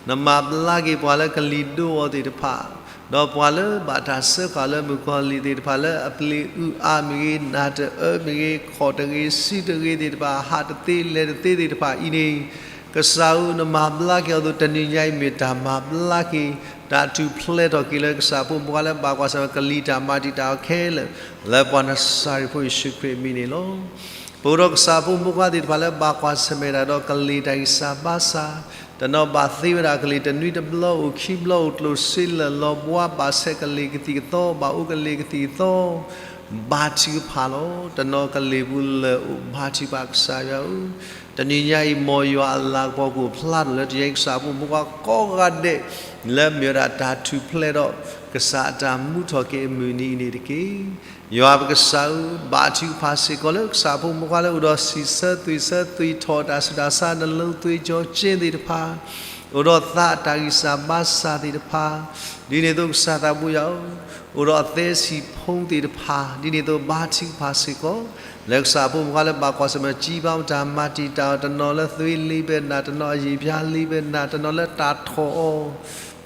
နမၤဘျါက့ၤပှၤလၢကလံၤဒိအီၤသ့ၣ်တဖၣ်, ဒီးပှၤလၢဘၣ်တၢ်စၢဃာ်လၢမုၣ်ကီၤလံၢ်သ့ၣ်တဖၣ်လၢအပျ့ၤအုၣ်အါမ့ၢ်ဂ့ၤ, နၢ်တအၢမ့ၢ်ဂ့ၤ, ခိၣ်တဂ့ၤ, စုတဂ့ၤသ့ၣ်တဖၣ်, ဟးတသ့လဲၤတသ့သ့ၣ်တဖၣ်အံၤန့ၣ်, ကစၢ်ဧၢ, နမၤဘျါက့ၤအီၤအသိး တနံၤညါအံၤမ့ၢ်တၢ်မၤဘျါက့ၤ, တၢ်ထူၣ်ဖျဲးထီၣ်က့ၤလၢကစၢ်ဖိမုၣ်ဖိခွါလၢဘၣ်ကွၢ်ဆၢၣ်မဲာ်ကလံၤတၢ်မၤတံာ်တာ်အီၤခဲလၢာ်, လၢပှၤနစၤရ့းဖိယ့ၣ်ၡူးခရံာ်အမံၤန့ၣ်လီၤ. ပအိၣ်ဒီးကစၢ်ဖိမုၣ်ဖိခွါသ့ၣ်တဖၣ်လၢဘၣ်ကွၢ်ဆၢၣ်မဲာ်တၢ်ဒီးကလံၤတၢ်ဂံၢ်စၢ်ဘါစၢ်, တနီၤဘၣ်သ့ဝဲဒၣ်ကလံၤတနွံတဘျီအိၣ်ခံဘျီအိၣ်ကျိၣ်စ့လၢာ်လီၤဘှါ ဘၣ်ဆဲးကလံၤကသံၣ်ကသီ ဘၣ်အိၣ်ကလံၤကသံၣ်ကသီ ဘါထုကဖၣ်လီၤ. တနီၤကလံၤပူၤလၢာ်အိၣ်ဘါထုကဖၣ်ကစၢ်ယွၤဧၢ, တနံၤညါအံၤ မ်ယွၤအလၤကပီၤကအိၣ်ဖျါထီၣ်လၢတနံၤညါအံၤကစၢ်ဖိမုၣ်ဖိခွါကိးဂၤဒဲး လၢမ့ၢ်ဝဲဒၣ်တၢ်ထူၣ်ဖျဲးဒီး ကစၢ်အတၢ်မူထီၣ်က့ၤအမုၢ်နံၤအံၤန့ၣ်တက့ၢ်. ယွၤပကစၢ်ဧၢ, ဘါထုကဖၣ်စ့ၢ်ကီးလၢကစၢ်ဖိမုၣ်ဖိခွါလၢအိၣ်ဒီးစံးဆၢသွံၣ်ဆၢသွံၣ်ထီၣ်တၢ်ဆူးတၢ်ဆါ နလိၤသွံၣ်ကၠီကၠ့သ့ၣ်တဖၣ်, အိၣ်ဒီးသးအတၢ်ဂံၢ်စၢ်ဘါစၢ်သ့ၣ်တဖၣ်, ဒ်န့ၣ်အသိးကစၢ်သးဘိယွၤဧၢ, အိၣ်ဒီးအသဲဆံၣ်ဖိသ့ၣ်တဖၣ်, ဒ်န့ၣ်အသိးဘါထုကဖၣ်စ့ၢ်ကီး လၢကစၢ်ဖိမုၣ်ဖိခွါလၢဘၣ်ကွၢ်ဆၢၣ်မဲာ် ကၠံဘါမတၢ်မၤတံာ်တာ်အီၤ, တနီၤလၢသွေးလံဘဲနၤ, တနီၤအရေပြားလံဘဲနၤ, တနီၤလၢတၢ်ထီၣ်အီၤ,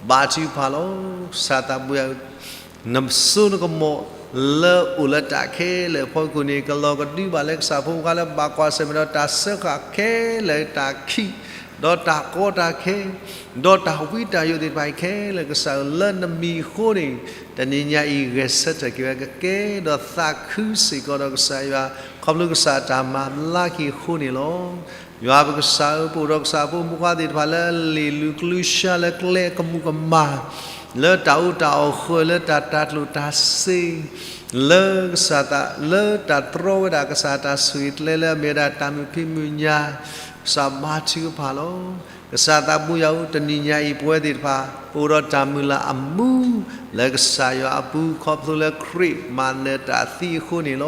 ဘါထုကဖၣ်လီၤ. ကစၢ်သးဘိယွၤဧၢ, နစိနကမီၤလၢအိၣ်လၢတၢ်ခဲလၢာ်အဖီခိၣ်န့ၣ် ကလီၤကဒုဘၣ်လၢကစၢ်ဖိမုၣ်ဖိခွါလၢဘၣ်ကွၢ်ဆၢၣ်မဲာ်ဒီးတၢ်စၢဃာ်ခဲလၢာ်တၢ်ခံး, ဒီးတၢ်ကီတၢ်ခဲ, ဒီးတၢ်ဝံတၢ်ယိးသ့ၣ်တဖၣ်အံၤခဲလၢာ် ကစၢ်ဧၢ လၢနမံၤအဃိန့ၣ်, တနံၤညါအံၤဂဲၤဆၢထၢၣ်က့ၤဝဲကကဲ ဒီးသးခုစ့ၢ်ကီးဒီးကစၢ်ယွၤ ခီဖျိကစၢ်အတၢ်မၤဘျါက့ၤအဃိန့ၣ်လီၤ. ယွၤပကစၢ်ဧၢ, ပအိၣ်ဒီးကစၢ်ဖိမုၣ်ဖိခွါသ့ၣ်တဖၣ်လၢအလ့ၣ်လူၤကလုၢ်ဆှၢလၢကျဲအကမူၣ်ကမၣ်, လၢတၢ်အိၣ်တၢ်အီၣ်ဃၢၤ လၢတၢ်တၤကျိၣ်တၤစ့, လၢကစၢ်သး လၢတၢ်တြီဝဲဒၣ်ကစၢ်တၢ်ဆိၣ်ဂ့ၤကျဲလၢအမ့ၢ်ဝဲဒၣ်တၢ်မုာ်ဖံးမုာ်ညါ, ကစၢ်ဘါထုကဖၣ်လီၤ. ကစၢ်သးဘိယွၤဧၢ, တနံၤညါအံၤပဝဲသ့ၣ်တဖၣ် ပအိၣ်ဒီးတၢ်မုၢ်လၢ်အမူ လၢကစၢ်ယွၤအပူၤ ခီဖျိလၢခရံာ်မၤနၢၤတၢ်သံအဃိန့ၣ်လီၤ.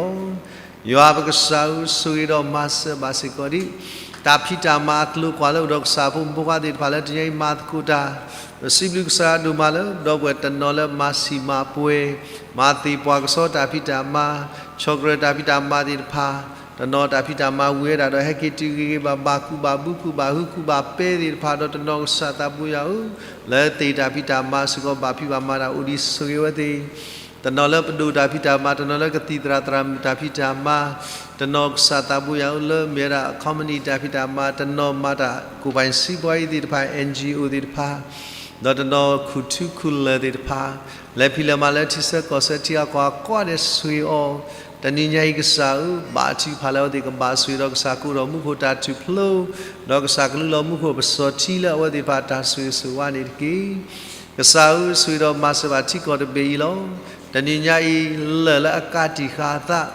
ယွၤပကစၢ်ဧၢ, ဆိၣ်ဂ့ၤဒီးမၤစၢၤဘၣ်စ့ၢ်ကီးဒံး တၢ်ဖံးတၢ်မၤအကျိၤကွၢ်လၢအိၣ်ဒီးကစၢ်ဖိမုၣ်ဖိခွါသ့ၣ်တဖၣ်လၢတနံၤညါအံၤမၤသကိးတၢ်, ပစံးဘျုးကစၢ်ဒိၣ်မးလၢ ဒီပုၢ်ဝဲၢ်တနီၤလၢမၤဆံးမၤပှဲၤ, မၤသ့ၣ်ပှၢ်ကစီတၢ်ဖံးတၢ်မၤ, ဆီၣ်ကြၢးတၢ်ဖံးတၢ်မၤသ့ၣ်တဖၣ်, တနီၤတၢ်ဖံးတၢ်မၤဝံၤဝဲဒၣ်ဒီး ဟဲက့ၤတုၤဂ့ၤဂ့ၤဘၣ်ဘၣ် ကူးဘၣ်ဘု ကူးဘၣ်ဟု ကူးဘၣ်ပဲသ့ၣ်တဖၣ်, ဒီးတနီၤကစၢ်သးဘိယွၤဧၢ, လၢသ့ၣ်တၢ်ဖံးတၢ်မၤစ့ၢ်ကီး ဘၣ်ဖံးဘၣ်မၤတၢ်အိၣ်ဒံး ဆိၣ်ဂ့ၤဝဲသ့ၣ် တနီၤလၢပဒိၣ်တၢ်ဖံးတၢ်မၤ, တနီၤလၢကသံၣ်သရၣ်သရၣ်မုၣ်တၢ်ဖံးတၢ်မၤ, တနီၤကစၢ်သးဘိယွၤဧၢ လၢမ့ၢ်ဝဲဒၣ် company တၢ်ဖံးတၢ်မၤ, တနီၤမၤတၢ် ကိုယ်ပိုင်စီးပွားရေး သ့ၣ်တဖၣ်, NGO သ့ၣ်တဖၣ်, ဒီးတနီၤခူၣ်ထူခူၣ်လၢၢ်သ့ၣ်တဖၣ်, လဲၤဖံးလဲၤမၤလၢထံဆၢကီၢ်ဆၢထံအကီၢ်အကီၢ်န့ၣ် ဆိၣ်ဂ့ၤအီၤ, တနံၤညါအံၤကစၢ်ဧၢ, ဘါထုကဖၣ်လၢအဝဲသ့ၣ်ကဘၣ်ဆိၣ်ဂ့ၤဒီးကစၢ်ကအိၣ်ထီၣ်မူခိၣ်တၢ်ထူၣ်ဖျိ, ဒီးကစၢ်ကလူလီၤမူခိၣ်ပစီၤထံလၢအဝဲသ့ၣ်တဖၣ်တၢ်ဆိၣ်ဂ့ၤဆိၣ်ဝါန့ၣ်တက့ၢ်. ကစၢ်ဧၢ, ဆိၣ်ဂ့ၤဒီးမၤစၢၤဘၣ်ထံကီၢ်တဘ့ၣ်အံၤလီၤ. တနံၤညါအံၤ လၢၢ်လၢအကးတံာ်ဃာ်အသး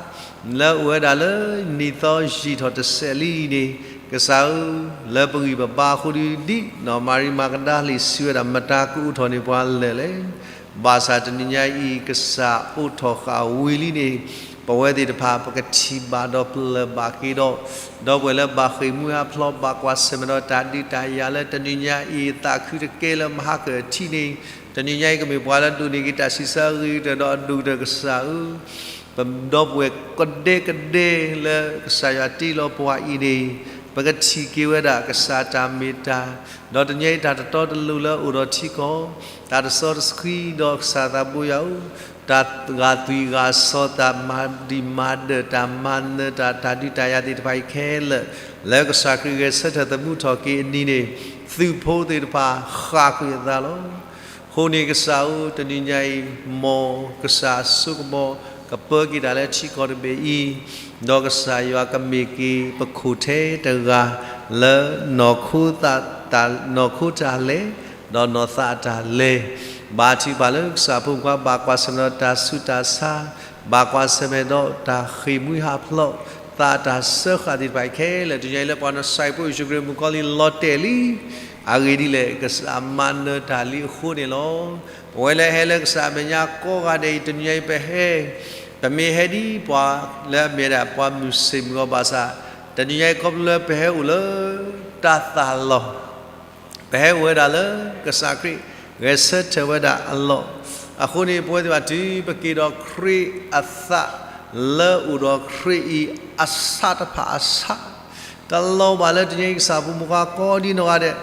လၢအိၣ်ဝဲဒၣ်လၢနံၣ်သီယံာ်ထီၣ်တစဲးလံအံၤန့ၣ်, ကစၢ်ဧၢ, လၢပဂံၢ်ပဘါအဃိဒုး ဒ်နီၢ်မၤရံမၤကဒၤလံစံးဝဲဒၣ် မတၤကအိၣ်ထီၣ်န့ၢ်ပှၤလၢၢ်လဲၣ်. ဘၣ်ဆၣ်တနံၤညါအံၤ ကစၢ်အိးထီၣ်ဃာ်ဝံၤလံန့ၣ်, ပဝဲသ့ၣ်တဖၣ် ပကထံၣ်ဘၣ်ဒီးပလၢၢ်ဘၣ်က့ၤဒီး, ဒီပုၢ်ဝဲၢ်လၢဘၣ်ဃ့ၢ်မှံဟးဖျိး ဘၣ်ကွၢ်ဆၢၣ်မဲာ်ဒီးတၢ်ဒုးတၢ်ယၤလၢတနံၤညါအံၤ သးခုတကဲလၢမဟါကၢၢ်ထံးန့ၣ်, တနံၤညါအံၤကမ့ၢ်ပှၤလၢအဒိးန့ၢ်က့ၤတၢ်ဆံးဆါအဂ့ၤကတၢၢ် ဒီးအဒိၣ်ကတၢၢ်ကစၢ်ဧၢ, ပဒီပုၢ်ဝဲၢ်ကဒဲကဒဲလၢကစၢ်ယွၤတ့လီၤပှၤအံၤန့ၣ်, ပကထံၣ်က့ၤဝဲဒၣ်ကစၢ်တၢ်မ့ၢ်တၢ်, ဒီးတနံၤညါအံၤတၢ်တတီတလိၤလၢအိၣ်ဒီးထံကီၢ်, တၢ်တစီတဆှံဒီးကစၢ်သးဘိယွၤဧၢ, တၢ်ဂာ်သွံၣ်ဂာ်စီၤ တၢ်မၤဒံးမၤဒၢး တၢ်မၤနၢၤတၢ် တၢ်ဒုးတၢ်ယၤသ့ၣ်တဖၣ်အံၤခဲလၢာ်, လၢကစၢ်ခရံာ်ဂဲၤဆၢထၢၣ်သမူထီၣ်က့ၤအနံၤန့ၣ်, သုးဖိသ့ၣ်တဖၣ်ဃၣ်ကွံာ်အသးလီၤ. အဃိန့ၣ်ကစၢ်ဧၢ, တနံၤညါအံၤ မ်ကစၢ်အစိကမီၤ ကပၢက့ၤတၢ်လၢထံကီၢ်တဘ့ၣ်အံၤ, ဒီးကစၢ်ယွၤကမ့ၢ်က့ၤပခိၣ်ထဲတဂၤ လၢ နီၢ်ခိတၢ်လဲၤ ဒီးနီၢ်သးအတၢ်လဲၤ, ဘါထုကဖၣ်လၢကစၢ်အဖိမုၣ်ခွါ ဘၣ်ကွၢ်ဆၢၣ်မဲာ်ဒီးတၢ်ဆူးတၢ်ဆါ, ဘၣ်ကွၢ်ဆၢၣ်မဲာ်ဒီးတၢ်ဃ့ၢ်မှံဟးဖျိး, သးအတၢ်စၢဃာ်သ့ၣ်တဖၣ်ခဲလၢာ် တနံၤအံၤလၢပှၤကစၢ်ယ့ၣ်ၡူးခရံာ်မုၣ်ကီၤလံၢ်လီၤတဲာ်လံ. အဂ့ၢ်ဒ်လဲၣ်, ကစၢ်မၤနၢၤတၢ်လံအဃိန့ၣ်လီၤ. ပဝဲလၢဟဲလၢကစၢ်အမဲာ်ညါကိးဂၤဒဲးအံၤ တနံၤအံၤပဟဲ ပမ့ၢ်ဟဲဒ်ပှၤလၢအမ့ၢ်ဒၣ်ပှၤမုၢ်ဆ့ၣ်မုၢ်ဂီၤဘၣ်ဆၣ်, တနံၤအံၤခီဖျိလၢပဟဲအိၣ်လၢတၢ်သးလီၢ်, ပဟဲအိၣ်ဝဲဒၣ်လၢကစၢ်ခရံာ်ဂဲၤဆၢထၢၣ်ဝဲဒၣ်အလီၢ်, အဃိန့ၣ် ပဝဲသ့ၣ်တဖၣ်တုၤပက့ၤဒီးခရံာ်အသး လၢအိၣ်ဒီးခရံာ်အံၤအဆၣ်တဖၣ်အဆၣ်, တလီၤဘၣ်လၢတနံၤအံၤကစၢ်ဖိမုၣ်ခွါကိးဒံနီၢ်ဂၤဒဲး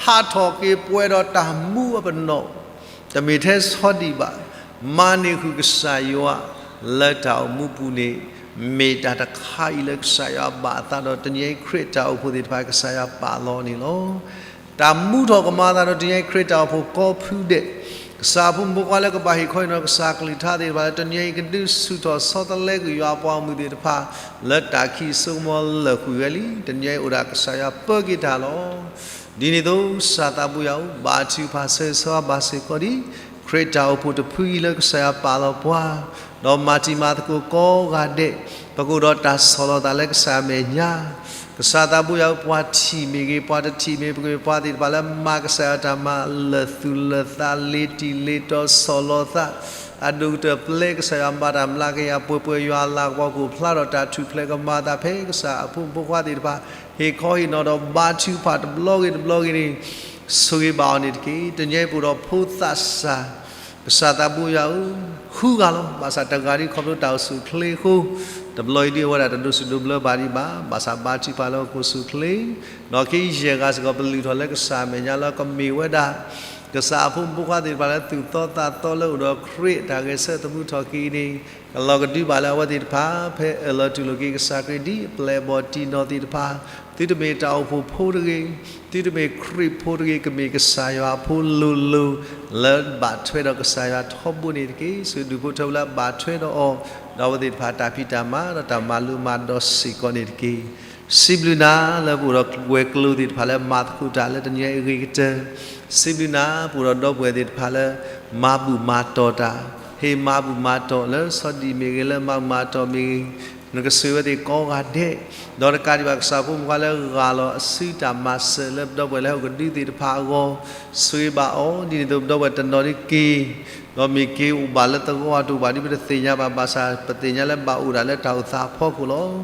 ဟးထီၣ်က့ၤပှဲၤဒီးတၢ်မူအပနီၣ်, တမ့ၢ်ထဲဆီဒံၣ်ဘၣ်, မၤန့ၢ်ဃုာ်ကစၢ်ယွၤလၢတၢ်အိၣ်မူပူၤန့ၣ် မ့ၢ်တၢ်တခါအံၤလၢကစၢ်ယွၤဘၣ်အသးဒီး တနံၤအံၤခရံာ်တၢ်အိၣ်ဖှိၣ်သ့ၣ်တဖၣ် ကစၢ်ယွၤပာ်လီၤန့ၣ်လီၤ. တၢ်မူထီၣ်ကမၤအသးဒီး တနံၤအံၤခရံာ်တၢ်အိၣ်ဖှိၣ်ကိးဖုဒဲး, ကစၢ်အဖိမုၣ်ဖိခွါလၢကဘၣ်ဟ့ၣ်ခီဟ့ၣ်နီၤကစၢ်ကလုၢ်ကထါသ့ၣ်တဖၣ်လၢ တနံၤအံၤကဒုးဆူၣ်ထီၣ်ဆီတလဲကွံာ်ယွၤအပှၤဂီၢ်မုၢ်သ့ၣ်တဖၣ် လၢတၢ်ခံးစိကမီၤလၢာ်ကွံာ်ဝဲလံ. တနံၤအံၤအိၣ်ဒၣ်ကစၢ်ယွၤပၢက့ၤတၢ်လီၤ. ဒ်န့ၣ်အသိး ကစၢ်သးဘိယွၤဧၢ, ဘါထုကဖၣ်ဆၢဂ့ၤဆၢဝါဘၣ်စ့ၢ်ကီးဒံး ခရံာ်တၢ်အိၣ်ဖှိၣ်တဖုအံၤလၢကစၢ်ယွၤပာ်လီၤပှၤ, ဒီးမၤတံၤမၤသကိးကိးဂၤဒဲး, ပကအိၣ်ဒီးတၢ်ဆီၣ်လီၤသးလၢကစၢ်အမဲာ်ညါ, ကစၢ်သးဘိယွၤဧၢ, ပှၤထံၣ်မ့ၢ်ဂ့ၤ, ပှၤတထံၣ်မ့ၢ်ဂ့ၤ, ပကမ့ၢ်ပှၤသ့ၣ်တဖၣ်လၢမၤကစၢ်ယွၤတၢ်မၤ လၢာ်သူၣ်လၢာ်သး လ့ၤတံၢ်လ့ၤတီၤ ဆီၣ်လီၤသး အဒိၣ်ကတၢၢ်ပျဲကစၢ်ယွၤ မၤတၢ်မျးကယၤပှဲၤပှဲၤ ယွၤအလၤကပီၤကအိၣ်ဖျါထီၣ်တၢ်ထူၣ်ဖျဲးကမၤအသး ဖဲကစၢ်အဖိမုၣ်ဖိခွါသ့ၣ်တဖၣ် ဟ့ၣ်ခီဟ့ၣ်နီၤဒီးဘါထုကဖၣ်တဘျီဂ့ၤတဘျီဂ့ၤန့ၣ် ဆိၣ်ဂ့ၤဘၣ်အီၤန့ၣ်တက့ၢ်. တနံၤအံၤပအိၣ်ဒီးဖိသၣ်စၢ်, ကစၢ်သးဘိယွၤဧၢ, ဟူးဂၤလီၤ. ဘၣ်ဆၣ်တဂၤဒ်ခီဖျိတၢ်အိၣ်ဆူၣ်အိၣ်ချ့အဃိ တဘျီအံၤဒ်အဝဲဒၣ်တဒိးဆူၣ်ဒိးဘျၢဘၣ်ဒံးဘၣ်, ဘၣ်ဆၣ်ဘါထုကဖၣ်လၢဟီၣ်ခိၣ်ဆူၣ်အိၣ်ချ့, ဒီးခံယဲၢ်ဂၤစ့ၢ်ကီး ပလုၢ်ထီၣ်လၢကစၢ်အမဲာ်ညါလၢကမ့ၢ်ဝဲဒၣ် ကစၢ်အဖိမုၣ်ဖိခွါသ့ၣ်တဖၣ်လၢသူၣ်သီသးသီလၢအိၣ်ဒီးခရံာ်အတၢ်ဂဲၤဆၢထၢၣ်သမူထီၣ်က့ၤအံၤန့ၣ် ကလီၤကဒုဘၣ်လၢအဝဲသ့ၣ်တဖၣ် ဖဲအၢၣ်လီၤတူၢ်လိာ်က့ၤကစၢ်ခရံာ်ဒ်အပျဲၢ်အဘီၣ်တံၢ်နီၢ်သ့ၣ်တဖၣ်, သုတမ့ၢ်တၢ်အိၣ်ဖှိၣ်ဖိတဂ့ၤ, သုတမ့ၢ်ခရံာ်ဖိတဂ့ၤ, ကမ့ၢ်ကစၢ်ယွၤအဖိလိၤလိၤ လၢဘၣ်ထွဲဒီးကစၢ်ယွၤထီဘိန့ၣ်တက့ၢ်. ဆူဒူၣ်ဖိထၢဖိလၢအဘၣ်ထွဲဒီးအီၤ, ဒီးအဝဲသ့ၣ်တဖၣ်တၢ်ဖံးတၢ်မၤဒီးတၢ်မၤလိမၤဒိးစ့ၢ်ကီးန့ၣ်တက့ၢ်. စံးဘျုးနၤလၢပအိၣ်ဒီးဝဲၤကျိၤသ့ၣ်တဖၣ်လၢမၤသကိးတၢ်လၢတနံၤအံၤအဂ့ၤကတၢၢ်, စံးဘျုးနၤပအိၣ်ဒီးဒီပုၢ်ဝဲၢ်သ့ၣ်တဖၣ်လၢ မၤဘူၣ်မၤတီၢ်တၢ်, ဟ့ၣ်မၤဘူၣ်မၤတီၢ်လၢဆီဒံၣ်မ့ၢ်ဂ့ၤ လၢမၤဘူၣ်မၤတီၢ်မ့ၢ်ဂ့ၤ, နကဆိၣ်ဂ့ၤဝဲသ့ၣ်ကိးဂၤဒဲး, ဒီးတကးဒံးဘၣ်ကစၢ်ဖိမုၣ်ဖိခွါလၢဂၢ်လီၤအစုတၢ်မၤစၢၤလၢပဒီပုၢ်ဝဲၢ်လၢဟီၣ်ကဒုသ့ၣ်တဖၣ်အဂီၢ်, ဆိၣ်ဂ့ၤဘၣ်အီၤ, ဒ်န့ၣ်အသိးပဒီပုၢ်ဝဲၢ်တနီၤဒ်က့ၤ ဒီးမ့ၢ်က့ၤအိၣ်ဘၣ်လၢသဝီတအိၣ်ဘၣ်ဒ်ပတသ့ၣ်ညါဘၣ်, ဘၣ်ဆၣ်ပသ့ၣ်ညါလၢဘၣ်အိၣ်ဒၣ်လၢတၢ်အိၣ်သးအဖီခိၣ်လီၤ.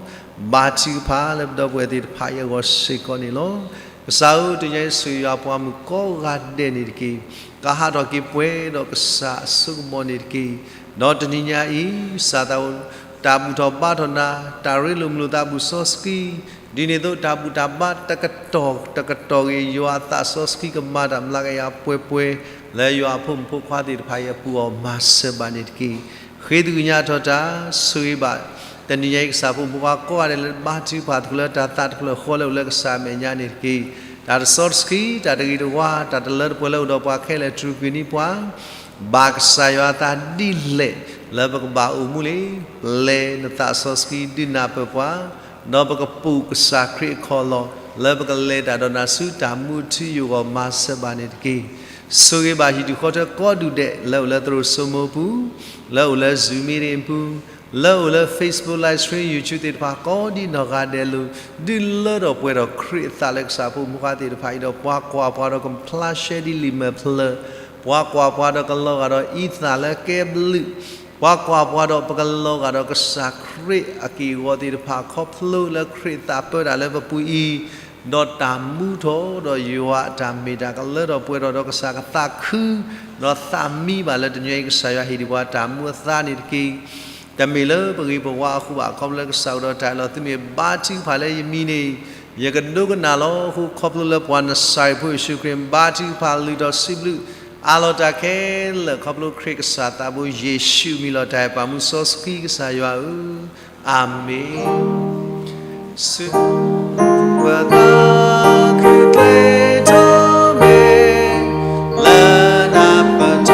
ဘါထုကဖၣ်လၢပဒီပုၢ်ဝဲၢ်သ့ၣ်တဖၣ်အံၤအဂီၢ်စ့ၢ်ကီးန့ၣ်လီၤ. ကစၢ်ဧၢ, တနံၤအံၤဆိၣ်ဂ့ၤယွၤပှၤမုၣ်ကိးဂၤဒဲးန့ၣ်တက့ၢ်. ကဟးထီၣ်က့ၤပှဲၤဒီးကစၢ်အစိကမီၤန့ၣ်တက့ၢ်. ဒီးတနံၤညါအံၤ ကစၢ်သး တၢ်ဘူၣ်ထီၣ်ဘါထီၣ်နၤ, တၢ်ရ့လိာ်မုာ်လိာ်သးဘူၣ်စီဆှံ, ဒ်န့ၣ်အသိးတၢ်ဘူၣ်တၢ်ဘါတကတီၢ်တကတီၢ်ဂ့ၤ ယွၤအသးစီဆှံကမၤတၢ်မျးကယၤပှဲၤပှဲၤ လၢယွၤအဖိမုၣ်ဖိခွါသ့ၣ်တဖၣ်အံၤအပူၤအီၤမၤစၢၤဘၣ်န့ၣ်တက့ၢ်. ဃ့သကွံာ်ညါထီၣ်တၢ်, ဆိၣ်ဂ့ၤဘၣ် တနံၤညါအံၤကစၢ်ဖိမုၣ်ဖိခွါကိးဂၤဒဲးလၢဘါထုကဖၣ်သကိးလၢတၢ်သးတဖျၢၣ်ဃီလၢအိၣ်လၢကစၢ်အမဲာ်ညါန့ၣ်တက့ၢ်. တၢ်တစီတဆှံ, တၢ်တဂ့ၤတဝါ, တၢ်တလၢတပှဲၤလၢအိၣ်ဒီးပှၤခဲလၢာ် တြူာ်ကွံာ်န့ၢ်ပှၤ ဘၣ်ကစၢ်ယွၤအသးဒ်လဲၣ် လၢပကဘၣ်အိၣ်မူလံ. ပျဲနသးစီဆှံဒုးနၢ်ပၢၢ်ပှၤ, ဒီးပကပိာ်ကစၢ်ခရံာ်အခီၣ်လီၢ် လၢပကလဲၤတၢ်ဒီးနၤဆူတၢ်မူအထူအယိာ်အဂီၢ်မၤစၢၤဘၣ်န့ၣ်တက့ၢ်. ဆိၣ်ဂ့ၤဘၣ်ဟံၣ်ဒူၣ်ဃီထၢကိးဒူၣ်ဒဲး လၢအိၣ်လၢသရိာ်စိမိၤအပူၤ, လၢအိၣ်လၢ Zoom meeting အပူၤ, လၢအိၣ်လၢ Facebook live stream YouTube သ့ၣ်တဖၣ်ကိးဒံနီၢ်ဂၤဒဲးလိၤ, ဒုးလၢထီၣ်ပှဲၤထီၣ်ခရံာ်အသးလၢကစၢ်ဖိမုၣ်ဖိခွါသ့ၣ်တဖၣ်အံၤဒီး ပှၤကွၢ်ပှၤဒီးကဖျါရှဲဒ်လံာ်မဲာ်ဖျၢၣ်, ပှၤကွၢ်ပှၤဒီးကလီၤဂာ်ဒီးအံသၣ်လၢကဲဘျုး, ပှၤကွၢ်ပှၤဒီးပကလီၤဂာ်ဒီးကစၢ်ခရံာ်အက့ၢ်အဂီၤသ့ၣ်တဖၣ် ခီဖျိလၢခရံာ်အသးပၢတၢ်လၢပပူၤအံၤ, ဒီးတၢ်မူထီၣ်ဒီးယွၤအတၢ်မ့ၢ်တၢ်ကလၢထီၣ်ပှဲၤထီၣ်ဒီးကစၢ်ကသးခု, ဒီးသးမံဘၣ်လၢတနံၤအံၤကစၢ်ယွၤဟ့ၣ်ဒံးပှၤတၢ်မူအသါန့ၣ်တက့ၢ်. တမ့ၢ်လၢပဂ့ၤပဝါအဃိဘၣ်, ခီဖျိလၢကစၢ်အိၣ်ဒီးတၢ်အၢၣ်လီၤ, သုမ့ၢ်ဘါထုကဖၣ်လၢယမံၤန့ၣ်, ယကဒိကနၣ်လီၤ. အဃိခီဖျိလၢပှၤနစၤရ့းဖိယ့ၣ်ၡူးခရံာ် ဘါထုကဖၣ်လုၢ်ထီၣ်စံးဘျုး အးလီၤတၢ်ခဲလၢာ် ခီဖျိခရံာ်ကစၢ်သးဘိယ့ၣ်ၡူးအမံၤလီၤ. တၢ်အဲၣ်ပာ်မူစီဆှံကစၢ်ယွၤဧၢ, အၤမ့ၣ်. ဆူပသးခုက့ၤထီၣ်မ့ၢ် လၢနပတၢ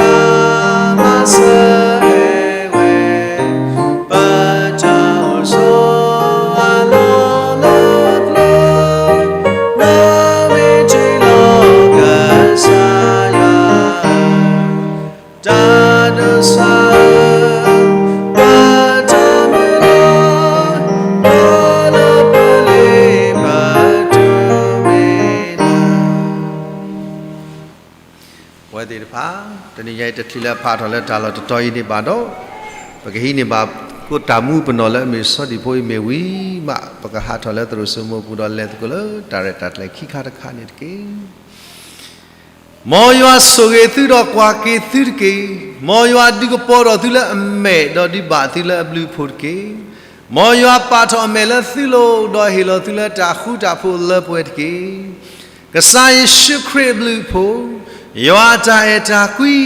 ်မၤစၢၤဝဲ, ပတၢ်အိၣ်ဆိးအလီၢ်လၢပျၢၤ, နမ့ၢ်တ့ၢ်လီၤကစၢ်ယွၤ တၢ်ဒိးစၢ် ပတၢ်မုၢ်လၢ် လၢလၢပှဲၤလၢပတုၤဝဲဒၣ် ပဝဲသ့ၣ်တဖၣ် တနံၤညါအံၤ တချုးလၢဖးထီၣ်လၢတၢ်လီၢ်တတီၤအံၤန့ၣ်ဘၣ်ဒီး ပကဟံးန့ၢ်ဘၣ် ကိးတၢ်မူပနီၣ်လၢအမ့ၢ်ဆီဒံၣ်ဖိအံၤမ့ၢ်ဝံၤမး ပကဟးထီၣ်လၢသရိာ်စိမိပူၤဒီးလဲၤသကိးလၢတၢ်ရဲၣ်တၢ်ကျဲၤခံခါတခါန့ၣ်တက့ၢ်. မ်ယွၤဆိၣ်ဂ့ၤသုဒီးကွၢ်က့ၤသုတက့ၢ်. မ်ယွၤဒုးကပီၤထီၣ်သုလၢအမဲာ် ဒီးဒုးဘၣ်သုလၢအဘျုးအဖှိၣ်တက့ၢ်. မ်ယွၤပာ်ထီၣ်အမဲာ်လၢသုလိၤ ဒီးဟ့ၣ်လီၤသုလၢတၢ်ဃူတၢ်ဖိးလၢပှဲၤတက့ၢ်. ကစၢ်ယ့ၣ်ၡူးခရံာ်အဘျုးအဖှိၣ်, ယွၤအတၢ်အဲၣ်တၢ်ကွံ,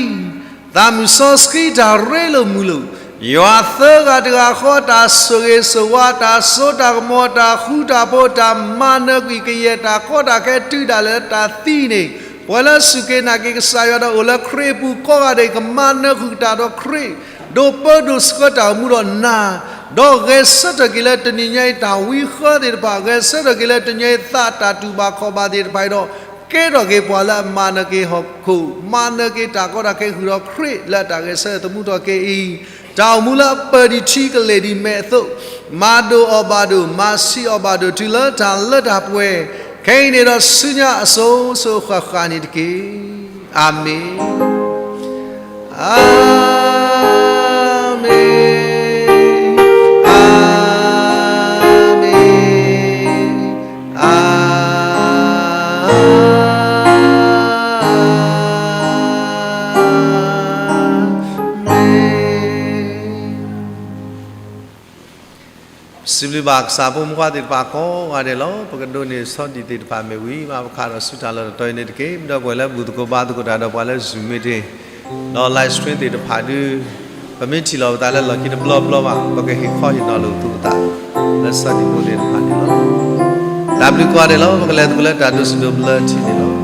သးမုၢ်စီဆှံတၢ်ရ့လိာ်မုာ်လိာ်, ယွၤသၢဂၤတဂၤဃီတၢ်ဆိၣ်ဂ့ၤဆိၣ်ဝါ တၢ်စိတၢ်ကမီၤ တၢ်ဃူတၢ်ဖိး တၢ်မၤနၢၤကွံာ်ကယဲၢ်တၢ်ကီတၢ်ခဲ တုၤဒၣ်လဲာ်လၢတၢ်သံန့ၣ်, ပှၤလၢစူၢ်က့ၤနာ်က့ၤကစၢ်ယွၤဒီးအိၣ်လၢခရံာ်အပူၤကိးဂၤဒဲး ကမၤနၢၤဃုာ်တၢ်ဒီးခရံာ်, ဒိးပၢဒိးဆှၢတၢ်အိၣ်မူဒီးနၤ, ဒီးဂဲၤဆၢထၢၣ်က့ၤလၢတနံၤညါအံၤတၢ်ဝံဃၢသ့ၣ်တဖၣ်, ဂဲၤဆၢထၢၣ်က့ၤလၢတနံၤညါအံၤသးတၢ်တူၢ်ဘၣ်ခီၣ်ဘၣ်သ့ၣ်တဖၣ်အံၤဒီး ကဲထီၣ်က့ၤပှၤလၢအမၤနၢၤက့ၤဟီၣ်ခိၣ်, မၤနၢၤက့ၤတၢ်ကီတၢ်ခဲဃုာ်ဒီးခရံာ်လၢအတၢ်ဂဲၤဆၢထၢၣ်သမူထီၣ်က့ၤအံၤ, တၢ်အိၣ်မူလၢအပၢၢ်ဒံးထံကလဲၢ်ဒံးမဲာ်အသိး, မၤဒိၣ်အီၣ်ဘၣ်ဒိၣ်, မၤဆံးအီၣ်ဘၣ်ဒိၣ် တုၤလၢတၢ်လၢတၢ်ပှဲၤ, ခဲအံၤန့ၣ်ဒီးဆူညါအစိၤစိၤအဃၣ်ဃၣ်န့ၣ်တက့ၢ်. အၤမ့ၣ်, အၤမ့ၣ်, အၤမ့ၣ်, အၤမ့ၣ်. စံးဘျုးဘၣ်ကစၢ်ဖိမုၣ်ခွါသ့ၣ်တဖၣ်ကိးဂၤဒဲးလီၤ. ပကဒိးန့ၢ်ဆီဒံၣ်သ့ၣ်တဖၣ်မ့ၢ်ဝံၤမး ပကဟးထီၣ်ဆူတၢ်လီၢ်တတီၤအံၤန့ၣ်တက့ၢ်. ဒီပုၢ်ဝဲၢ်လၢဘူၣ်သကိးဘါသကိးတၢ်ဒီးပှၤလၢ Zoom meeting ဒီး live stream သ့ၣ်တဖၣ်ဒုး ပမ့ၢ်ထံၣ်လီၤပသးလၢလီၢ်ခံတဘျီဘျီဘၣ် ပကဟ့ၣ်ခီဟ့ၣ်နီၤလိာ်ပသး လၢဆီဒံၣ်ဖိသ့ၣ်တဖၣ်န့ၣ်လီၤ. တၢ်ဘျုးကိးဂၤဒဲးလီၤ. ပကလဲၤသကိးလၢတၢ်ဒိးစံးဒိးဘျၢထံန့ၣ်လီၤ.